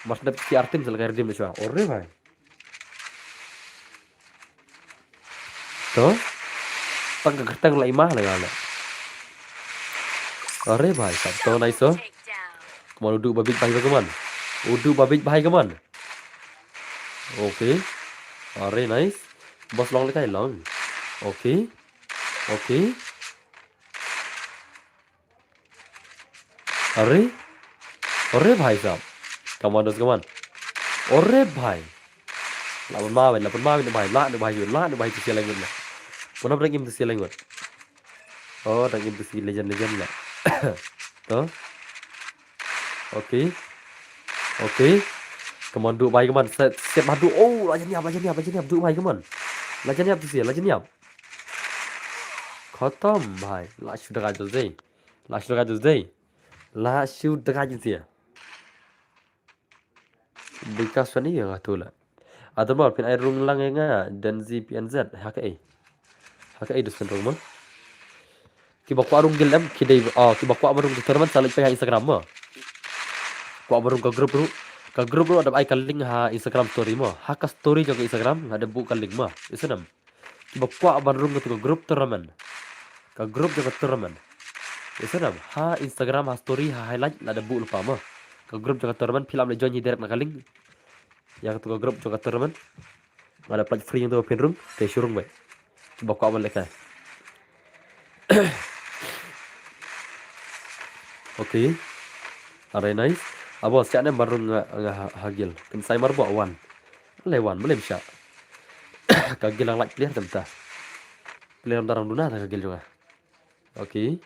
Mar sendap tu si artim la kai redeem no shwa. Ore bai. To. Tang ka kertang la ima la gala. Are bai sap to nice, oh. Kaman u duh ba bit bai ba kaman. U duh ba bit bai kaman. Okay. Are nice. Boss long le kai long. Okay. Okay. Are. Are bai sap. Kaman dos kaman. Ore bai. La pun mawin, la pun mawin bai, la ni bai, la ni bai tu si langut la. Pun apa dang im tu si langut. Oh, dang im tu si legend, legend la. To. Okay. Okay. Kaman duh bai kaman. Set, set ba duh. Oh, la jan yap, la jan yap, la jan yap duh bai kaman. La jan yap tu si, la jan yap. Khatam bai. La shu daga jul dei. La shu daga jul dei. La shu daga jul dei. Bika swan ïa nga tu la. Atam ba phin ai rung lang ïa nga dan zi P N Z. Ha ka ei. Ha ka ei dus kan rung ma. Kiba kwah rung gil em ki dei, oh, kiba kwah ba rung tournament sa leit pei ha Instagram ma. Kwah ba rung ka group ruh. Ka group ruh da ai ka link ha Instagram story ma. Ha ka story jong ka Instagram nga da buh ka link ma. Isnam. Kiba kwah ban rung katu ka group tournament. Ka group jong ka tournament. Isnam ha Instagram ha story ha highlight la da buh lypa ma. Ka group jong ka tournament phi lah ban join hi direct na ka link. Ïa katu ka group jong ka tournament. Nga da pynlait free jong tu phin rung te shu rung bai. Kiba kwah ban lehkai. Okay. Are nice. Abo siap ne ban rung nga, nga ha, ha gil. Kynsai mar buh wan. Leh wan, mlem sha. Ka gil lang lait player tam ta. Player tam ta rang duna ta ka gil jong nga. Okay.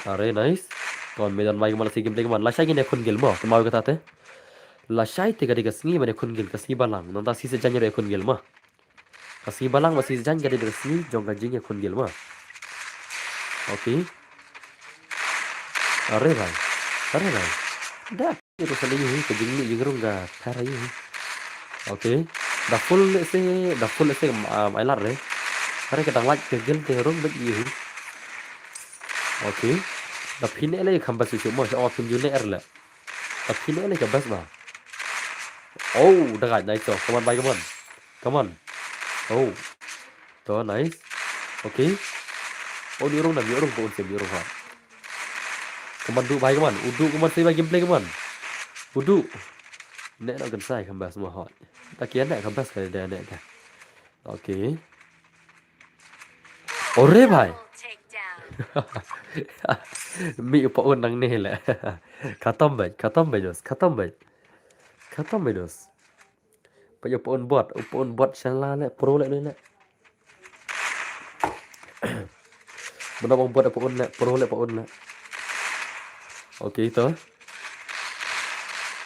Are nice. Kon me don mai man la si gameplay man. La shai ngin ïa khun gil mo. Kynmaw kata te. La shai te ka dei ka sngi ban ïa khun gil, ka sngi balang. Nangta shi sien jan ïa khun gil mo. Ka sngi balang bad sngi jan ka dei ka sngi jong ka jingïakhun gil mo. Okay. Are bhai. Are bhai. Da. Ïa ruh sa lei hi ka jingmih jingrung ka pher hi. Okay. Da full leh se, da full leh se, um, ai lad re. Are ka dang lait ka gil te rung bad hi. Okay. Da phin leh kham bas shuh mo, sha o phim ju leh er leh. Ka phin leh ka best ba. Oh, da gai, nice to. Come on, bhai, come on. Come on. Oh. To, nice. Okay. Oh, ni urung na, ni urung ko un sem, ni urung ha. Come on, duh, bhai, come on. Uduh, come on, sei, bhai, gameplay, come on. Uduh. Ne na kan sai, kan best mo hot. Ta kian ne kan best ka de ne ka. Okay. Ore bhai. Mi u pa un nang ne le. Khatam bhai, khatam bhai dos, khatam bhai. Khatam bhai dos. Pa u pa un bot, u pa un bot shala le, pro le le. Bana bang bot pa un le, pro le pa un le. Okay to.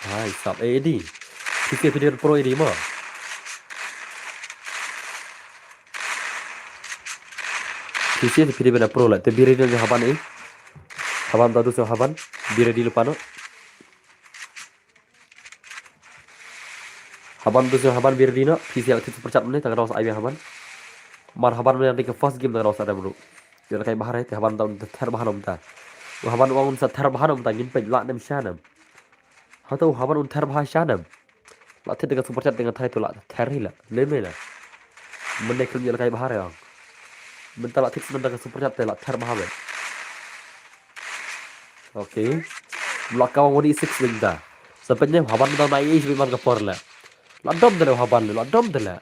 Hai sap A D. P C P D pro A D mo. P C P D pro la. Te biri ni haban eh. Haban tadu so haban. Biri di lupano. Haban tu so haban biri di no. P C L tit perchat mene tang raus ai haban. Mar haban mene ke first game tang raus ada bro. Yo kai bahar eh te haban tau ter bahan om ta. Haban wang sa ter bahan om ta ngin pe la nem shanam. Hato haban un ther bha shanam. La thit da ka super chat da nga thai to la ther hi la. Lem hi la. Mynne khlem ïa la kai bha re ong. Mynta la thit snem da ka super chat te la ther bha be. Okay. La ka wang wani six wing da. Sa pynne haban da na i man ka por la. La dom da le haban le, la dom da le.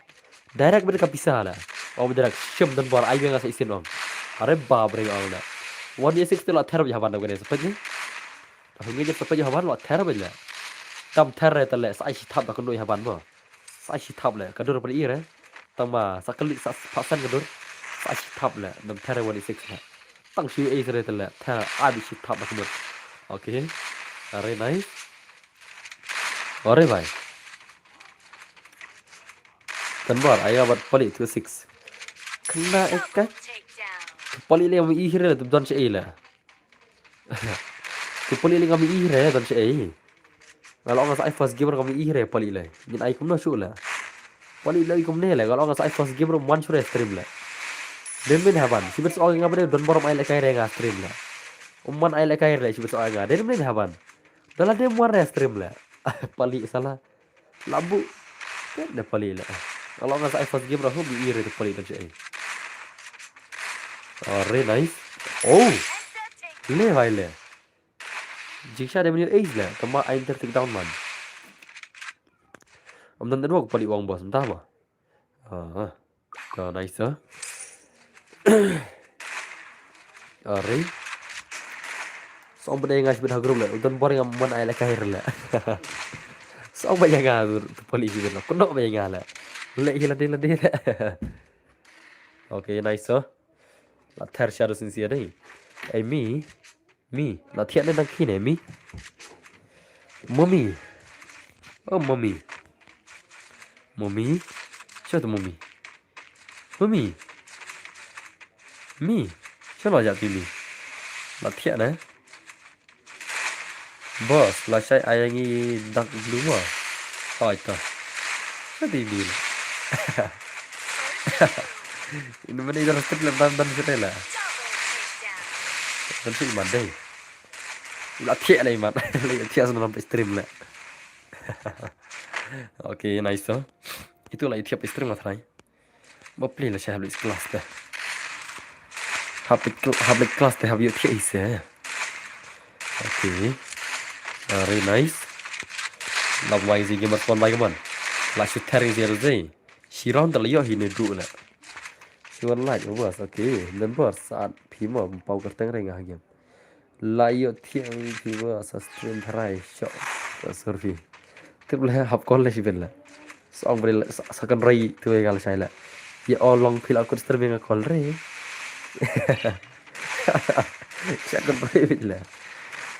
Direct bad ka pisa la. Ong direct shim dan bor ai nga sa isin ong. Are bap re ong la. Wani six te la ther bha haban da kane sa pynne. Hynrei jep sa peit ïa haban la ther bha le. Tam ther re te le sa ai shi thap da kynduh ïa haban mo. Sa ai shi thap le ka dur pali re. Tang ma sa kali sa phasan ka dur. Sa ai shi thap le dam ther re wani six le. Tang shi ai re te le ther ai bi shi thap da kynduh. Okay. Are nice. Are bhai. Tanbar, ai nga bad pali two six. Kena eka. Pali le ngam i hire tu don che ei la. Tu pali le ngam i hire don che ei. Nga la ong nga sa ai first game ruh ngam i hire pali le. Ngin ai kumno shuh la. Pali le i kumne le, nga la ong nga sa ai first game ruh man shuh re stream le. Dei men haban, shibit sa ong nga bade don bor um ai le kai re nga stream le. Um man ai le kai re shibit sa ong nga. Dei men haban. Dala dei mwar re stream le. Pali sala. Labu. Ket da pali le. Nga la ong nga sa ai first game ruh hum i re tu pali don che ei. Oh, re nice. Oh. Le vai le. Jingsha de menir ace le. Tama ai enter take down man. Am dan dua pali wang bos entah ma. Ah. Ka nice ah. Ari. Song bade nga shibit ha group le. Udan bor ngam man ai le kai le. Song ba nga tu pali shibit le. Kuno ba nga le. Le hila de le de le. Okay, nice ah. La ther shadow sin sia dei. Ai mi. Mi, la thiah ne dang khine mi. Mummy. Oh, mummy. Mummy. Sho tu mummy. Mummy. Mi. Sho la jati mi. La thiah ne. Boss, la shai ayangi dak blue ma. Oi to. Sho ti mi. Ini mana idan step le ban ban sete la. Ban sete man dei. La thiah le man. La thiah sana lam stream le. Okay, nice to. Itu la thiah stream ma trai. Ba pli la shai hablik class te. Hablik cl-, hablik class te hab yu thiah ise. Okay. Very nice. Love my zi gamer spawn bai kaman. La shu ther zi zi. Shiron da la yo hi ne du la. Shiwan like bas. Okay. Then bas saat phima pau kerteng renga game. La ïoh thiang ki ba sa stream tharai shok. Ka surfi. Tip le hap call le shi ben le. Song bre le sa kan rei tu ga le shai le. Ye o long phil akut stream nga call re. Sa kan rei bit le.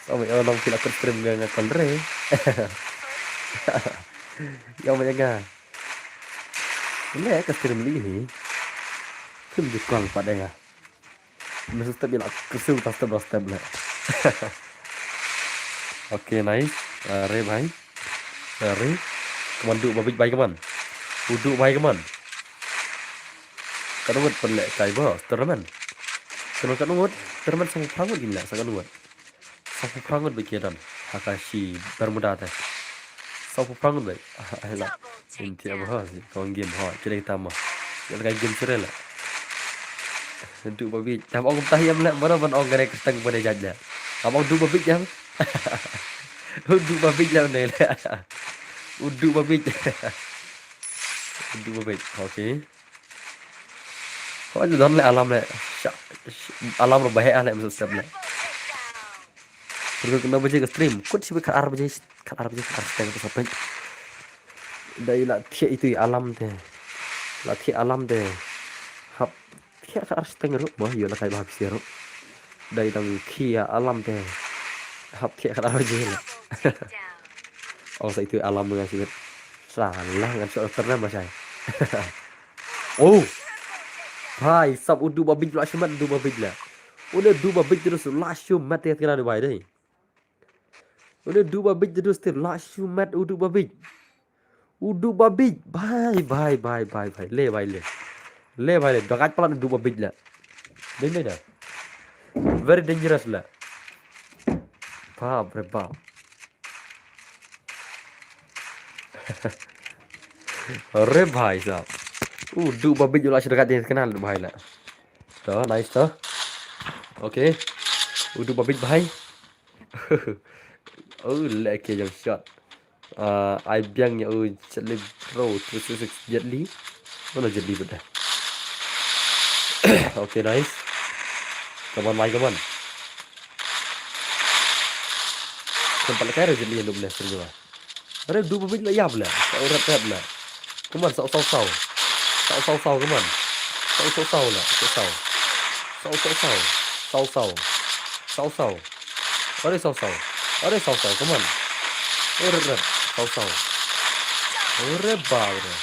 Song bre o long phil akut stream nga call re. Yo ma nga. Le ka stream li hi. Phim ju call pat de nga. Masa step ila kesu ta step dua step le. Okay, nice. Are bhai. Are. Kaman du babik bai kaman. Udu bai kaman. Ka ngut pen le kai ba tournament. Kano ka ngut tournament sa prangut gin le sa ka ngut. Sa prangut ba kidan. Haka shi Bermuda te. Sa prangut ba. Ai la. Inti ba ha si kong game ha. Kira kita ma. Kira kai game sure la. Du babik. Tam ong tahiam le mana ban ong gare kesteng pada jaj le. Abang du babik jam. Du babik jam ne le. Du babik. Du babik. Okay. Ko aja don le alam le. Sha-, sh-, alam ro bahek ale masa step le. Perlu kena baje ke stream. Kut sibuk kat ar baje, kat ar baje, kat ar setengah tu sampai. Dai la thiah itu alam te. La thiah alam te. Hap thiah kat ar setengah ro. Bah, yo la kai bah bisi ro. Dai dang thiah alam te. Hap thiah kat ar baje le. Oh, sa itu alam dengan sibuk. Salah ngan sok ternem ba shai. Oh. Bhai sab, udu babik la shumat, udu babik la. Udu babik terus la shumat ya kena bhai dei. Udu babik terus ter la shumat udu babik. Udu babik bhai bhai bhai bhai bhai le bhai le. Le bhai le dagat palan udu babik la. Dei dei da. Very dangerous la. Bap re bap. Re bhai sab. Udu babik la shi dagat de kenal bhai la. To nice to. Okay. Udu babik bhai. Oh, leke jam shot. Ah, ai biang ya u Jet Li bro three six six Jet Li. Mana Jet Li beda. Okay, nice. Come on, mai, come on. Kan pala kai Jet Li yang dum ne sering lah. Are du babik la yap la. Sa rep rep la. Come on, saw saw saw. Saw saw saw, come on. Saw saw saw la. Saw saw. Saw saw saw. Saw saw. Saw saw. Are saw saw. Are saw saw, come on. Are rep. Saw saw. Are ba are.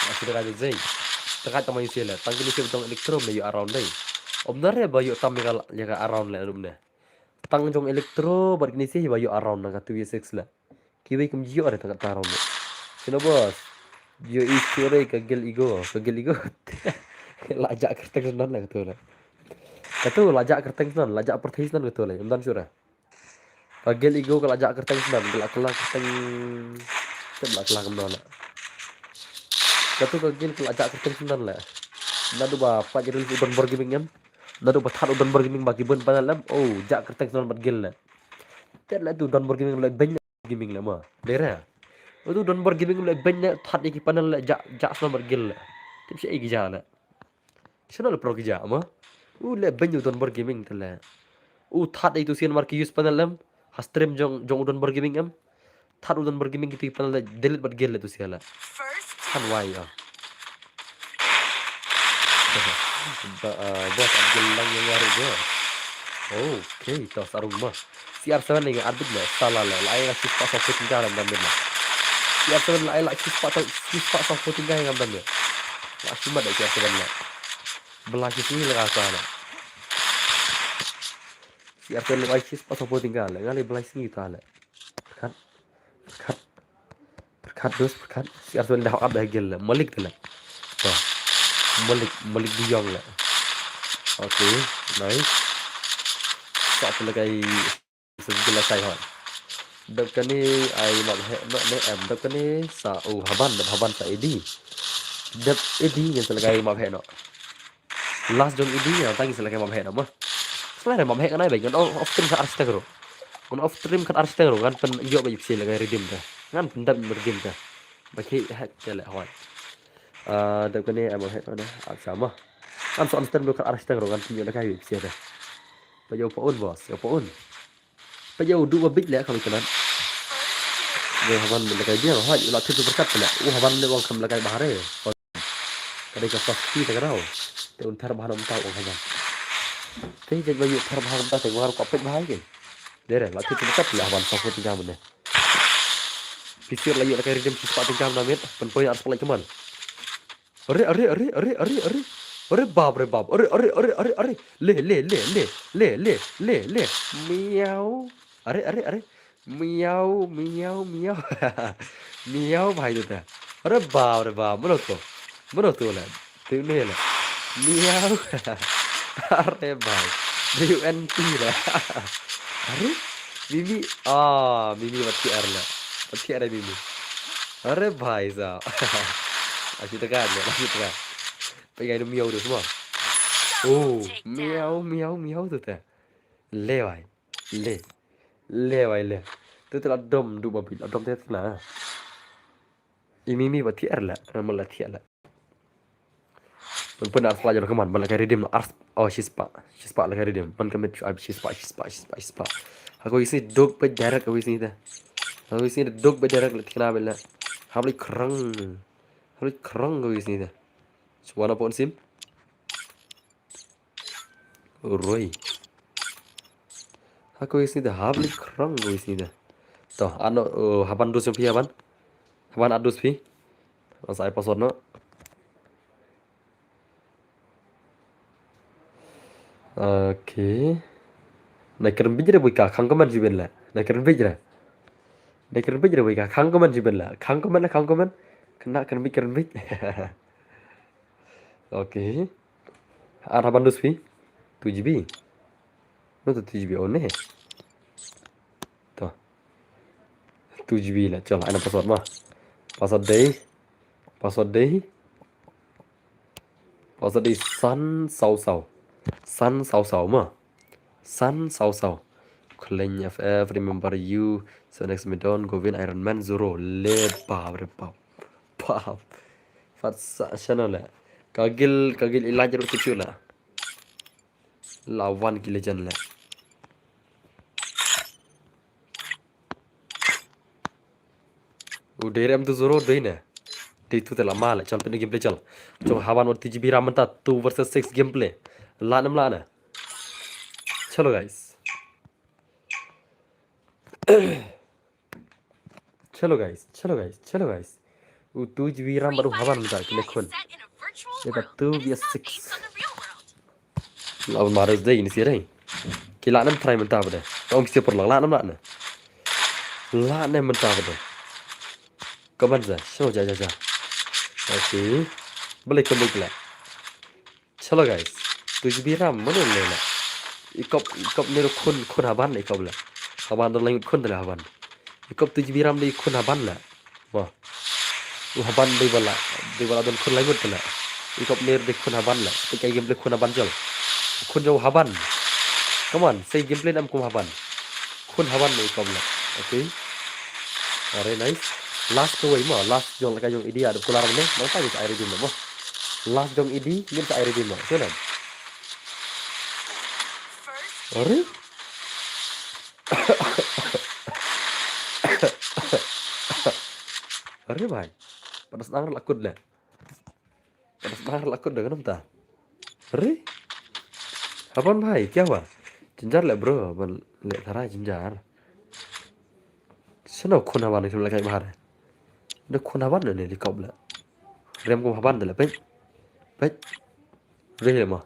Asi da ka jong zei. Tang ka tang ma ïoh si le. Tang kini si tang Electro ne ïoh around dei. Om na re ba ïoh tam ïa ka, ïa ka around le rup ne. Tang jong Electro bad kini si ba ïoh around na ka two v six le. Kiwei kum ïoh re tang ka around le. Sino boss. Ïoh i sure ka gel ego, ka gel ego. La jak kyrteng snan le ka tu le. Ka tu la jak kyrteng snan, la jak pyrthei snan ka tu le. Ym don sure. Ka gel ego ka la jak kyrteng snan, ka la kylla kyrteng. Ka la kylla kumno la. Ka tu ka gel ka la jak kyrteng snan la. Naduh ba pat jadul u Don Bor Gaming em. Naduh ba thad u Don Bor Gaming ba ki bun panel em. Oh, jak kyrteng snan bad gel la. Te la tu Don Bor Gaming la beng gaming la ma. Dera. Tu Don Bor Gaming la beng la thad ïa ki panel la jak, jak snan bad gel la. Tip shi ai ki ja la. Channel pro ki ja ma. U le beng u Don Bor Gaming te le. U thad itu sian mar ki use panel em. Ha stream jong, jong u Don Bor Gaming em. Thad u Don Bor Gaming kiti panel le delete bad gel le tu sia la. Kan wai ya. Ba, ah, bos Abdul lang yang waru bos. Okay, to sarung ma. C R seven lagi arbit le, salah le. Lai la shispa sa puting ka lam dam le. C R seven lai la shispa sa, shispa sa puting ka lam dam le. La shimat le C R seven le. Bela shi sini le ka sa le. C R seven lai shispa sa puting ka le. Ngali bela sini ta le. Pyrkhat. Pyrkhat. Pyrkhat dus, pyrkhat. C R seven dah up dah gel le. Malik te le. Wah. Malik, Malik Diyong le. Okay, nice. Sa pun le kai. Sejela sai hot. Dep kane ai map heh no ne em, dep kane sa u Haban, dep Haban sa A D. Dep A D ngan sa lehkai map heh no. Last jong A D ngan tang sa lehkai map heh no ma. Sa lehkai map heh ngan ai bai ngan off stream khat ar shiteng ruh. Ngan off stream khat ar shiteng ruh ngan pyn ïoh bai psi lehkai redeem te. Ngan pyndap redeem te. Ba ki heh te leh hot. Ah, dep kane ai map heh no ne. Ak sama. Ngan sa on stream ruh khat ar shiteng ruh ngan pyn ïoh lehkai bai psi te. Ba ïoh pa un bos, ïoh pa un. Peit ïa u duh ba bit leh ka Lieutenant. Ïa Haban lehkai biang, hoi, u la thut pyrkhat pynleh. U Haban leh u ong kam lehkai bahar eh. Ka dei ka soft key ta ka dau. Te un ther bahar um tau u Haban. Te jait ba ïoh ther bahar um tau te bahar ka peit bahar ke. Dere, la thut pyrkhat pynleh Haban soft key ta ka mane. Pisir la ïoh lehkai redeem shispa ta ka mane mit. Pynpoi ar spot leh ka man. Are, are, are, are, are, are. Are, bab, are, bab. Are, are, are, are, are. Le, le, le, le. Le, le, le, le. Miau. Are, are, are. Miau, miau, miau. Miau, bhai, tu ta. Are, bab, are, bab. Mano tu? Mano tu la? Tu ne la. Miau. Are, bhai. D U N T la. Are? Mimi. Ah, Mimi, mati ar la. Mati ar Mimi. Are, bhai, sa. Ashi taka, ashi taka. Peit ngai miau tu semua. Oh, miau, miau, miau tu ta. Le wai. Le. Le wai le. Tu tu la dom du babi, la dom te na. I Mimi ba thier la, ma la thier la. Pun pun ar spot jong ka man, ba la ka redeem ar, oh, shispa. Shispa la ka redeem. Man ka mit shispa, shispa, shispa, shispa. Hako isi dog pe direct ko isi ta. Hako isi dog pe direct la thina bela. Habli krang. Habli krang ko isi ta. Suana pon sim. Roi. Hako isi ta habli krang ko isi ta. To, ano, uh, Haban dus phi Haban. Haban adus phi. Sa ai password no. Okay. Na kren bij re buka khang comment jiben la. Na kren bij re. Na kren bij re buka khang comment jiben la. Khang comment, khang comment. Kena kren bij, kren bij. Okay. Ar Haban dus phi. Two G B. No to two G B one ne. To. Two G B la, chal, ai na password ma. Password dei. Password dei. Password dei san saw saw. San saw saw ma. San saw saw. Khleng F F, remember you. So next me don, Govin, Iron Man, Zoro. Le bab re bab. Bab. Fat sa channel la. Kagil, kagil ilaj ru tu chula. La wan ki legend la. U dei rem tu Zoro dei ne. Dei tu te la ma la, chal pin gameplay chal. Jong Haban wat T G B ram ta two versus six gameplay. La nam la na. Chalo guys. Chalo guys, chalo guys, chalo guys. U two G B RAM bad u haban mynta kine khun. Ïa ka two vs six. La mar dei ini sih dei. Ki la nem try mynta bad. Tong ki por lang la nem la ne. La nem mynta bad. Kaman za, so ja ja ja. Okay. Balik kembali kala. Chalo guys. Two G B RAM mano le la. Ikop ikop ne khun khun haban ikop la. Haban don lang khun la haban. Ikop two G B RAM de khun haban la. Wah. U haban dei bala, dei bala don khun laingut la. Ikop ner dei khun haban la. Te kai gameplay khun haban jol. Khun jol haban. Come on, sei gameplay nam kum haban. Khun haban dei ikop la. Okay. Are nice. Last kawei mo, last jong la ka jong idi adep kular ne. Nang ta jong ai ready mo. Last jong idi ngin ta ai ready mo. Sana. Are? Are bhai. Padas nang la kut le. Padas nang la kut de kan ta. Are? Haban bhai, kya hua? Jinjar le bro, ban le tharai jinjar. Sano khun haban ni sum le kai bahar. De khun haban ne di kop le. Rem ko haban de le pek. Pek. Re le mo.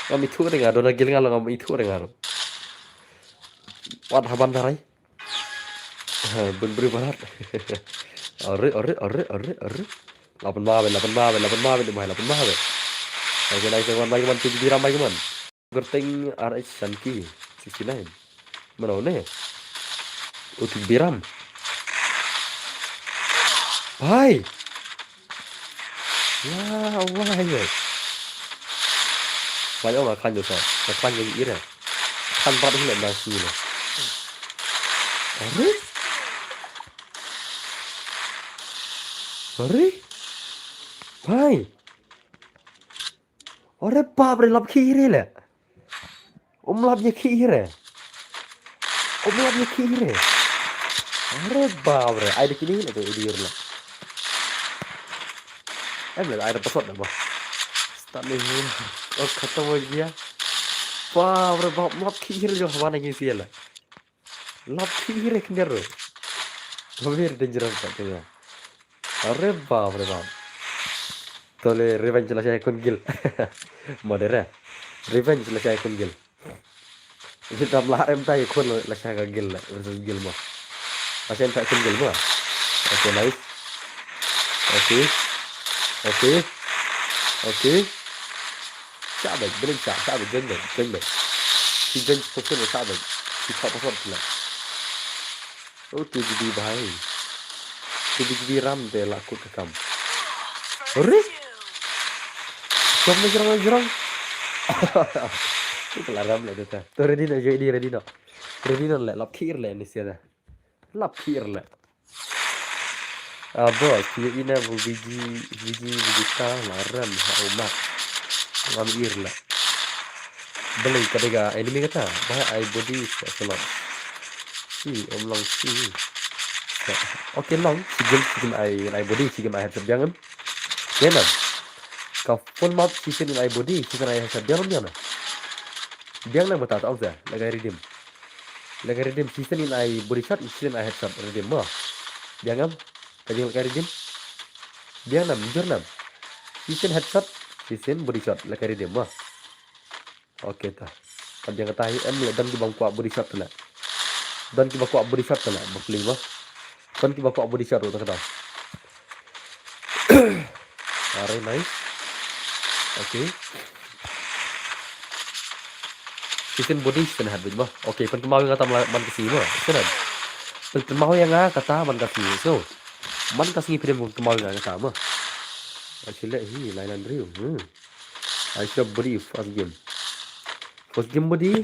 Ngam ithuh ring ado na gil ngal ngam ithuh ring ado. Wat haban darai. Bun beri barat. Ore ore ore ore ore. Lapan mawe lapan mawe lapan mawe de mai lapan mawe. Oke nice one mai man two G B RAM mai man. Gerting R H Sanki sixty nine. Mano ne? U two G B RAM. Bhai. Ya Allah ya. Bhai oh nga khan jo sa. Nga khan jo ira. Khan brat hile na si le. Are? Are? Bhai. Ore bap re lap khih re le. Um lap ye khih re. Um lap ye khih re. Ore bap re. Ai de kini le to idi re le. Em le ai de pasot da ba. Start le hu. Oh khatam ho gaya. Bap re bap lap khih re jo hawa na ngi si le. Lap khih re khnder ro. Very dangerous ba tu ya. Are bap re bap. Tole revenge la shai kun gil. Modere. Revenge la shai kun gil. Jitam la em tai kun la shai ka gil la. Versus gil mo. La shai ta kun gil mo. Okay nice. Okay. Okay. Okay. Shah bek, bring shah, shah bek, join bek, join bek. Ki join person shah bek. Ki thok person la. Oh, two G B bhai. Two G B RAM de la kut ka kam. Ore? Jom na jrong na jrong. Itu la ram la deta. To ready no, ready ready no. Ready no le lap khir le ni sia da. Lap khir le. Ah boss, ki ina bu biji biji biji ka la ram ha umat. Ngam ir la. Beli kadega enemy kata, ba ai body sa salon. Si om long si. Okay long, si gem si gem ai ai body si gem ai headshot biang em. Kena. Ka full map si sen ai body si sen ai headshot biang em biang na. Biang na mata ta ong sa, lagai redeem. Lagai redeem si sen ai body shot, si sen ai headshot redeem mo. Biang em. Ka jing lakai redeem. Biang nam jur nam. Si sen headshot, si sen body shot lakai redeem mo. Okay ta. Ka biang kata hi em le don ki bang kwah body shot la. Don ki bang kwah body shot la, bang pli mo. Don ki bang kwah body shot ta kata. Are nice. Okay. Si sen body si sen head bit mo. Okay, pynkynmaw ïa nga kata man ka sngi mo. Pynkynmaw ïa nga kata man ka sngi. So, man ka sngi phi dei pynkynmaw ïa nga kata mo. Actually hi lai lan riu. Hmm. Ai shop body first game. First game body.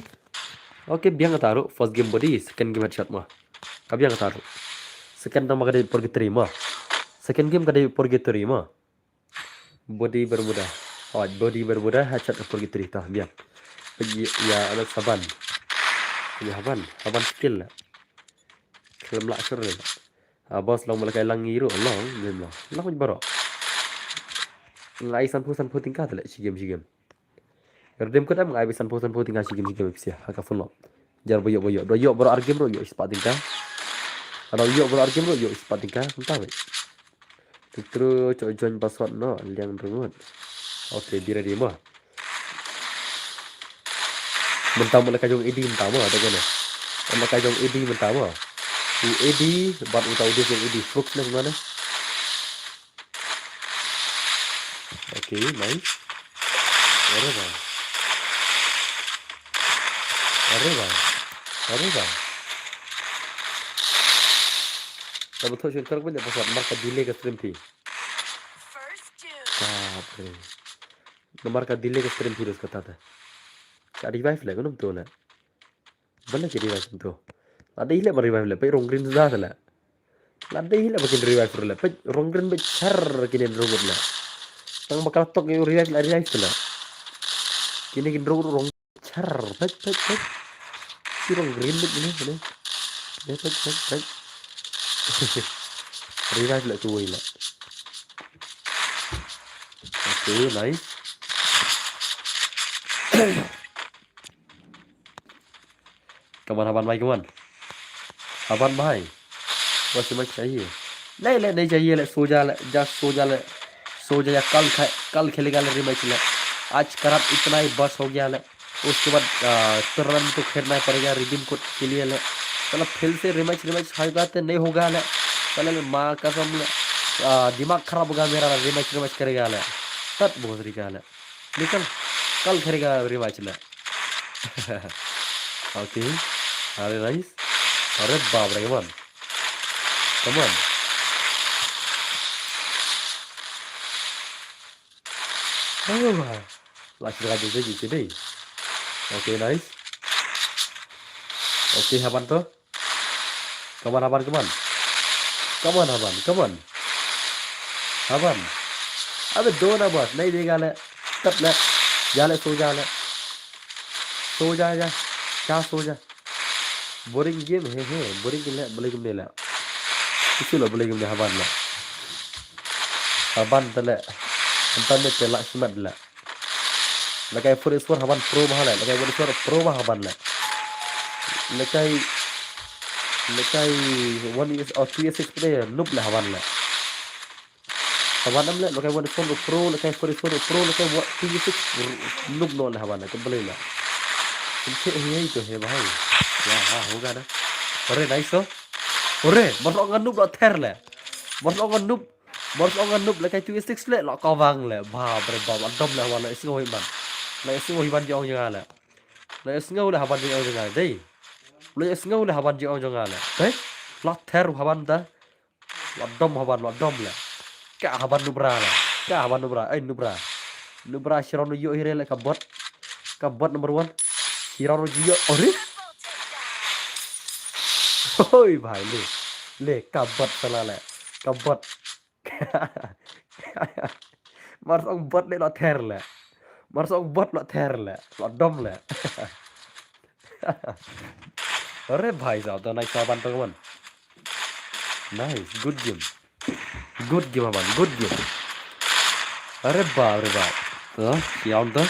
Okay, biang kata ruh first game body, second game headshot mo. Ka biang kata ruh. Second tang ma ka dei purgatory mo. Second game ka dei purgatory mo. Body Bermuda. Oh, body Bermuda headshot ka purgatory ta biang. Pagi ya ala saban. Ya haban, haban skill la. Kelam la sure la. Ah, boss long malakai lang ngiru long, lim long. Long baro. Ngai sanphew sanphew tingka tele shi game shi game. Redeem code em ngai bi sanphew sanphew tingka shi game shi game psia ha ka phone lo. Jar boyo boyo. Do yo baro ar game ro yo ispat tingka. Ada yo baro ar game ro yo ispat tingka. Entah be. Te tru cho join password no, liang rungut. Okay, be ready mo. Mynta mo la ka jong Edi mynta mo, da kane. La ka jong Edi mynta mo. U Edi, bad uta u dis jong Edi, Frooks ne kumane. Okay, nice. Are bhai. Are bhai. Are bhai. Tama thoh shuh kar banya pasal marka delay ka stream phi. Bapre. Namar ka delay ka stream phi dus kata ta. Ka revive le, kunum to le. Bala ki revive to. Lada ile ba revive le, peit rong green da le. Lada ile ba kin revive le, peit rong green ba char kin rong le. Tang ba ka tok ïa revive le, revive le. Kine kin rong rong char, peit, peit, peit. Ki rong green ba kine, kine. Peit, peit, peit, peit. Revive le tu wei le. Okay, nice. Come on, Haban bhai, come on. Haban bhai. बस मैं चाहिए. नहीं, ले, नहीं चाहिए, ले, सो जा, ले, जा, सो जा, ले. सो जा, या कल खा-, कल खेलेगा, ले, rematch, ले. आज खराब, इतना ही बस हो गया, ले. उसके बाद, आ, tournament तो खेलना ही पड़ेगा, redeem code के लिए, ले. साला फिर से rematch, rematch, हर बात नहीं होगा, ले. साला, ले, माँ कसम, ले. आ, दिमाग खराब होगा मेरा, ले, rematch, rematch करेगा, ले. तब बहुत तरीका, ले. निकल, कल खेलेगा rematch ले. Okay. अरे nice. अरे बाप रे, come on. Come on. Oh, wow. Last try dei, dei, dei. Okay, nice. Okay, Haban to. Come on, Haban, come on. Come on, Haban, come on. Haban. अबे दो ना बस, नहीं देगा ले. तब ले. जा ले, सो जा ले. सो जा, जा. क्या सो जा? Boring game, he, he. Boring game le, boring game le. Isi lo boring game le, Haban le. Haban te le. Haban te le, last match le. Lakai four is four Haban pro bha le. Lakai four is four pro bha Haban le. Lakai, lakai one is or three is six player noob le Haban le. Haban am le, lakai one is four pro, lakai four is four pro, lakai three is six noob no le Haban le. Ka balai le. Kum che hi hi to he bhai. Ya ha hoga na. Ore nice to. Ore, mar lo ngan noob lo ther le. Mar lo ngan noob. Mar lo ngan noob lakai two six le, lo ka wang le. Ba, bre ba, adom le Haban le, isngo hi ban. Le isngo hi ban jong jong le. Le isngo le Haban jong jong le. Dei. Le isngo le Haban jong jong le. Dei. Lo ther Haban ta. Lo dom Haban, lo dom le. Ka Haban nubra le. Ka Haban nubra, ai nubra. Nubra shirano yo hire le ka bot. Ka bot number one. Shirano yo, ore? Hoi bhai le. Le ka bot sala le. Ka bot. Mar song bot le lo ther le. Mar song bot lo ther le. Lo dom le. Ore bhai sahab, to nice Haban to, come on. Nice, good game. Good game Haban, good game. Ore bap, ore bap. To, ki on to.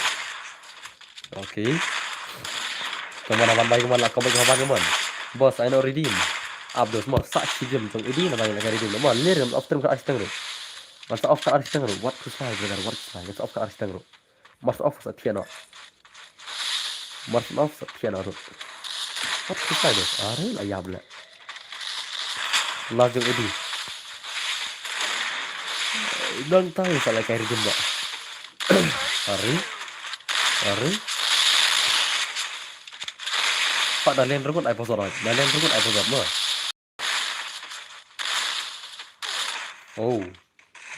Okay. Come on, Haban bhai, come on, la, come on, Haban, come on. Boss, I know redeem. Abdos, mo, sa shi game tong idi na bhai la redeem. Mo, le rim off stream ka arsh tang ru. Masa off ka arsh tang ru. What to say, brother? What to say? Masa off ka arsh tang ru. Masa off sa thiano. Masa off sa thiano ru. What to say, boss? Are la yab le. La jong idi. Nang tai sa la kai redeem ba. Are. Are. Pak, da len rukut ai pasal, da len rukut ai pasal mo. Oh.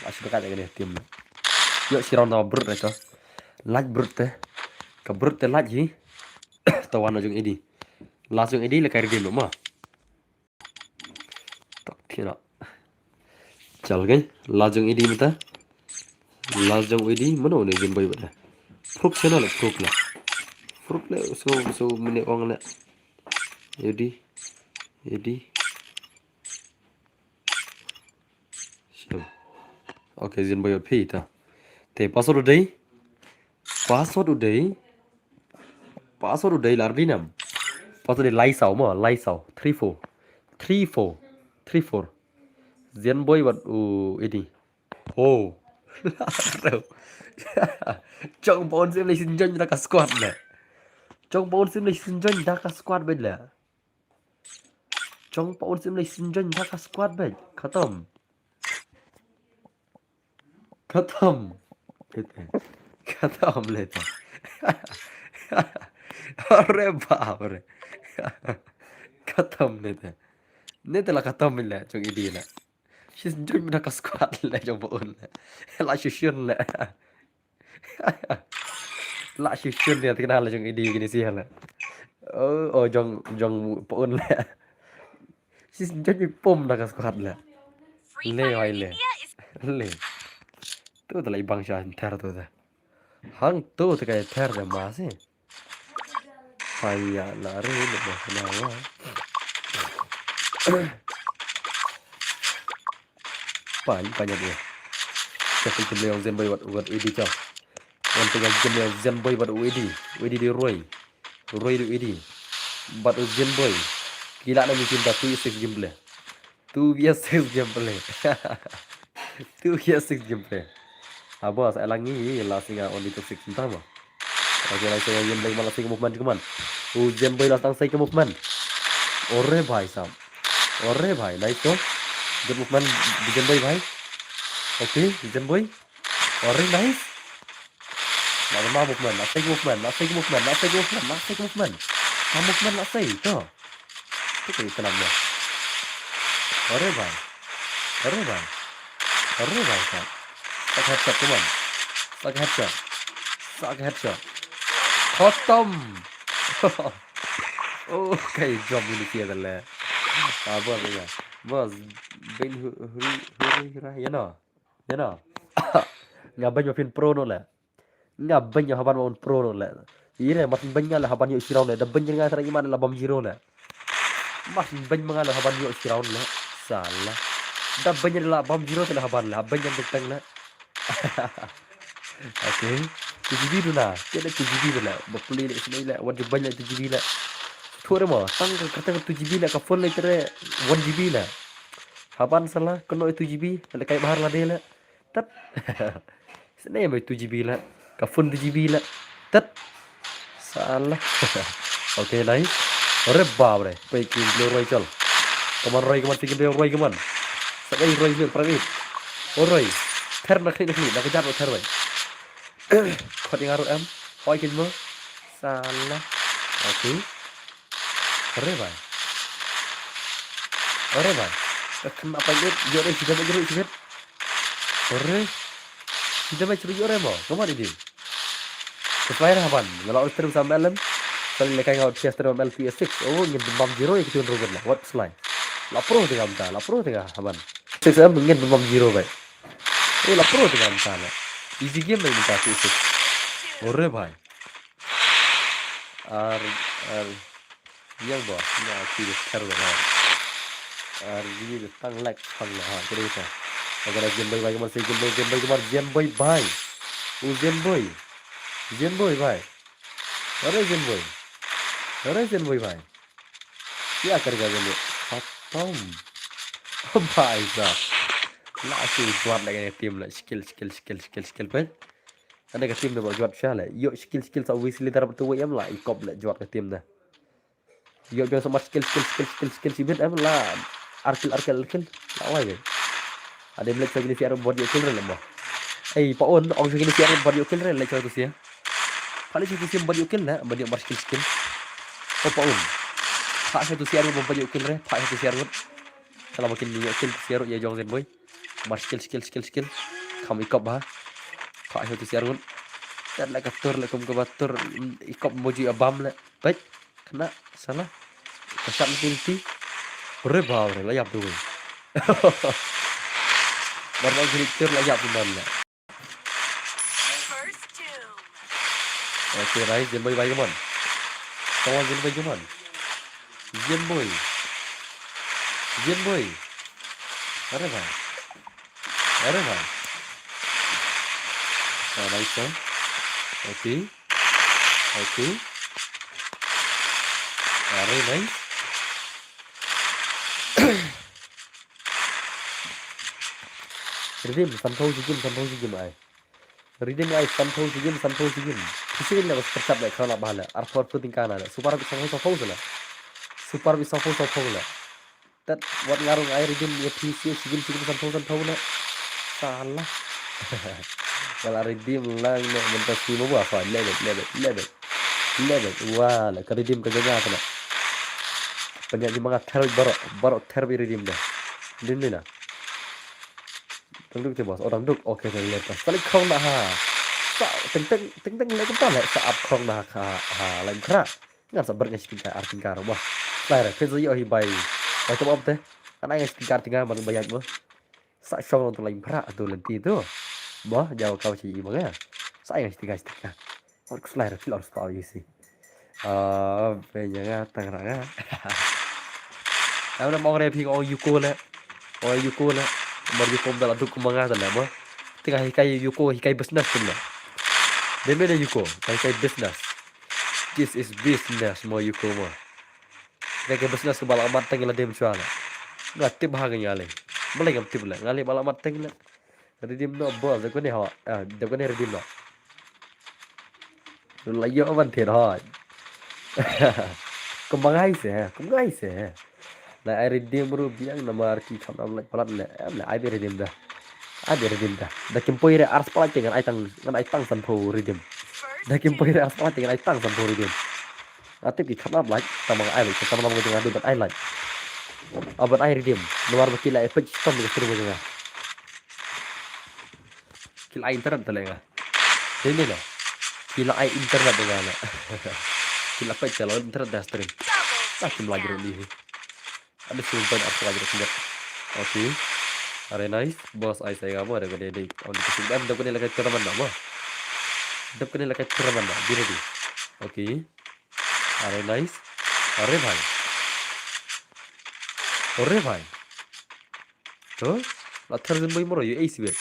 Ashi bekat ya kene tim. Yo, si round nama brut itu. Laj brut te. Ka brut te laj hi. Tawan jong idi. Laj jong idi le kai redeem mo. Tak kira. Chal gai, laj jong idi mynta. Laj jong idi, mano ne jin boy bada. Proof channel, proof la. Proof le, so, so mane ong le. Idi, idi. So. Okay, jin boy phi ta. Te password u dei. Password u dei. Password u dei lar dinam. Password u dei lai saw mo, lai saw. Three four. Three four. Three four. Zen boy wat u idi. Oh. Jong pa un sim lei sien join da ka squad le. Jong pa un sim lei sien join da ka squad beit le. Jong pa un sim lei sien join da ka squad beit. Khatam. Khatam. Khatam le ta. Are ba are. Khatam le ta. Ne ta la khatam le jong idi le. Sien join da ka squad le jong pa un le. La shishin le. La shishin le tikna le jong idi kini si le. Oh, oh jong jong pa un le. Sien join pom da ka squad le. Le wai le. Le. Tu ta la ibang sha ter tu ta. Hang tu ta ka ter de ma si. Paya lari le ba na wa. Pan panya dia. Siapa jemleng Zenboy wat wat idi cha. Wan panya jemleng Zenboy wat wedi. Wedi di Roy. Roy di wedi. Bat Zenboy. Kila na mungkin da tu six jemleng. Tu biasa six gameplay. Tu biasa six gameplay. Abo sa langi la singa only to six entah mo. Okay, la singa game lagi malah singa movement keman. U Zenboy la tang sai ke movement. Ore bhai sam. Ore bhai, nice to. Good movement di Zenboy bhai. Okay, Zenboy. Ore nice. Nak ma movement, nak sai movement, nak sai movement, nak sai movement, nak sai movement. Ma movement nak sai to. Tu kali tenang mo. Ore bhai. Ore bhai. Ore bhai sa. Sak headshot, come on. Sak headshot. Sak headshot. Khatam. Oh, kai jump ini kia tale. Apa tu ya? Bos, bin huri huri hura ya no. Ya no. Nga ban ma phin pro no le. Nga ban ma haban ma un pro no le. Ire ma phin ban nga le haban yo shiraun le. Da ban nga tara iman la bam zero le. Ma phin ban ma nga le haban yo shiraun le. Sala. Da ban la bam zero te le haban le. Ban nga teng le. Okay. Two G B tu na. Tiada two G B tu le. Bapli le sini le. Wan ju ban le two G B le. Thore mo. Tang ka kata two G B le ka phone le tere one G B le. Haban sala. Keno two G B. Le kai bahar la de le. Tat. Sene mai two G B la. Ka phone two G B la. Tat. Sala. Okay, nice. Ore babre. Pai ki blue roi chal. Kaman roi kaman tikin blue roi kaman. Sakai roi blue private. Oroi. Ter na kli na kli. Na kajar ter roi. Khot yang arut em. Hoi kin mo. Sala. Okay. Ore bhai. Ore bhai. Ka khynnah paidbah, ïoh re, sida ba jrut sibit. Ore. Sida ba jrut ïoh re mo. Kaman idi. Ka slai re haban. Nga la ol terus am elem. Kali lekai nga ol pias terus am el P S six. Oh, ngin bam zero ïa kitu rugan la. Wat slai. La pro tega mynta, la pro tega haban. Six em ngin bam zero bhai. Eh, la pro tega mynta la. Easy game bhai mynta P S six. Ore bhai. Ar, ar, yang ba, na ki de ter ba. Ar, ni de tang lek, tang lek, ha, kere ta. Agar Zenboy bai kamar se Zenboy, Zenboy kamar, Zenboy bai. U Zenboy. Zenboy bai. Are Zenboy. Are Zenboy bai. Ya kar ga Zenboy. Khatam. Bhai sahab. La shu jwat lagi team la. Skill, skill, skill, skill, skill, bai. Ada ka team da ba jwat sha le. Yo skill skill sa wis le darap tu em la i kop le jwat ka team da. Yo biang sa mat skill skill skill skill skill sibit em la arkil arkil arkil la wai be. Ada melek sa gini siar body kill re le mo. Ei pa un ong sa gini siar body kill re le sa tu sia. Pali sa tu sia body kill le body mar skill skill. Oh pa un. Pa sa tu siar body kill re pa sa tu siar. Kalau makin ni kill siar ya jong Zenboy. Mar skill skill skill skill. Kam ikop ba. Ka hiu tu siar ngun. Tat la ka tur la kum ka ba tur ikop moji abam le. Baik. Kena salah. Ka shot penalty. Ore ba ore la yap tu. Mar ba gili tur la yap tu man le. Okay, right, Zenboy bai kaman. Kaman Zenboy kaman. Zenboy. Zenboy. Are ba. Are ba. Ah, nice one. Okay. Okay. Are nice. Redeem, sanphew shi game, sanphew shi game ai. Redeem ai, sanphew shi game, sanphew shi game. Phi sien ne ba pyrshah leh khana ba leh. Arphew arphew tyngka na leh. Super bit sanphew sanphew seh leh. Super bit sanphew sanphew leh. Tat wat nga ruh ai redeem ïa phi shi game shi game sanphew sanphew leh. Salah. Nga la redeem lang ne mynta shi mo ba fa leh bet leh bet leh bet. Leh bet. Wah, leh ka redeem ka jong nga ka leh. Pynïaid ma nga ther baroh, baroh ther ba redeem da. Redeem ne na. Dang duk te boss, oh dang duk. Okay, te leh ta. Sa leit khrong na ha. Sa teng teng teng teng leh kumta leh sa ap khrong na ha ha leh khrah. Ngan sa bret nga shi tyngka ar tyngka ruh bah. Lai ra phin sa ïoh hi bai. Bai to bom te. Ngan ai nga shi tyngka ar tyngka ban ba ïaid mo. Sa shong long tu leh khrah tu lynti tu. Mo, jaw ka shi i ma nga. Sa ai nga shi tyngka shi tyngka. Or kslai ra phi lor sta ïa si. Ah, pe nya nga tang ra nga. Am na mong re phi ong yuko le. Ong yuko le. Mar yuko da la duk ma nga da le mo. Te nga hikai yuko hikai business tum le. Dei me ne yuko, hikai business. This is business mo yuko mo. Hikai business ba la mat teng la dem shwa le. Nga tip ha nga le. Malai ngam tip le. Nga le ba la mat teng le. Redeem noh boss, dep kane ho. Ah, dep kane redeem noh. La ïoh ban thied ho. Kum ba ngai se, kum ngai se. La ai redeem ruh biang namar ki kham ap lait palat le. Em le ai bi redeem da. Ai bi redeem da. Da kim poi re ar spah lait te ngan ai tang, ngan ai tang sanphew redeem. Da kim poi re ar spah lait te ngan ai tang sanphew redeem. Nga tip ki kham ap lait, tang ba nga ai lait, tang ba nga dei ban ai lait. Ap ban ai redeem. Namar ba ki la ai peit shitom ka stream ka jong nga. Ki la ai internet da leh nga. Dei ne leh. Ki la ai internet da nga leh. Ki la peit da leh internet da stream. Sa kim la jrut li hi. Ada sum pen aku aja sum. Okay. Are nice. Boss ai sai ga mo da kane dei. Am da kane la kai tournament da mo. Da kane la kai tournament da. Be ready. Okay. Are nice. Are bhai. Are bhai. To. La ther zin bai moro yu ace bet.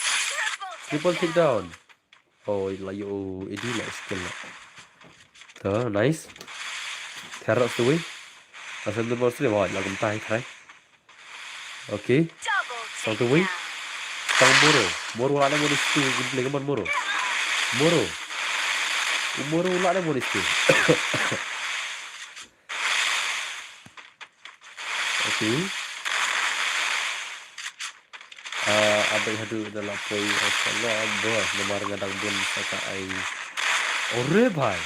Triple takedown. Oh, la yu edi la skill la. To, nice. Ther ras tu wi. La sen tu bor sri wa la kum tai khai. Okay. Sang tu wi. Sang moro. Moro la ne moro stu gum le moro. Moro. Moro la ne moro stu. Okay. Ah, abang haduh da la poi, oh, salah, boss, namar nga dang bun sa ka ai. Ore bhai.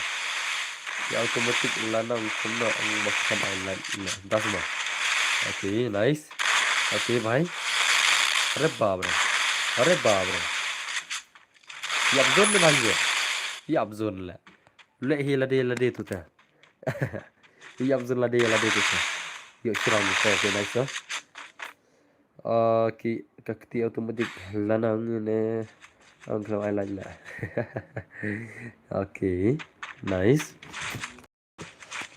Ki automatic la nang kumno ang ba kham ai lait ina. Das ba. Okay, nice. Okay bhai. Are bap re. Are bap re. Ïap zone ne bhai ïap. Ïap zone le. Le hi lade lade tu ta. Ïap zone lade lade tu ta. Ïoh shirang tu ta, okay, nice, no? Okay, ka kti automatic la nang ne. Ang khlem ai lait la. Okay, nice.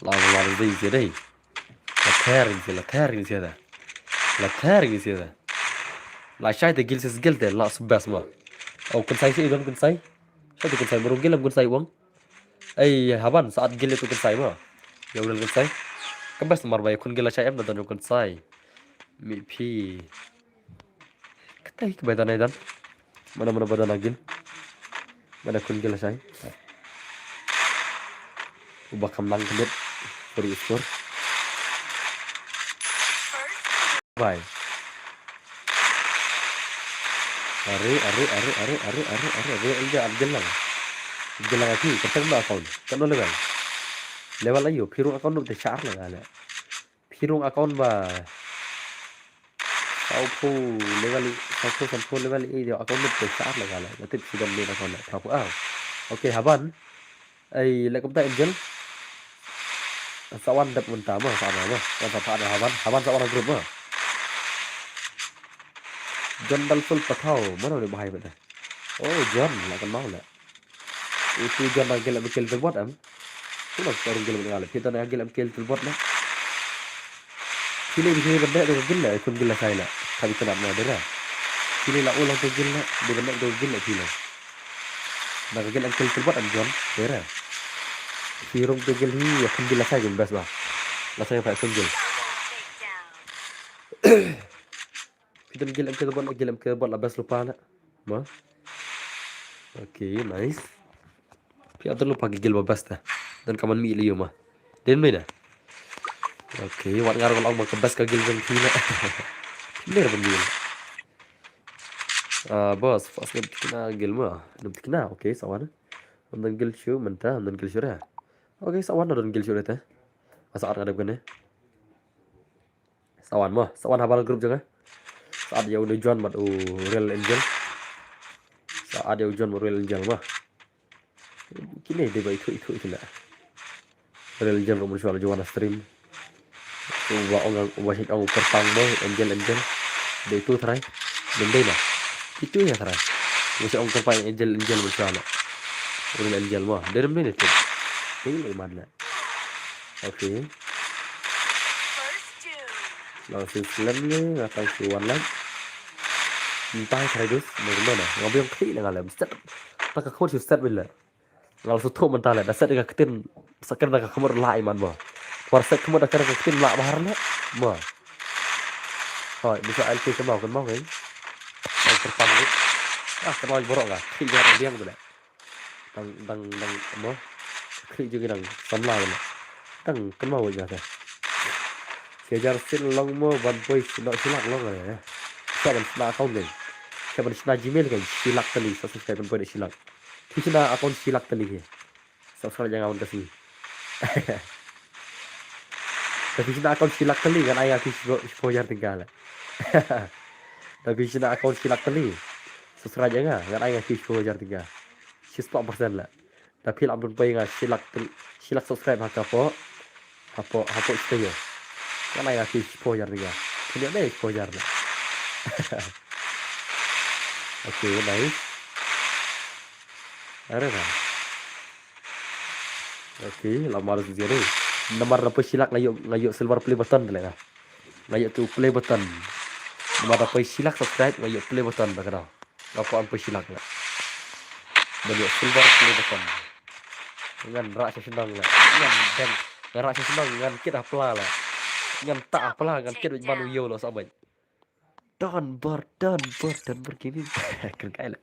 La la la dei sia dei. La ther sia, la ther sia da. La ther sia da. La shai te gil sis gil te la best ma. Oh, kun sai si don kun sai. Shai te kun sai murung gil am kun sai wang. Ei, haban saat gil tu kun sai ma. Ya udah kun sai. Ka best mar ba ya kun gil la shai em na don kun sai. Mi phi. Katai ka ba don ai don. Mana mana ba don agil. Mana kun gil la shai. Uba kam nang klit. Puri iskur. Bye. Are, are, are, are, are, are, are, are, are, agil lang. Agil lang aki, kerteng ba account. Kan level. Level ayo, phi rung account nuk te shar lang ale. Phi rung account ba. Saw phew level, saw phew, saw phew level i dio account nuk te shar lang ale. Natip sidon ni account le, saw phew ah. Okay, haban. Ai, le kumta Angel. Sa wan dep mynta ma, sa ma, ma. Wan sa pha na haban, haban sa wan group ma. John Dalsul Pathaw, mano ni bahai mynta. Oh, John, la kan mau le. Itu John na gel am kel terbot am. Tu na ka gel am kel terbot na. Phi le phi le ban dek tu gil la, kun gil la sai la. Kami tu nak ma dera. Phi le la ulang tu gil la, de ban dek tu gil la phi le. Na ka gel am kel terbot am John, dera. Phi rung tu gil hi, ya kun gil la sai gil best ba. La sai pa kun gil. Phi tu gil am kel terbot, gil am kel terbot la best lupa na. Ma. Okay, nice. Phi ïa tang lypa ki guild ba best te. Don ka man mih lei ïa ma. Dei ne em? Okay, wat nga ruh nga long ba ka best ka guild jong phi ne. Phi ne ban guild. Ah, boss, first name tikna guild ma. Name tikna, okay, sa wan. Ym don guild shuh mynta, ym don guild shuh re. Okay, sa wan, ym don guild shuh re te. Asa ar nga dep kane. Sa wan mo, sa wan habar group jong nga. Sa add ïa u John bad u Real Angel. Sa add ïa u John bad u Real Angel mo. Kine dei ba ithuh ithuh kine. Real Angel ruh mynshuwa la ju wan ha stream. Uba ong, uba shait ong u kyrpang mo, Angel Angel. Dei tu trai. Dei dei na. Itu ïa trai. Uba shait ong kyrpang Angel Angel mynshuwa la. U Real Angel mo. Dei dei ne tu. Dei le man la. Okay. Lang sien slem ne, nga tang shu wan lang. Mynta trai dus, mynta na. Nga biang khlieh na nga lem. Set. Ta ka khot shu set bila. Nga la shu thuh mynta le, da set ka ktien, sa kren da ka khmut la i man mo. War set khmut da kren ka ktien la bahar le. Mo. Hoi, bisa L P kynmaw, kynmaw kan. Ai terpang ni. Ah, kynmaw borok ka. Khlieh nga biang tu le. Dang, dang, dang, mo. Khlieh ju ki dang samla mo. Dang, kynmaw wei nga te. Shi hajar sien long mo, ban poi shna shilak long re. Sa ban shna account kan. Sa ban shna Gmail kan. Shilak tali, sa subscribe ban poi da shilak. Phi shna account shilak tali ke. Subscribe ïa nga wan ka sngi. Da phi shna account shilak tali, ngan ai nga phi shiphew hajar tyngka le. Da phi shna account shilak tali. Subscribe ïa nga, ngan ai nga phi shiphew hajar tyngka. Shispah percent le. Da phi lah ban poi nga shilak tel-, shilak subscribe ha ka pok. Ha pok, ha pok shiteng ïa. Ngan ai nga phi shiphew hajar tyngka. Phi ïoh ne shiphew hajar le. Okay, nice. Are na. Okay, lamar sisi ni. Namar da poi shilak nga ïoh, nga ïoh silver play button te le nga. Nga ïoh tu play button. Namar da poi shilak subscribe nga ïoh play button da ka dau. Nga poi an poi shilak nga. Nga ïoh silver play button. Ngan rah sha shnong la. Ngan dang. Ngan rah sha shnong ngan kit ha pla la. Ngan tah ha pla ngan kit bad man u ïew la sa bad. Don Bor, Don Bor, Don Bor Gaming. Kren kai la.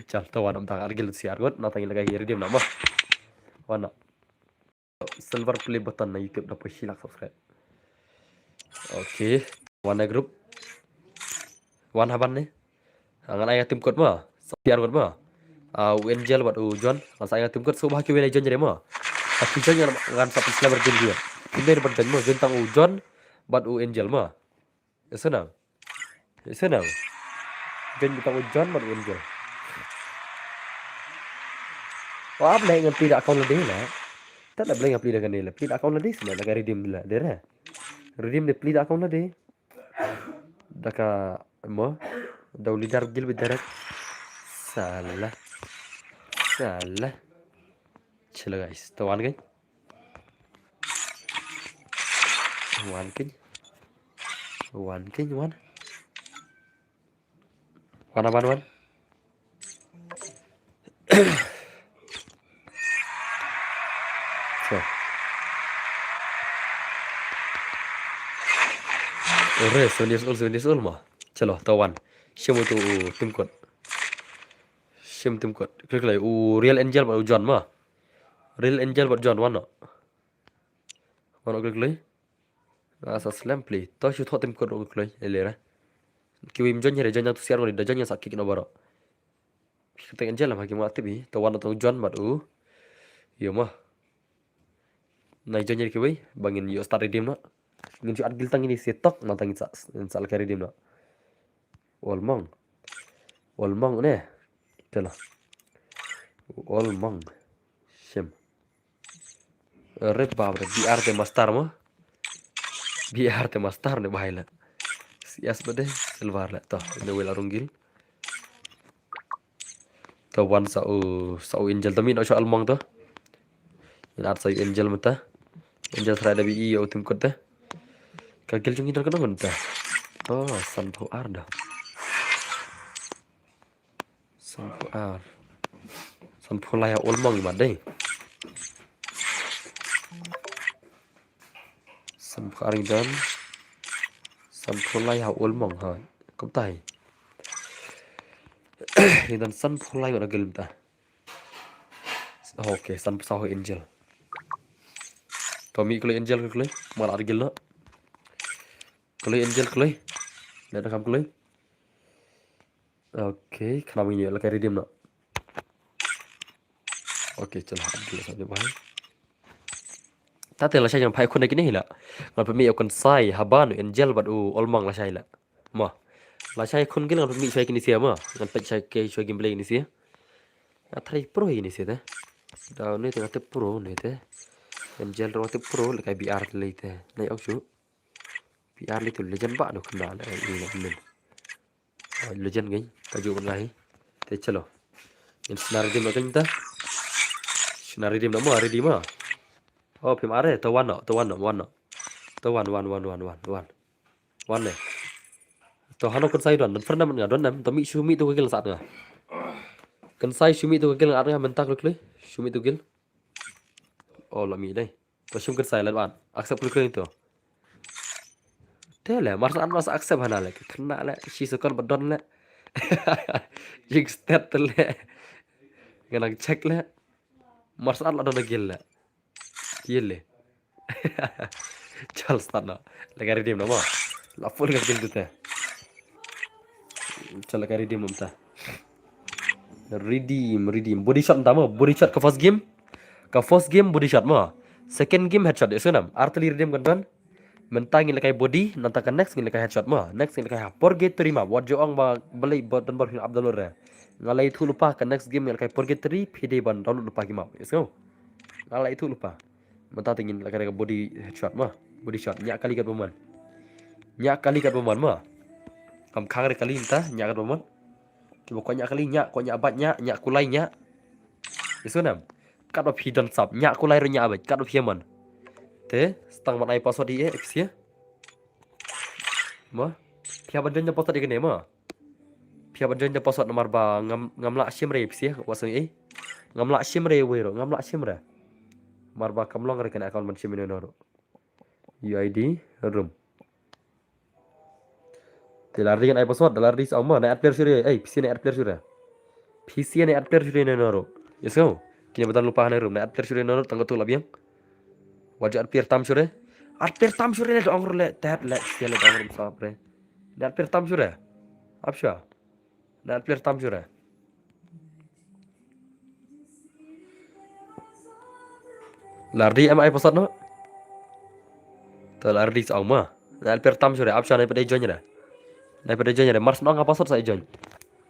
Chal to wan ym tang ar gil siar got, na tang ila kai redeem na mo. Wan na. Silver play button na YouTube da poi shilak subscribe. Okay. Wan na group. Wan haban ne. Ah, ngan ai nga team code mo. Siar got mo. Ah, u Angel bad u John. Ngan sa ai nga team code so ba ki wen ai John jare mo. Tapi John ngan, ngan sa pynslem redeem dia. Ki mer ban John mo. John tang u John bad u Angel mo. Ïa sngewbha. Ïa sngewbha. Jon kita u Jon bad u Angel. Wa ap leh ngan plie da account lade la. Tad da blei ngan plie da kane la. Plie da account lade sngewbha da ka redeem la. Dei re. Redeem de plie da account lade. Da ka mo. Da u leader guild bad direct. Salah. Salah. Chalo guys. To wan kan. Wan keiñ. Wan keiñ, wan. Wan, wan, wan. So. Ore, seven years old, seven years old ma. Chalo, to wan. Shim utu u team code. Shim team code. Klik lai u Real Angel bad u John ma. Real Angel bad John, wan no. Wan no klik lai. Nga sa slem plie. To shu thoh team code ruh kloi, eh, lera. Kiwei ym join hi re, join na tu siar ngoni, da join nga sa kick no baroh. Ki teng Angel lam ha ki ma tip hi, to wan na tong John bad u. Ïa ma. Nai join hi re kiwei, ba ngin ïoh start redeem na. Ngin shu add guild tang ngin ïa sa tok, na tang ngin sa, ngin sa lehkai redeem na. Ol Mong. Ol Mong ne. Te la. Ol Mong. Shim. Re bap re, B R te master mo. B R te master ne bahai la. C S bad de silver la. To, ne wei la rung guild. To wan sa u, sa u Angel to mi no sha Ol Mong to. Ina sa u Angel mynta. Angel try da bi i u team code te. Ka guild jong ngi don katno mynta. To, sanphew ar da. Sanphew ar. Sanphew lai ha Ol Mong i mat dei. Sanphew ar i don. Sanphew lai ha Ol Mong ha. Kumta hi. Ngi don sanphew lai ngut na guild mynta. Okay, sanphew saw Angel. To mih kloi Angel kloi. Mala ar guild noh. Kloi Angel kloi. Leh da kam kloi. Okay, khnang ngi ïoh lehkai redeem noh. Okay, chalo, ar guild sa jop bha. Tate lashai jong phai khun kine hi la. Ngan pynmih ïa u Kynsai, Haban, u Angel bad u Olmang lashai la. Mo. Lashai khun guild ngan pynmih shai kine sha mo. Ngan peit shai ke shai gameplay kine sha. Nga three pro kine sha te. Da une te nga tip pro une te. Angel ruh nga tip pro lehkai B R te lei te. Nai ok shu. B R lei tu legend ba no kena le ni le men. Oh, legend ngai ka ju ngai. Te chalo. Ngin sna redeem na kenta. Sna redeem na mo, ready mo. Oh, phim are, to wan no, to wan no, wan no. To wan, wan, wan, wan, wan, wan. Wan ne. To hano Kynsai don, don pernah nga don nem, to mih shu mih tu ka guild sat nga. Kynsai shu mih tu ka guild nga, mynta kloi kloi. Shu mih tu guild. Oh, la mih dei. To shim Kynsai lad wan. Accept kloi kloi to. Te le, mar sat mar sa accept hana le. Kena le, shi sekon ba don le. Jing stat te le. Nga nang check le. Mar sat la don na guild le. Ye le. Chal start na. Lehkai redeem na mo. La full ka guild te. Chal lehkai redeem mynta. Redeem, redeem. Body shot mynta mo. Body shot ka first game. Ka first game body shot mo. Second game headshot. Ïohsngew nam. Ar tylli redeem kan don. Mynta ngin lehkai body, nangta ka next ngin lehkai headshot mo. Next ngin lehkai ha Purgatory map. Wat ju ong ba balei ba don ba phin ap download re. Nga la ïathuh lypa ka next game ngin lehkai Purgatory, phi dei ban download lypa ki map. Ïohsngew. Nga la ïathuh lypa. Mynta te ngin lehkai ka body headshot mo. Body shot. Ñiah kali katba mon. Ñiah kali katba mon mo. Kam khang re kali mynta, ñiah katba mon. Kiba kwah ñiah kali ñiah, kwah ñiah bad ñiah, ñiah kulai ñiah. Ïohsngew nam. Katba phi don sap, ñiah kulai ruh ñiah bad, katba phi mon. Te, stang ban ai password hi eh, phi sha. Mo. Phi hap ban join da password ïa kane mo. Phi hap ban join da password namar ba ngam, ngam lah shim re phi sha, wat sngew ei. Ngam lah shim re wei ruh, ngam lah shim re. Namar ba kam long re kane account ban shim ïano ïano ruh. U I D room. Te la ready ngan ai password, da la ready sa ong mo, nai add player shuh re, ei, phi sha nai add player shuh re. Phi sha nai add player shuh re ne no ro. Ïohsngew, kine ba don lypa ha ne room, nai add player shuh re no ro, tang katto la biang. Wat ju add player tam shuh re. Add player tam shuh re le, da ong ruh le, tat le, sia le, da ong ruh sap re. Nai add player tam shuh re. Ap shuh. Nai add player tam shuh re. La ready em ai password no. To la ready sa ong ma. Nai add player tam shuh re, ap shuh nai pat dei join re. Nai pat dei join re, mar shu ong nga password sa join.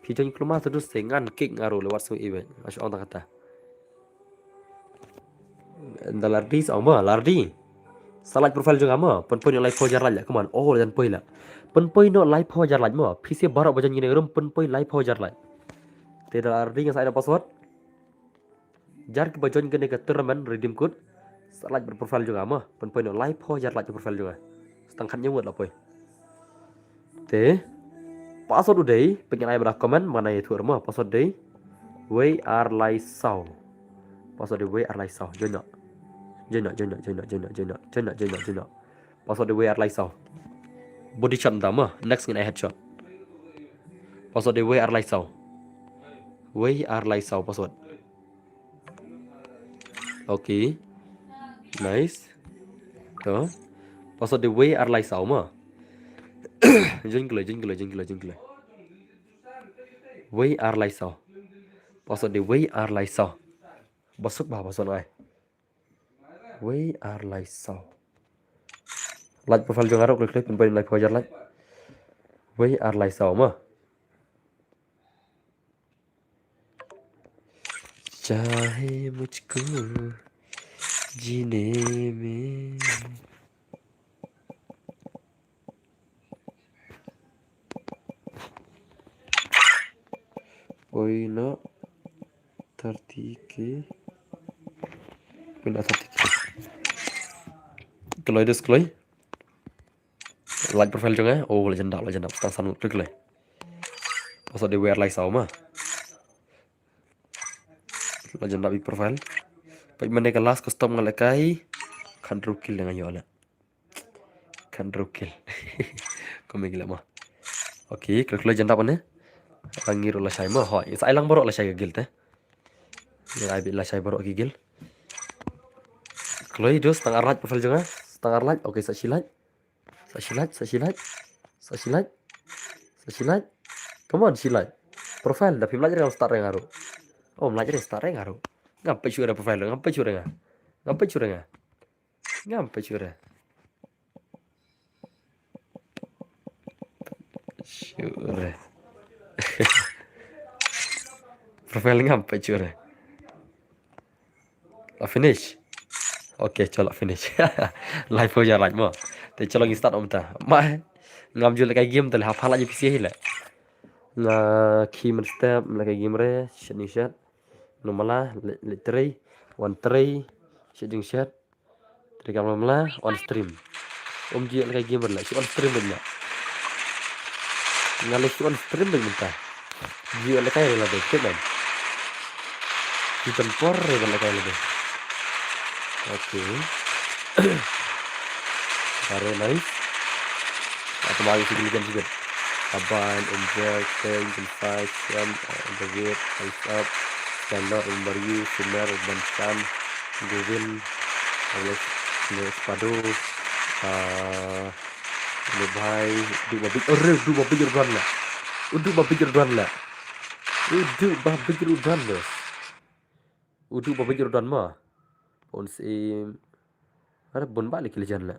Phi join kluma tu dus te ngan kick nga ruh le wat sngew iwei. Nga shu ong tang kata. Da la ready sa ong ma, la ready. Sa like profile jong nga ma, pynpoi noh laiphew hajar like, come on. Oh, la jan poi la. Pynpoi noh laiphew hajar like ma, phi sha baroh ba join kine ka room, pynpoi laiphew hajar like. Te da la ready nga sa ai da password. Jar kiba join kane ka tournament redeem code. Sa like bad profile jong nga ma. Pynpoi noh laiphew hajar like profile jong nga. Sa tang khathynñiew ngut la poi. Te password u dei, pynban ai bad comment, ma nga ïathuh ma. Password dei wei ar lai saw. Password dei wei ar lai saw. Join noh. Join noh, join noh, join noh, join noh, join noh. Join noh, join noh, join noh. Password dei wei ar lai saw. Body shot nda ma. Next ngin ai headshot. Password dei wei ar lai saw. Wei ar lai saw password. Okay. Nice. To. Password dei wei ar lai saw ma. Join kloi, join kloi, join kloi, join kloi. Wei ar lai saw. Password dei wei ar lai saw. Ba suk ba password ngai. Wei ar lai saw. Like profile jong nga ruh kloi kloi, pynpoi laiphew hajar like. Wei ar lai saw ma. चाहे मुझको जीने में poi noh thirty K. Poi noh thirty K. Kloi dus kloi. Like profile jong nga. Oh, la jan dap, la jan dap. Tang san ngut kloi kloi. Password dei wei ar lai saw ma. La jan dap i profile. Peit mynne ka last custom nga lehkai. Khathynriew kill nga ïoh leh. Khathynriew kill. Kumne ki leh ma. Okay, kloi kloi jan dap ne. Rangi ruh lashai mo, hoi. Sa ai lang baroh lashai ka guild te. Ngi ai beit lashai baroh ki guild. Kloi dos, tang ar lait profile jong nga. Tang ar lait. Okay, sa shi lait. Sa shi lait, sa shi lait. Sa shi lait. Sa shi lait. Come on, shi lait. Profile, da phim lait re nga start re nga ruh. Oh, lait re start re nga ruh. Ngam peit shuh re profile, ngam peit shuh re nga. Ngam peit shuh re nga. Ngam peit shuh re. Shuh re. Profile ngam peit shuh re. La finish. Okay, cho la finish. Live ho ja lait mo. Te cho la ngi start om ta. Ma. Ngam ju lehkai game te le hap ha la ji P C hi le. Nga khi mynstep lehkai game re, shet ni shet. Numala, le, le trei, wan trei, shet jing shet. Trei kam numala, on stream. Um ji lehkai game re le, shu on stream bad le. Nga le shu on stream bad mynta. Ji lehkai re la de, kit man. Ji tan por re lehkai la de. Okay. Are nice. Atma yu sigil kan sigil. Aban, Umjek, Teng, Jensai, Siam, David, Aisap, Skandar, Umbaryu, Sumer, Bansan, Govin, Alex, Alex Pado, ah, Lebhai, Udu Babik, oh, Udu Babik Ridwan lah. Udu Babik Ridwan lah. Udu Babik Ridwan, guys. Udu Babik Ridwan ma. Pon si Are bun ba leh ki legend leh.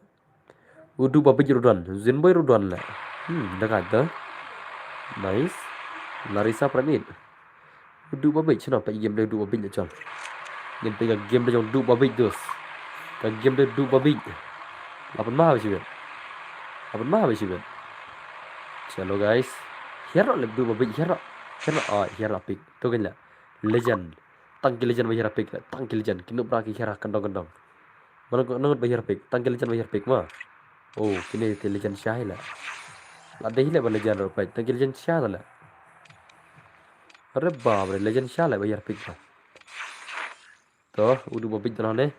Udu Babik Ridwan, Zinboy Ridwan leh. Hmm, da ka da. Nice. Larissa Pramit. Udu Babik, chano pa game de Udu Babik leh chal. Ngin pa game de jong Udu Babik dos. Ka game de Udu Babik. Lapan ma ba sibet. Lapan ma ba sibet. Chalo guys. Hiar leh Udu Babik, hiar. Hiar, ah, hiar pick. To kan leh. Legend. Tang ki legend ba hiar pick, tang ki legend. Ki nup bra ki hiar kyndong kyndong. Mano ko nang ba hiar pick, tang ki legend ba hiar pick ma. Oh, kine te legend shai la. La dei le ba legend ro pick, tang ki legend shai la. Are ba ba legend shai la ba hiar pick ba. To, Udu Babik da ne.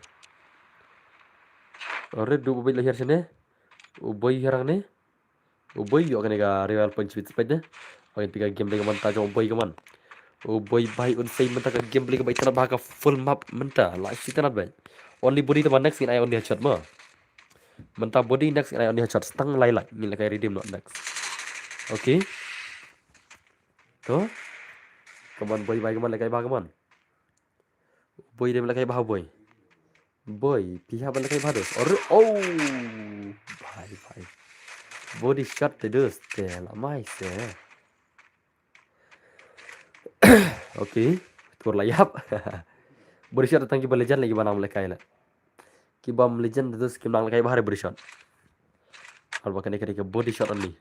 Are Udu Babik la hiar shane. U Boy hiar ne. U Boy ïoh kane ka revival point speed speed ne. Ba ngin peit ka gameplay ka man ta jong U Boy ka man. U Boy bai un sei mynta ka gameplay kaba itynnad bha ka full map mynta. La itynnad bai. Only body te ba next ngin ai only headshot ma. Mynta body, next ngin ai only headshot. Stang lai lai ngin lehkai redeem noh next. Okay. To. Ka man Boy bai ka man lehkai bha ka man. Boy dem lehkai bha Boy. Boy, phi hap lehkai bha dos. Or, oh, bhai, bhai. Body shot te dos te la mai se. Okay, tur la ïap. Body shot tang kiba legend leh kiba nang lehkai leh. Kiba legend dos kim nang lehkai bha re body shot. Ar ba kane kane ka body shot only.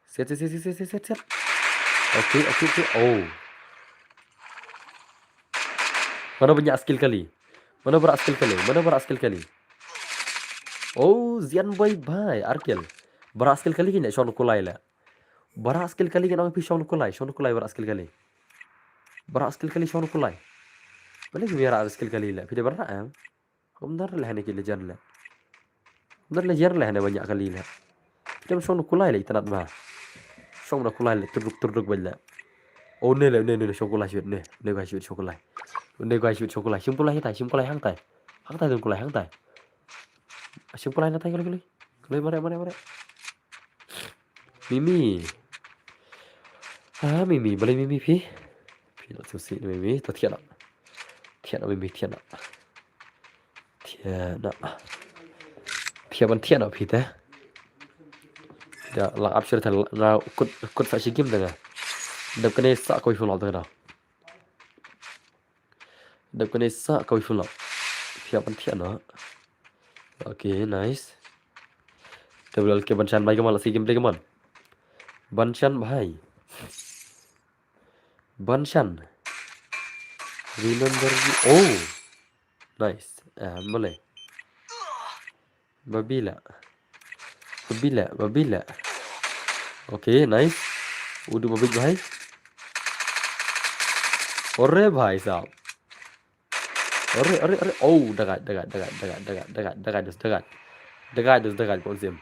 Set, set, set, set, set, set, set. Okay, okay, okay. Oh. Mano ba ñiah skill kali? Mano ba rah skill kali? Mano ba rah skill kali? Oh, Zian Boy bai, ar kill. Ba rah skill kali ki ñiah shong kulai la. Ba rah skill kali ki ñiah phi shong kulai, shong kulai ba rah skill kali. Ba rah skill kali shong kulai. Bale ki ba rah skill kali la. Phi de ba rah em. Kum dar leh ne ki legend leh. Kum dar legend leh ne ba ñiah kali leh. Ki dem shong kulai leh itynnad ba. Shong kulai leh turduk turduk ba leh. Oh ne leh ne ne shong kulai shit ne. Ne ga shit shong kulai. Ne ga shit shong kulai. Shim kulai tai, shim kulai hang tai. Hang tai dun kulai hang tai. Shim kulai na tai kulai kulai. Kulai mare mare mare. Mimi. Ah, Mimi, balei Mimi phi? Phi la sngewsih Mimi, to thiah noh. Thiah noh Mimi, thiah noh. Thiah noh. Thiah ban thiah noh phi te. Da la ap shir te nga kut kut sa shi game da nga. Dep kane sa kawei phone lok da nga. Dep kane sa kawei phone lok. Thiah ban thiah noh. Okay, nice. Te bla ke Banshan bai kaman, la si gameplay kaman. Banshan bai. Banshan. Remember you. Oh. Nice. Ah, boleh. Babila. Babila, babila. Okay, nice. Udu babik bai. Ore bhai sahab. Ore, ore, ore. Oh, dagat, dagat, dagat, dagat, dagat, dagat, dagat, dagat. Dagat, dagat, dagat, pon sim.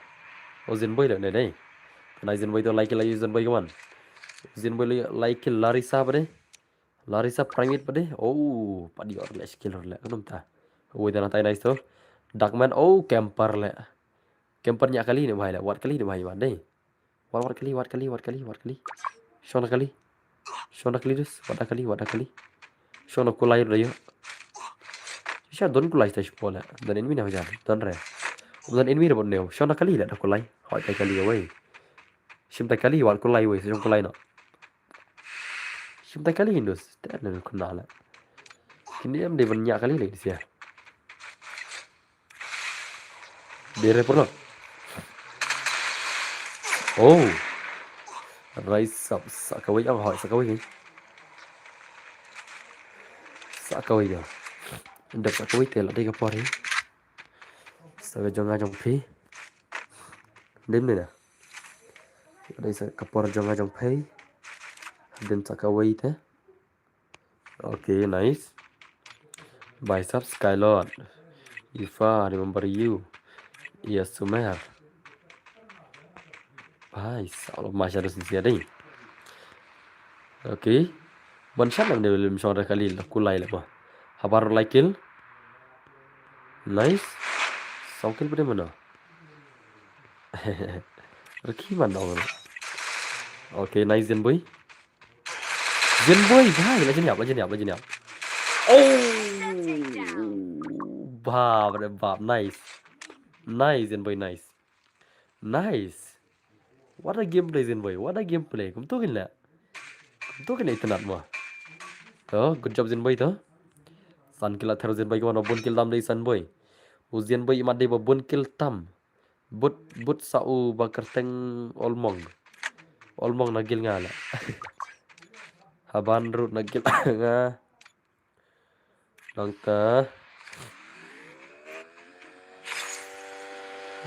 Oh, Zinboy dah, dah, dah. Kena Zinboy tu, like, like, Zinboy kaman. Zin boy lai kill Larissa ba de. Larissa primate ba de. Oh, padi or le skill or le. Kanum ta. Wei da na tai nice to. Darkman, oh, camper le. Camper nya kali ne bhai le. Wat kali ne bhai wan de. Wat, wat kali, wat kali, wat kali, wat kali. Shong da kali. Shong da kali dus. Wat da kali, wat da kali. Shong da kulai da yo. Sha don kulai stage pole. Don enemy na hujan. Don re. Don enemy re bon neo. Shong da kali da kulai. Hoi tai kali wei. Shim tai kali wat kulai wei. Shong kulai no. Shim tai kali hindus. Te ne kuna le. Kini em de ban nya kali le sia. Dere pernah. Oh. Rise up. Sa kawei ang hoi sa kawei. Sa kawei ya. Dap sa kawei te la dei ka por hi. Sa ka jong nga jong phi. Dim ni na. Dei sa ka por jong nga jong phi. Dim sa kawei te. Okay, nice. Bicep Skylord. Ifa, remember you. Yes, Sumer. Bicep, Allah masya dos sia dei. Okay. Ban shan nam ne lim shong da kali la kulai la ba. Habar lai kill. Nice. Song kill pada mana? Reki mana orang? Okay, nice Zen boy. Zen boy, bhai, la jin yap, la jin yap, la jin yap. Oh, bap re bap, nice. Nice Zen boy, nice. Nice. What a gameplay Zen boy, what a gameplay. Kumtu kin la. Kumtu kin la itanat mo. To, good job Zen boy to. San kill a thero Zen boy ko no bun kill tam dei Zen boy. U Zen boy imat dei ba bun kill tam. But, but sa u ba kyrteng Olmong. Olmong na gil nga la. Haban rut na gil nga. Nangta.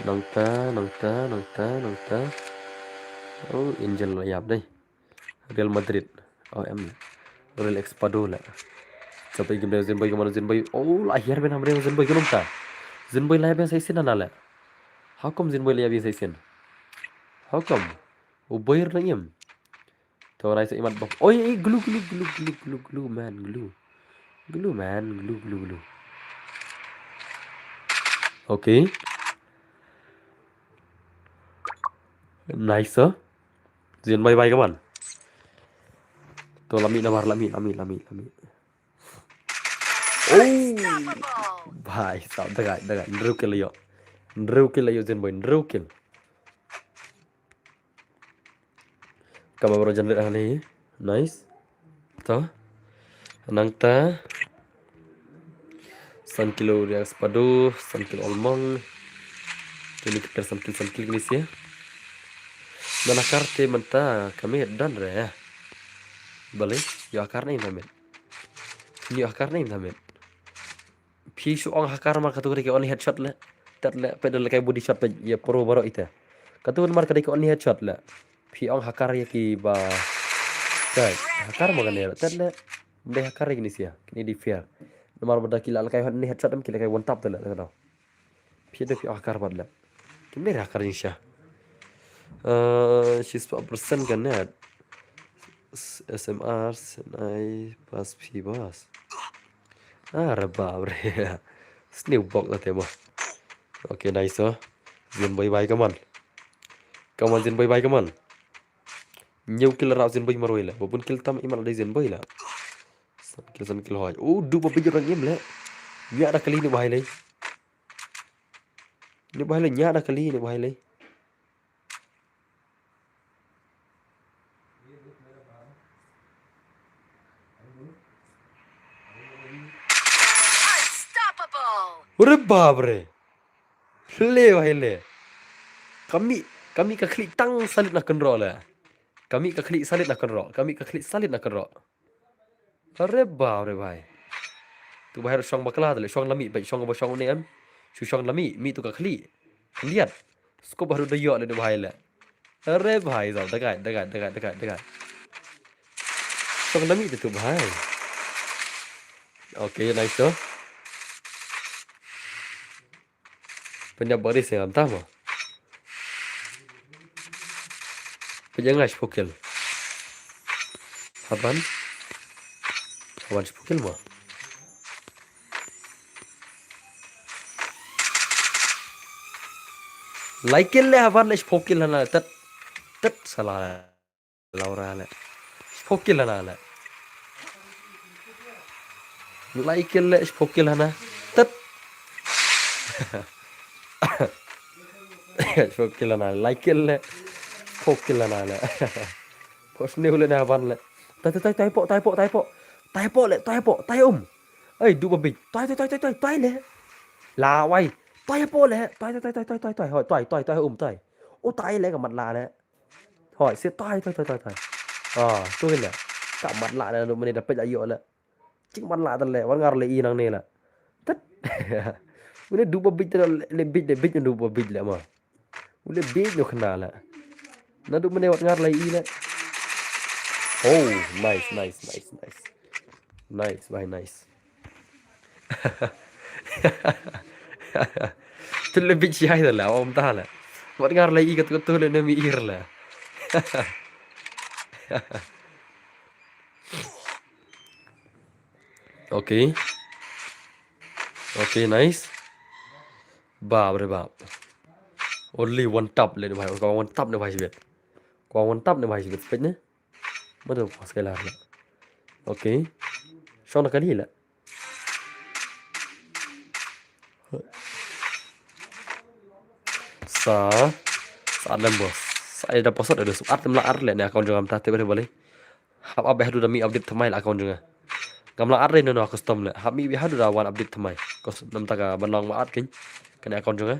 Nangta, nangta, nangta, nangta. Oh, Angel la yap dei. Real Madrid. Oh, em. Real Expado la. Sampai game Zen boy kemana Zen boy. Oh, lahir ben hamre Zen boy kenum ta. Zen boy lahir ben saisin ana la. How come Zen boy lahir ben saisin? How come? U boy na im. To rai sa imat bok. Oi, eh, glue, glue, glue, glue, glue, glue, man, glue. Glue, man, glue, glue, glue. Okay. Nice, sir. Zen bye bye, come on. To lami namar lami, lami, lami, lami. Oh. Bhai, sab dagai, dagai. Hynriew kill ïoh. Hynriew kill ïoh Zen boy, hynriew kill. Kaba baru generate hangne. Nice. To. Nangta. San kilo Real Expado, san kilo Olmong. Kini kita san kilo, san kilo kini sih. Mana karte menta kami dan re ya. Balik, ïoh hakar ne im thamit. Ïoh hakar ne im thamit. Phi shu ong hakar mar katu ka dei ka only headshot le. Tat le, peit da lehkai body shot peit ïa pro baroh ita. Katu namar ka dei ka only headshot le. Phi ong hakar ïa ki ba. Tat, hakar ma kane, tat le. Ym dei hakar ïa kine sia, kine dei fair. Namar ba da ki la lehkai only headshot em ki lehkai one tap te le, te ka dei. Phi da phi ong hakar bad le. Kim dei hakar jingshisha. Eh, shispah percent ka net. S-, S M R, Senai, pas phi bas. Ah, reba, bre. Sniw bok la te mo. Okay, nice, oh. Zen boy bye, come on. Come on, Zen boy bye, come on. Hynñiew kill rau Zen boy marwei la. Ba bun kill tam imat la dei Zen boy la. San kill, san kill hoi. Oh, du ba bijor dang im le. Ïa da kali ni bhai le. Ni bhai le nya da kali ni bhai le. Unstoppable. Ure bap re. Le bhai le. Kami, kami ka khlieh tang salit na kynroh le. Kami ka khlieh salit na kynroh. Kami ka khlieh salit na kynroh. Are ba, are bhai. Tu bhai shong bakla, tale shong lami, bai shong ba shong ne em. Shu shong lami, mi tu ka khlieh. Khliat. Scope baru da ïoh le bhai le. Are bhai, zau, dagai, dagai, dagai, dagai, dagai. Shong lami tu bhai. Okay, nice tu. Pynjah baris ïa ngam tamo. Pynjah ngai shiphew kill. Haban. Haban shiphew kill mo. Lai kill le haban le shiphew kill hana tet. Tet sala. Laura le. Shiphew kill hana le. Lai kill le shiphew kill hana. Tet. Shiphew kill hana. Lai kill le. Shiphew kill hana le. Pos ne ule na haban le. Tai tai tai tai po tai po tai po. Tai po le tai po tai um. Ai du ba bit. Tai tai tai tai tai tai le. La wai. Tai po le. Tai tai tai tai tai tai. Hoi tai tai tai um tai. O tai le ka mat la le. Hoi se tai tai tai tai tai. Ah tu le. Ka mat la le du mane da pet ayo le. Chik mat la le. Wan ngar le i nang ne le. Tet. Mane du ba bit le bit le bit du ba bit le ma. Ule bit no khna la. Na du mane wat ngar lai i la. Oh, nice, nice, nice, nice. Nice, bhai, nice. Tu le bit shi hai la, om ta la. Wat ngar lai i ka tu tu le na mi ir la. Okay. Okay, nice. Bap re bap. Only one tap le ne bhai. Ko one tap ne bhai sibet. Ko one tap ne bhai sibet. Sibet ne. Mado ko skylar le. Okay. Shong na kali le. Sa. Sa lem bos. Sa ada posot ada suat lem la ar le ne account jong am ta te bale bale. Hap ap haduh da mi update thymmai la account jong nga. Ngam la ar re no no custom le. Hap mi haduh da wan update thymmai. Cause namta ka ban long ma at kin. Kane account jong nga.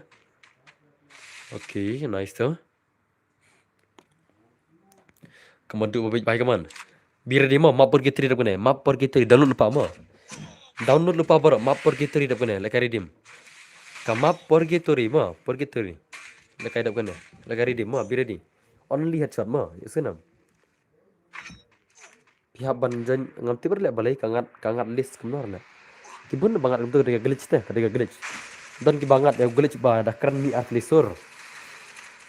Okay, nice to. Kaman du ba bit bai kaman. Bi ready mo, map purgatory dap kane. Map purgatory download lupa mo. Download lupa bro, map purgatory dap kane. Lekai redeem. Ka map purgatory mo, purgatory. Lekai dap kane. Lekai redeem mo, bi ready. Only headshot mo. Yusnam. Phi hap ban join ngam tip re le balei ka ngat ka ngat list kumno re le. Ki bun ba ngat kumto ka dei ka glitch te ka dei ka glitch. Don ki ba ngat ïa glitch ba da kren mi artylli sur.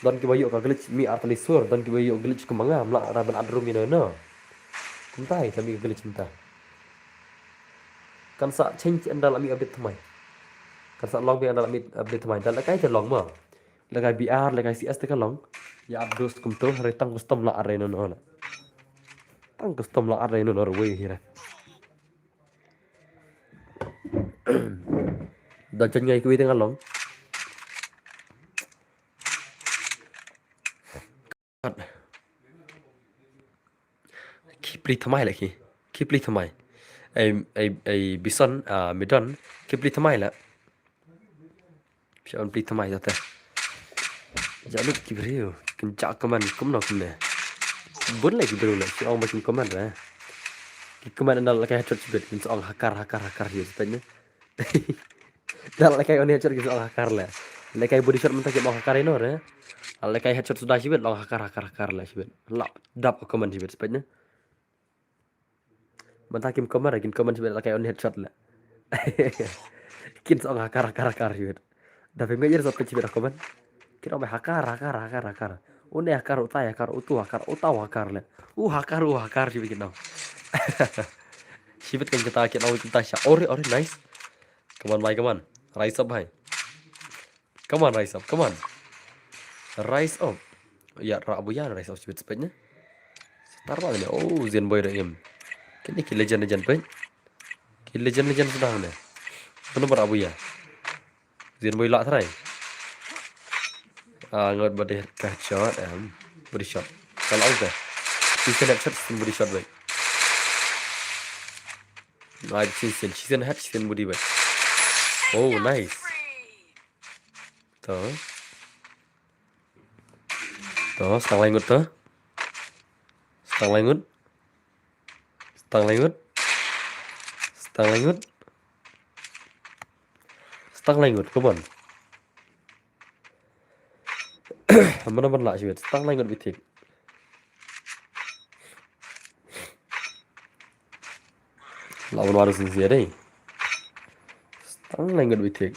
Don ki ba ïoh ka glitch mi artylli sur don ki ba ïoh glitch kumba nga mla ra ban adrum ïa no no. Kumta ïa ka mi ka glitch kumta. Kan sa change ynda la mi update thymmai. Kan sa long bi ynda la mi update thymmai dan la kai te long ma. Lekai B R, lekai C S te ka long. Ïa abdus kumto, hare tang custom la are no no la. Tang custom la are no no re wei hira. Da jan ngai kwei te ka long. Ki pli thymmai la ki. Ki pli thymmai. Ai ai ai bison, ah, midon. Ki pli thymmai la. Phi on pli thymmai jate. Ja lut ki briew kin ja comment kumno kumne. Bun le ki briew le ki ong ba kin comment re. Ki comment ynda la kai headshot shibit kin sa ong hakar hakar hakar hi spet ne. Ynda la kai on headshot kin sa ong hakar le. La kai body shot mynta kin ong hakar ino re. La kai headshot suda shibit la ong hakar hakar hakar le shibit. La dap comment shibit spet ne. Mynta kim comment, kin comment shibit la kai on headshot la. Kin sa ong hakar hakar hakar shibit. Da phi ngeit ïa sop shibit comment. Kin ong hakar hakar hakar hakar. Une hakar utai hakar utu hakar utau hakar le. U hakar u hakar shibit kin ong. Shibit kan kita kin ong kita sha ore ore nice. Come on bhai, come on. Rise up bhai. Come on, rise up, come on. Rise up. Ya, ra bu ya, rise up shibit spet ne. Star ba ne. Oh, Zen Boy da im. Kini ki legend legend pet. Ki legend legend sudah ne. Benar ber abu ya. Zen Boy la try. Ah, ngot body head ka shot em. Body shot. Kalau ong te. Sisen headshot, sisen body shot baik. Ai, sisen, sisen head, sisen body baik. Oh, nice. To. To, stang lai ngut to. Stang lai ngut. Stang lai ngut. Stang lai ngut. Stang lai ngut, come on. Mana mana lah shibit. Stang lai ngut bitik. La wan waru sin sia dei. Stang lai ngut bitik.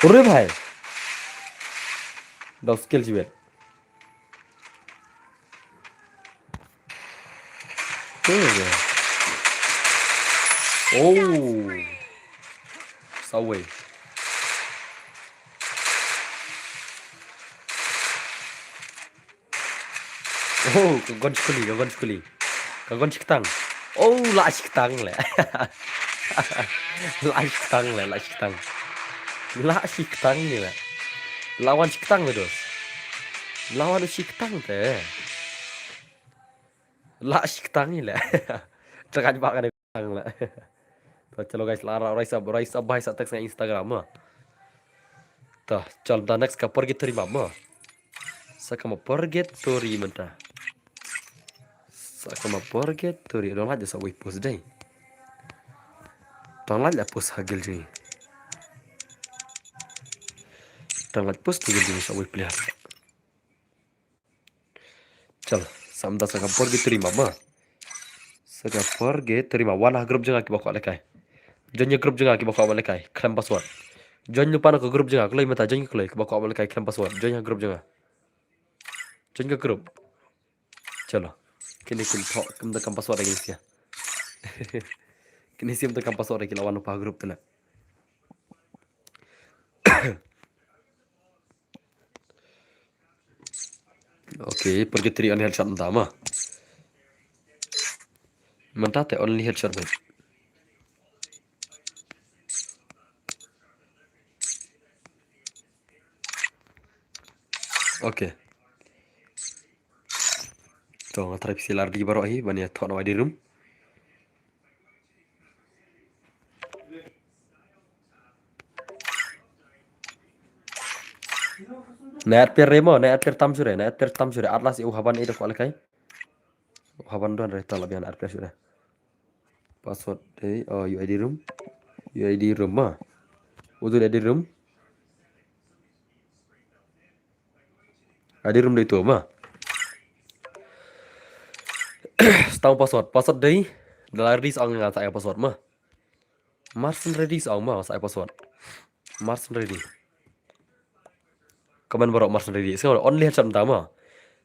Ure bhai. Dau skill shibit. Te. Oh. Sawei. Oh, ka gon shkuli, ka gon shkuli. Ka gon shiktang. Oh, la shiktang le. La shiktang le, la shiktang. La shiktang ni le. La wan shiktang le dos. La wan shiktang te. La shiktang ni le. Tekan ba kan. Ang la. To, chalo guys, la ra rise up, rise up, bhai, sa text nga Instagram ma. To, chal da next ka purgatory map ma. Sa ka ma purgatory mynta. Sa ka ma purgatory. Dang lait sa wei post dei. Dang lait la post ha guild jong ngi. Dang lait post ha guild jong ngi sa wei player. Chal, sa mynta sa ka purgatory map ma. Sa ka purgatory map, wan ha group jong nga kiba kwah lehkai. Join ïa group jong nga kiba kwah lehkai, khlem password. Join lypa na ka group jong nga, kloi mynta join, kloi kiba kwah lehkai khlem password. Join ha group jong nga. Join ka group. Chalo. Kine kin thok, kin da kam password lagi sia. Kine sim da kam password lagi, la wan lypa ha group te na. Okay, purgatory only headshot mynta ma. Mynta te only headshot beit. Okay. To nga try pisa lardi baroh hi ban ïa thok na wadi room. Na at per remo, na at per tam sure, na at per tam sure. Atlas u haban ida kwah lehkai. U haban don re tala bian at per sure. Password dei, oh, U I D room. U I D room ma. Udu U I D room. I D room dei tu ma. Stang password, password dei. Dalam ready sa nga sa password ma. Marsen ready sa ma sa password. Marsen ready. Comment baroh marsen ready. Sekarang only headshot mynta ma.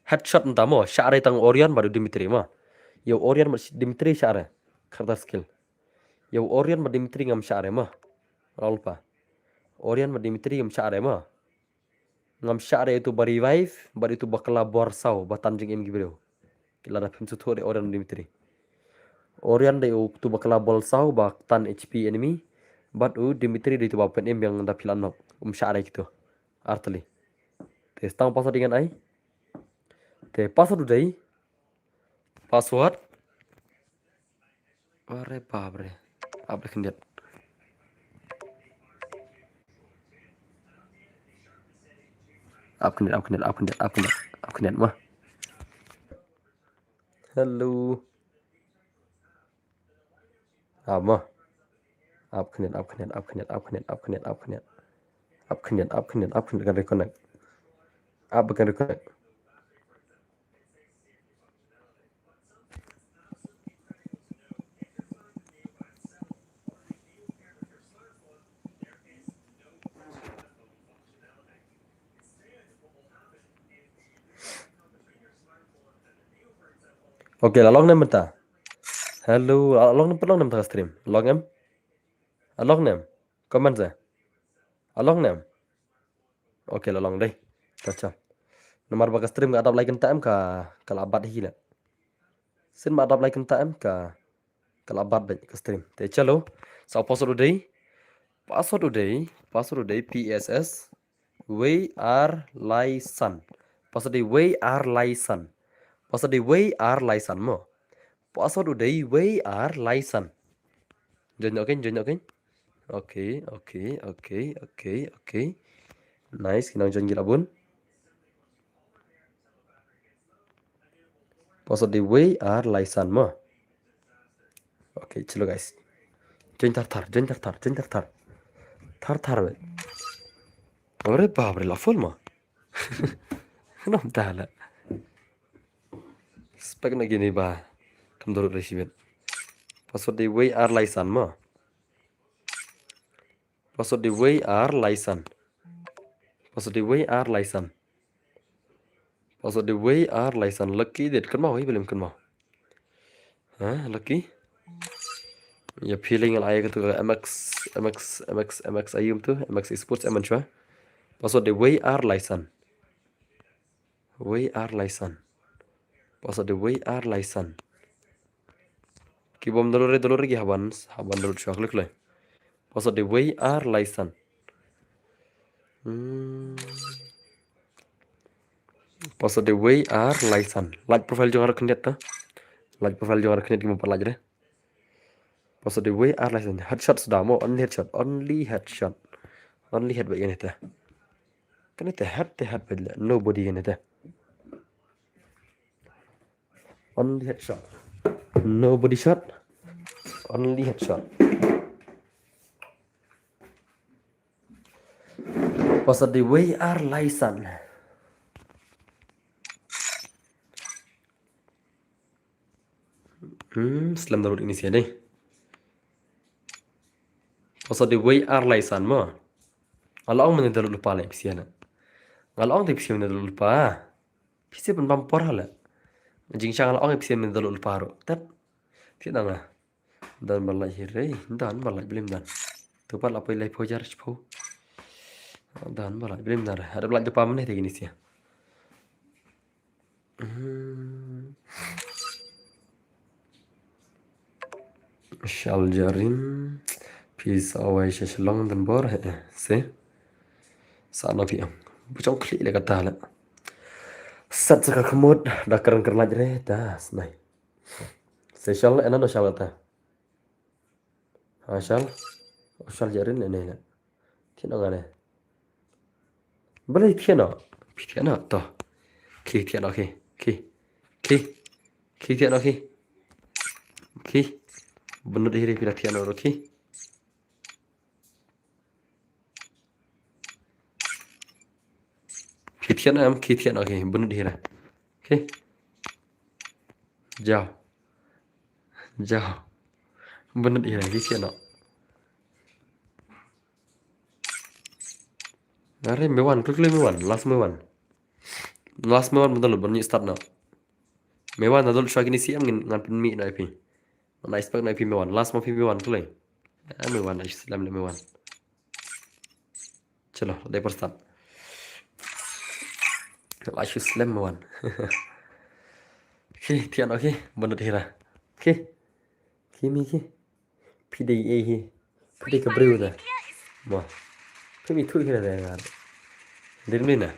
Headshot mynta ma. Shah re tang Orion bad u Dimitri ma. Ïa u Orion bad Dimitri shah re. Character skill. Ïa u Orion bad Dimitri ngam shah re ma. Rol pa. Orion bad Dimitri ngam shah re ma. Ngam shah re itu ba revive, bad itu ba kylla bor saw, ba tan jingim ki briew. Ki lada phim sngewthuh de Orion Dimitri. Orion de u tu ba kylla bor saw, ba tan H P enemy, bad u Dimitri de itu ba pyn im biang da phi la nok. Um shah re kitu. Artylli. Te stang password ngan ai. Te password u dei. Password. Are bapre. Ap khyndiat. Ap khyndiat, ap khyndiat, ap khyndiat, ap khyndiat, ap khyndiat ma. Hello. Ap ma. Ap khyndiat, ap khyndiat, ap khyndiat, ap khyndiat, ap khyndiat, ap khyndiat. Ap khyndiat, ap khyndiat, ap khyndiat, kan reconnect. Ap kan reconnect. Okay, la long ne em mynta? Hello, la long ne em, pat long ne em mynta ka stream? Long ne em? La long ne em? Comment se. La long ne em? Okay, la long dei. Acha. Namar ba ka stream ka dap lai kynta em ka, ka la bat hi la. Sien ba dap lai kynta em ka, ka la bat beit ka stream. Te chalo. Sa password u dei. Password u dei. Password u dei P S S. Wei ar lai san. Password u dei wei ar lai san. Password u dei wei ar lai san mo. Password u dei wei ar lai san. Join ok, join ok. Okay, okay, okay, okay, okay. Nice, ki nang join ki la bun. Password u dei wei ar lai san mo. Okay, chalo guys. Join thar thar, join thar thar, join thar thar. Thar thar beit. Ore bapre, la full mo. Nom tala. Spek na kine ba kam dor re shibit. Password u dei wei ar lai san mo. Password u dei wei ar lai san. Password u dei wei ar lai san. Password u dei wei ar lai san. Lucky date. Kynmaw hi, bilim kynmaw. Ha, Lucky. Ïa phi lei nga la ai katu ka M X, M X, M X, M X aïu mynta, M X Esports em mynshwa. Password dei Wei Ar Laisan. Wei Ar Laisan. Password dei Wei Ar Laisan. Ki bym download re, download re ki hap ban, hap ban download shwa, klik lei. Password dei Wei Ar Laisan. Hmm. Password dei Wei Ar Laisan. Lait profile jong nga ruh khyndiat ta. Lait profile jong nga ruh khyndiat, kim pat lait re. Password dei Wei Ar Laisan. Headshot suda mo, only headshot, only headshot. Only head beit kane te. Kane te head te head beit leh. Nobody kane te. Only headshot. Nobody shot. Only headshot. Password dei Wei Ar Laisan. Hmm, slem download ini sha dei. Password dei Wei Ar Laisan mo. Nga la ong mynne download lypa lei phi sha na. Nga la ong te phi sha mynne download lypa. Phi sha pynbam por ha lei. Jingshisha nga la ong phi sha mynne download lypa ruh. Tat. Te nang ah. Don ba lait hi re, don ba lait, blim don. Tu pat la poi lai pho jar pho. Don ba lait, blim don. Ada ba lait da pam ne te kini sia. Hmm. Shal jarin. Phi sa wai sha Shillong don bor he, eh, se. Sa no phi ang. Bu chong klik le kata le. Sat sa ka khmut, da kren kren lait re, da snai. Se shal, ena no shal kata. Ha, shal. O, shal jarin ne ne. Thiah noh nga ne. Balei thiah noh? Phi thiah noh to. Khi thiah noh khi. Khi. Khi. Khi thiah noh khi. Khi. Bynnud hi re phi la thiah noh ruh khi. Khi thiah noh em, khi thiah noh khi, bynnud hi re. Khi. Jaw. Jaw. Bynnud hi re, khi thiah noh. Are me wan, quickly me wan, last me wan. Last me wan, bynta lut, bynta start noh. Me wan, na dul shwa kini siem ngin ngan pynmih noh ïa phi. Ngan expect noh ïa phi me wan, last mo phi me wan, quickly. Ah, me wan, ai slem le me wan. Chalo, dei por start. Lai shu slem mo wan. Khi, thiah noh khi, bynnud hi re. Khi. Khi mi khi. Phi dei ei hi. Phi dei ka briew da. Mo. Phi mi thuh hi da nga. Dei mi na.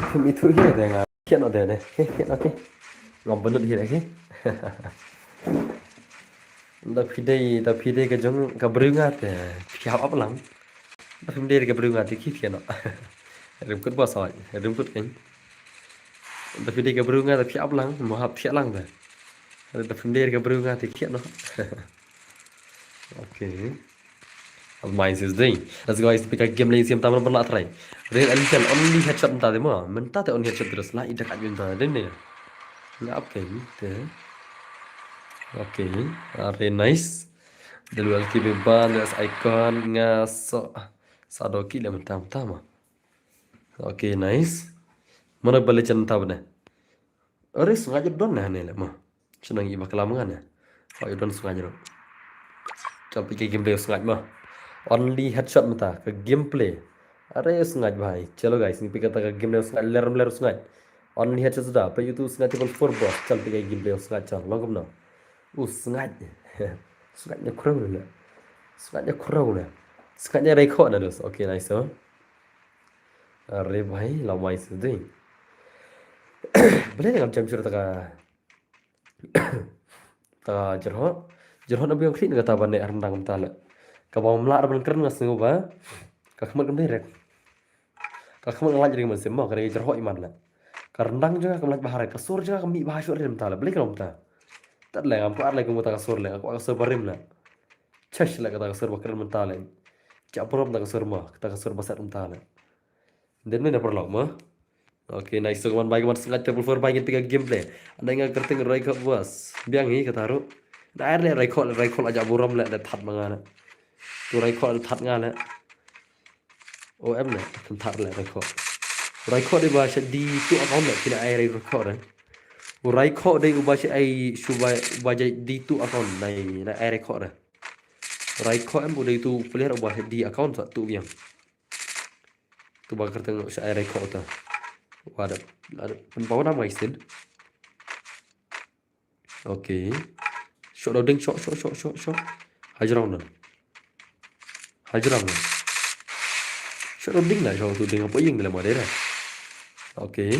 Phi mi thuh hi da nga. Thiah noh de de. He, thiah noh de. Ngam bynnud hi de, he. Da phi dei, da phi dei ka jong ka briew nga te phi hap ap lang. Da phim dei ka briew nga te khi thiah noh. Rim kut ba soi, rim kut kan. Da phi dei ka briew nga te phi ap lang, mo hap thiah lang de. Da phim dei ka briew nga te thiah noh. Okay. Almai sis dei. Let's go guys, pika game lei sim tam ban la try. Real and real, only headshot mynta te mo. Mynta te only headshot terus la, ida ka mynta dei ne. Nga ap ke ni te. Okay. Are nice. Delu alki be ban as icon nga so. Sa do ki le mynta mynta mo. Okay, nice. Mana bale chen ta bne. Are sngaid don na ne le mo. Shnong i bakla ma nga ne. Sngaid don sngaid ro. Chal pika gameplay sngaid mo. Only headshot mynta ka gameplay. Are sngaid bhai. Chalo guys, ngi pika ta ka gameplay sngaid ler ler sngaid. Only headshot suda. Pe YouTube sngaid triple four boss. Chal pika gameplay sngaid chal. Long kumno. U sngaid. Sngaid ne khrew ne. Sngaid ne khrew ne. Sngaid ne rei kho na dos. Okay, nice so. Are bhai, la mai sdei. Bale ngam jam shur ta ka ta jyrhoh. Jyrhoh na biang khri na kata ban ne arendang mynta le. Ka ba mla ar ban kren nga sngew ba ka khmat kam direct. Ka khmat nga lait ring man sim mo ka ring jyrhoh iman le. Ka rendang jong nga kam lait bahar, ka sur jong nga kam mih bahar shur rim ta le. Bale ka mynta. Tat le ngam ko ar le ka mynta ka sur le, ko ka sur barim le. Chesh le kata ka sur ba kren mynta le. Cha prom ta ka sur mo, kata ka sur ba set mynta le. Den ne na paralok mo. Okay, nice. So, kaman bai kaman sngaid triple four bai ngin pika gameplay. Anda nga kerting roi ka bos. Biang hi kata ru. Na air le roi kol, roi kol aja burom le, le that manga le. Tu roi kol le that nga le. O em le, kan that le roi kol. Raikhoh dei ba sha D two account na, kine ai Raikhoh re. U Raikhoh dei uba sha ai shu ba, uba jai D two account na, na ai Raikhoh re. Raikhoh em u dei tu player uba sha D account sa tu biang. Tu ba kyrteng sha ai Raikhoh ta. Wada, ada pynpaw na mai sin. Okay. Shot dau ding, shot, shot, shot, shot, shot. Hajrong na. Hajrong na. Shot dau ding na, shot tu ding apa ing le madera. Okay.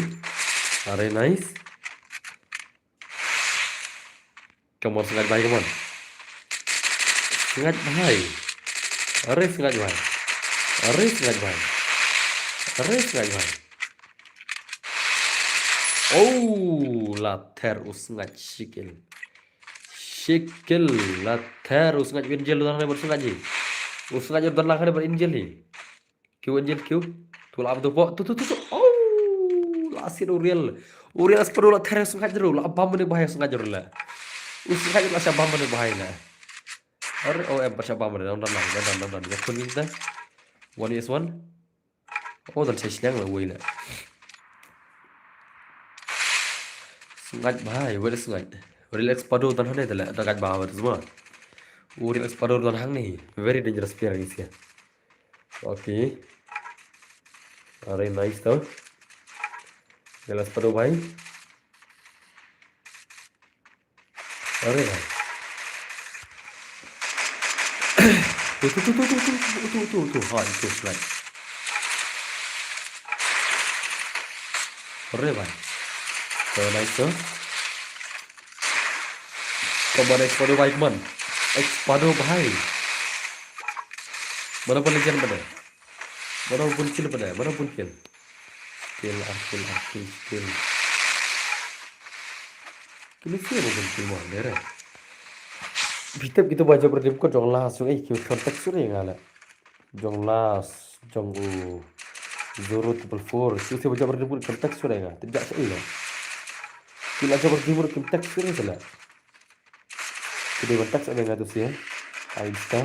Are nice. Come on, Sngaid bhai, come on. Sngaid bhai. Are Sngaid bhai. Are Sngaid bhai. Are Sngaid bhai. Oh, la ther u Sngaid shikel. Shikel la ther u Sngaid, Angel don hane bad Sngaid hi. U Sngaid don lang hane bad Angel hi. Kiu Angel kiu. Tu la ap tu po. Tu, tu, tu, tu. Oh, la sit u Real. U Real Espador la ther u Sngaid ru. La bam ne bahai u Sngaid ru la. U Sngaid la sha bam ne bahai la. Are, oh, em pat sha bam ne. Don, don, don, don, don. Ya pun kita. One is one. Oh, don sha sliang la wei la. Sngaid bhai, wei la Sngaid. Real Espador don hangne te la. Don Sngaid bhai, wei la Sngaid. U Real Espador don hangne. Very dangerous player is here. Okay. Are nice to. Real Espador bhai. Are bhai. Tu, tu, tu. Ha, itu slide. Are bhai. So nice to. Come on, Espador bhai, come on. Espador bhai. Mana pun legend mana? Mana pun kill mana? Mana pun kill? Kill, ah, kill, ah, kill, kill. Kini siapa pun kill mana dera? Bitep kita baca berdem ko jong las, jong eh, kiu kontak suri ngala. Jong las, jong u. Zoro triple four. Kiu siapa baca berdem ko kontak suri ngala. Tidak sih lah. Kiu la jabber di mur kim tak sini sala. Kide ban tak sa nga tu sia. Ai insta.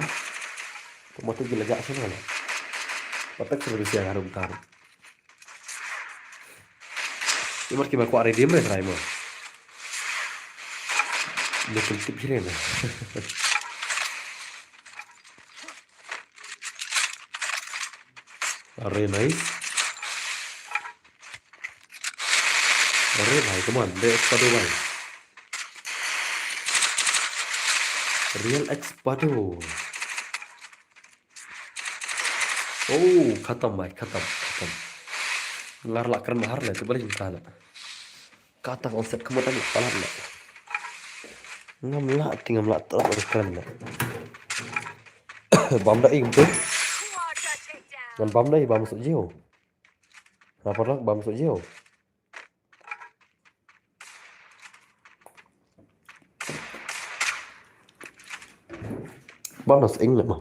Tomato gila jak sana la. Patak sini sia harum tar. Imar ki ma ko are dim re sarai mo. Ni kim tip hire na. Are nice. Are bhai, come on, de Espador bhai. Real Espador. Oh, khatam bhai, khatam, khatam. Ngar la kren bahar le, tu balik minta le. Kata konsep kemudian palat le. Ngam la, tingam la, terus ada kren le. Bam da ing tu. Ngan bam da i bam sok jiu. Kenapa lah bam sok jiu? Bam da sing le ma.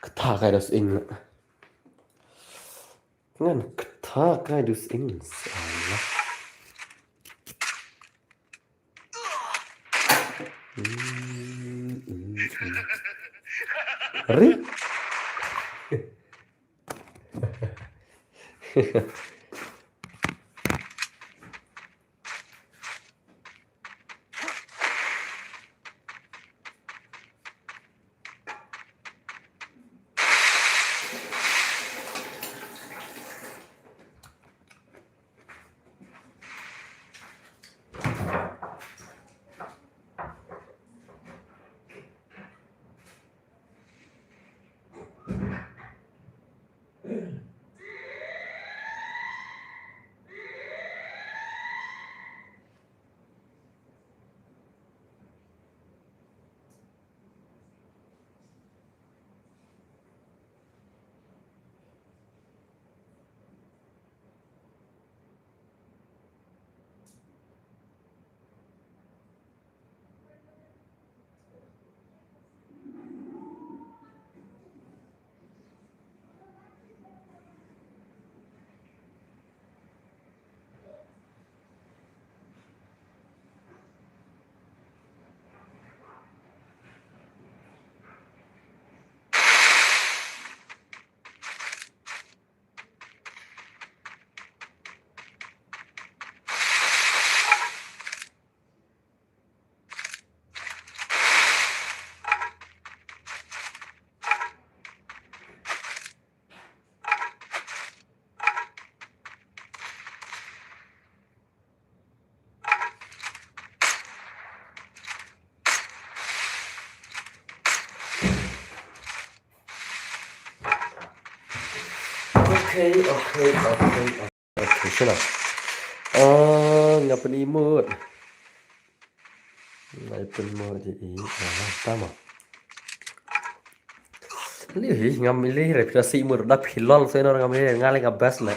Kata kai da sing le. Ngan kata kai da sing. Salah. Ri. Okay, okay, okay, okay, shuna. Ah, nga pynimut. Nga pynimut je i. Ah, tama. Li hi, ngam li re phi da si imut da phi lol se nor ngam li, nga li ka best le.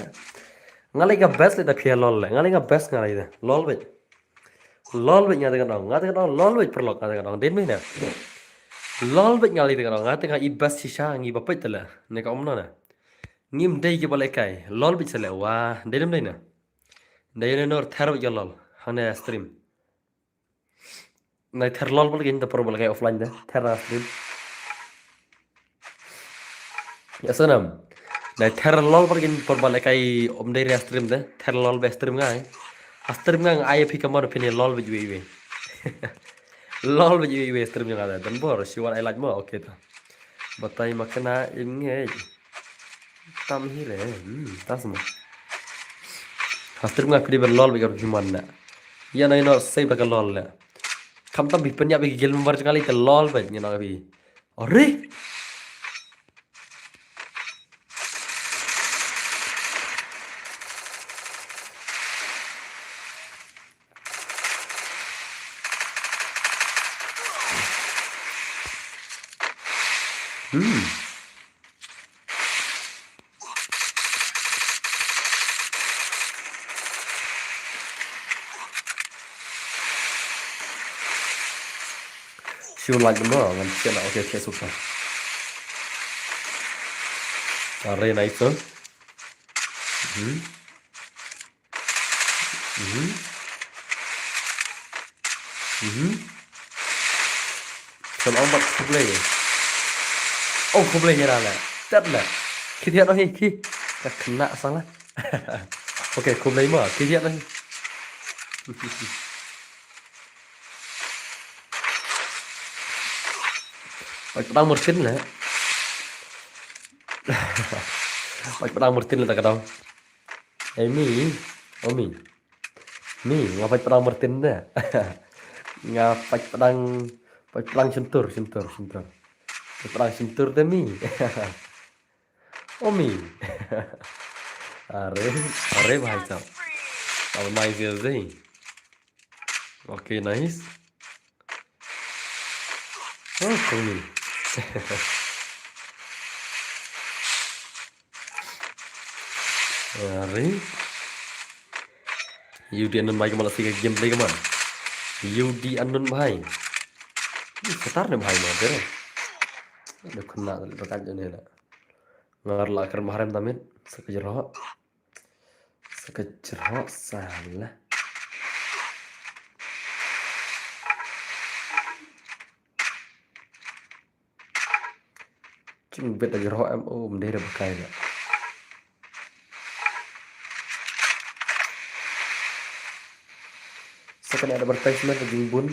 Nga li ka best le da phi lol le. Nga li ka best nga li de. Lol bit. Lol bit nga teng dong, nga teng dong, lol bit paralok nga teng dong, dei mynne. Lol bit nga li teng dong, nga teng i best shisha ngi ba peit tele. Ne ka om no ne. Ngim dei ki ba lehkai, lol bit sele wa, dei ne em dei ne. Dei ne nor ther bit ka lol, hangne stream. Nai ther lol bal gin da por bal kai offline de, ther na stream. Ya sanam. Nai ther lol bal gin por bal kai om dei re stream de, ther lol be stream ngai. A stream ngai ai phi kamon phi ne lol bit wei wei. Lol bit wei wei stream ngai de. Dan bor, si wan ai like mo, okay ta. Batai makna im ngai. Tam hi re, hmm, ta sma. Ha stream nga phi dei ban lol bad ka human na. Ya na ino save da ka lol le. Kham tam bi pynïap bi guild member jong nga le ka lol bad ngi na bi. Are. Hmm. Shu like mo, ngan check na, okay, check super. Are nice, huh? Hmm. Mhm. Mhm. Kan ong bat khublei. Oh, khublei hi ra le. Tat le. Khi thiat noh hi, khi. Ka kena sang la. Okay, khublei mo. Khi thiat noh hi. Pait padang murtin le. Pait padang murtin le ta ka dong. Ei, mi, oh, mi. Mi, nga pait padang murtin de. Nga pait padang, pait padang shyntur, shyntur, shyntur. Pait padang shyntur de mi. Oh, mi. Are, are bhai sahab. Ab nice de. Okay, nice. Oh, kong ni. Are. U D Anun bhai ka mala si ka gameplay ka man. U D Anun bhai. Ni satar ne bhai ma tere. Ada kena tadi berkat je ne la. Ngar la kar mahrem tamit. Sa ka jrok. Sa ka jrok sala. Jing bet da jrok em, oh, mdei da bakai da. Sa kane advertisement da jingbun.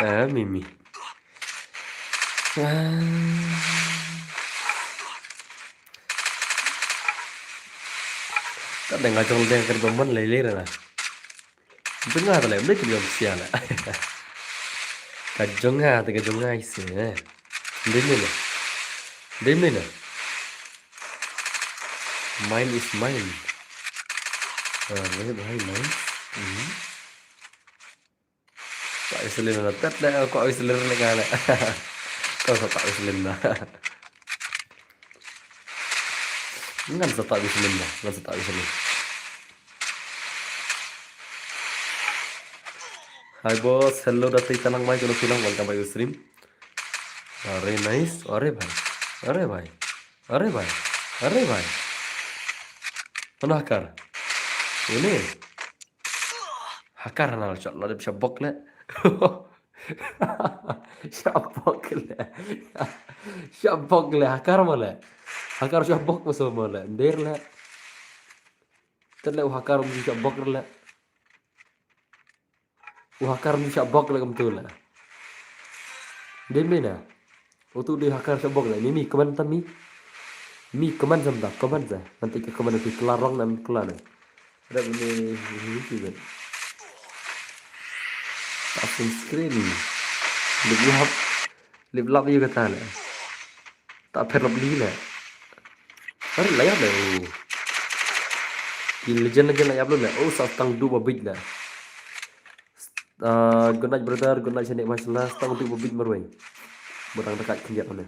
Ah, Mimi. Ah. Ka dang ka jong dang ka dang man lei lei na. Jong nga ta lei, mdei ka jong sia la. Ka jong nga ta ka jong nga ise. Mdei mdei na. Mdei mdei na. Mine is mine. Ah, mine is mine. Mhm. Kwah Iselin na tet le, kwah Iselin le ka le. Ko sa kwah Iselin na. Ngan sa kwah Iselin na, ngan sa kwah Iselin. Hi boss, hello da tei tanang mai kono pinang, welcome back to stream. Are nice, are bhai. Are bhai. Are bhai. Are bhai. Mana hakar? Ini. Hakar na shot la dep shabok le. Shabok le. Shabok le hakar mo le. Hakar shabok mo so mo le. Nder le. Tet le hakar mo shabok le. U hakar mo shabok le kam tu le. Dei mi na. Utu dei hakar shabok le. Ni mi comment ta mi. Mi comment sam ta, comment sa. Nanti ka comment nanti kelar rong nan kelar ne. Ada ni ni ni ni. Screen. Lip lap. Lip lap ïa kata leh. Ta pher lap li leh. Har la ïap leh. Oh. Ki legend legend la ïap leh. Oh, sa tang du ba bit leh. Ah, good night brother, good night shane mashallah, tang du ba bit marwei. Ba dang dekat khyndiat ne.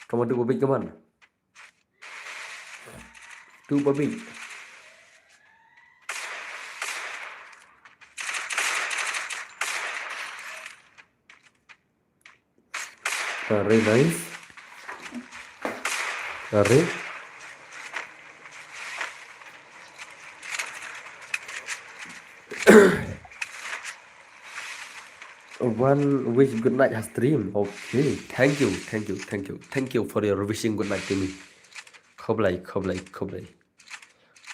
Kaman du ba bit kaman. Du ba bit. Are nice. Are. One wish good night has dream. Okay, thank you, thank you, thank you, thank you for your wishing good night to me. Khublei, khublei, khublei.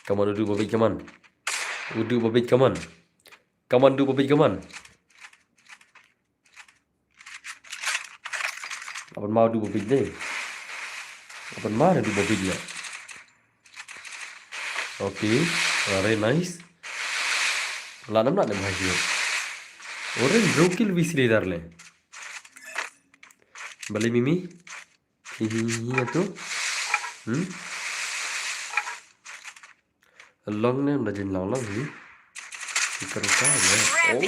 Kaman u du ba bit kaman. U du ba bit kaman. Kaman du ba bit kaman. Aban ma du ba bit dei. Aban ma du ba bit ya. Okay, very nice. La nam la nam hai. Oren rukil wisli darle. Bali mimi. Hi hi hi tu. Hmm? Long ne da jin long long hi. Super ka ne. Oh.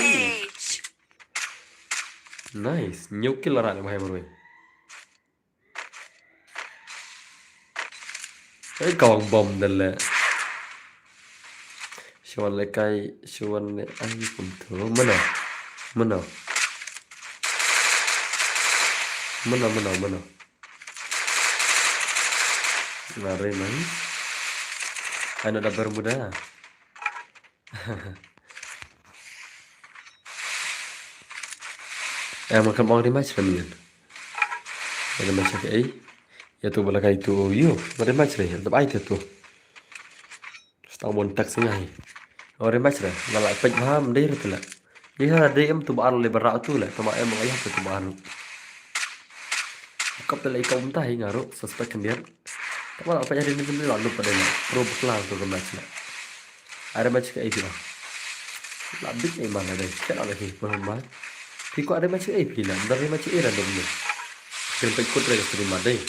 Nice. Nyokil la ran mai marwei. Ei, kawang bom dale. Shuan le kai, shuan le ai kum tu. Mana? Mana? Mana, mana, mana? Ngare man. Ano da Bermuda. Eh, makan mau di match kami kan. Ada match ke ai. Ya tu bala kai tu yo. Ada match le. Ada ai tu. Stang mon tak sengai. Ore mach re, la la pek maham dei re tela. Dei ha dei em tu ba le bara tu le, tama em la ya tu ba. Kap tela ikau mentah inga ro, suspek kendian. Tama la pek hari ni tu la lupa dei le. Pro bekla tu ke mach le. Are mach ke ai tu. La bit ni mana dei, kena lagi pun mach. Piko are mach ke ai pila, dari mach ai random ni. Kena pek kut re ke terima dei.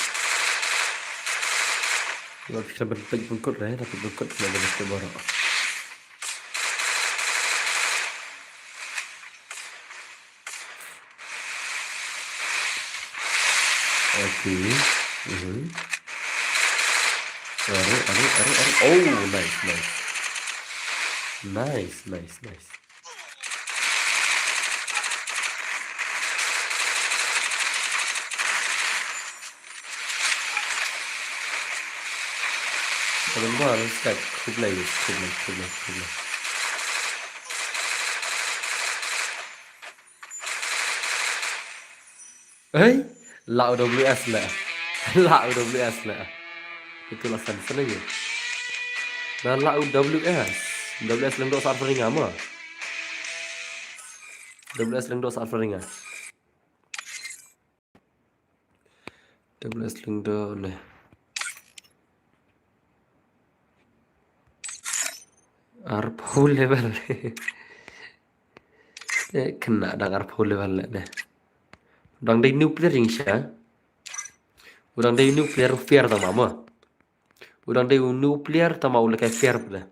Lo pek kena pek pun kut re, tapi pun kut kena dei ke baru. Okay. Mhm. Are, are, are, are. Oh, nice, nice. Nice, nice, nice. Alam ba, alam skat. Khublei, khublei, khublei, khublei. Hei, la U W S le. La U W S le. Itu la san sana ye. Na la U W S. U W S leng do sar feringa ma. U W S leng do sar feringa. U W S leng do ne. Arphew level. Eh, kena dang arphew level le ne. Dang dei nuclear jing sha. Udang dei nuclear fair tama ma. Udang dei nuclear tama u lekai fair pde.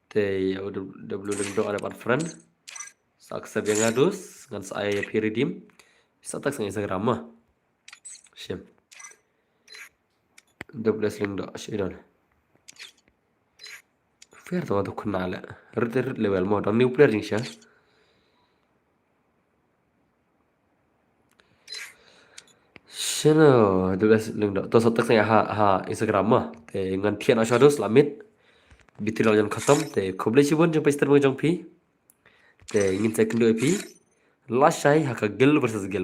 Te ya u W leng do ada pat friend. Sa accept ya nga dus ngan sa ai ya phi redeem. Sa tak sang Instagram ma. Shim. W S leng do shi don. Fair to to khna le. Rit rit level mo dang nuclear jing sha. Shano W S leng do. To sa tak sang ha ha Instagram ma. Te ngan thian asha dus la mit. Biti la jan khatam te khublei shibun jong pester jong phi. Te ngin sa kynduh ïa phi. Lashai ha ka Guild versus Guild.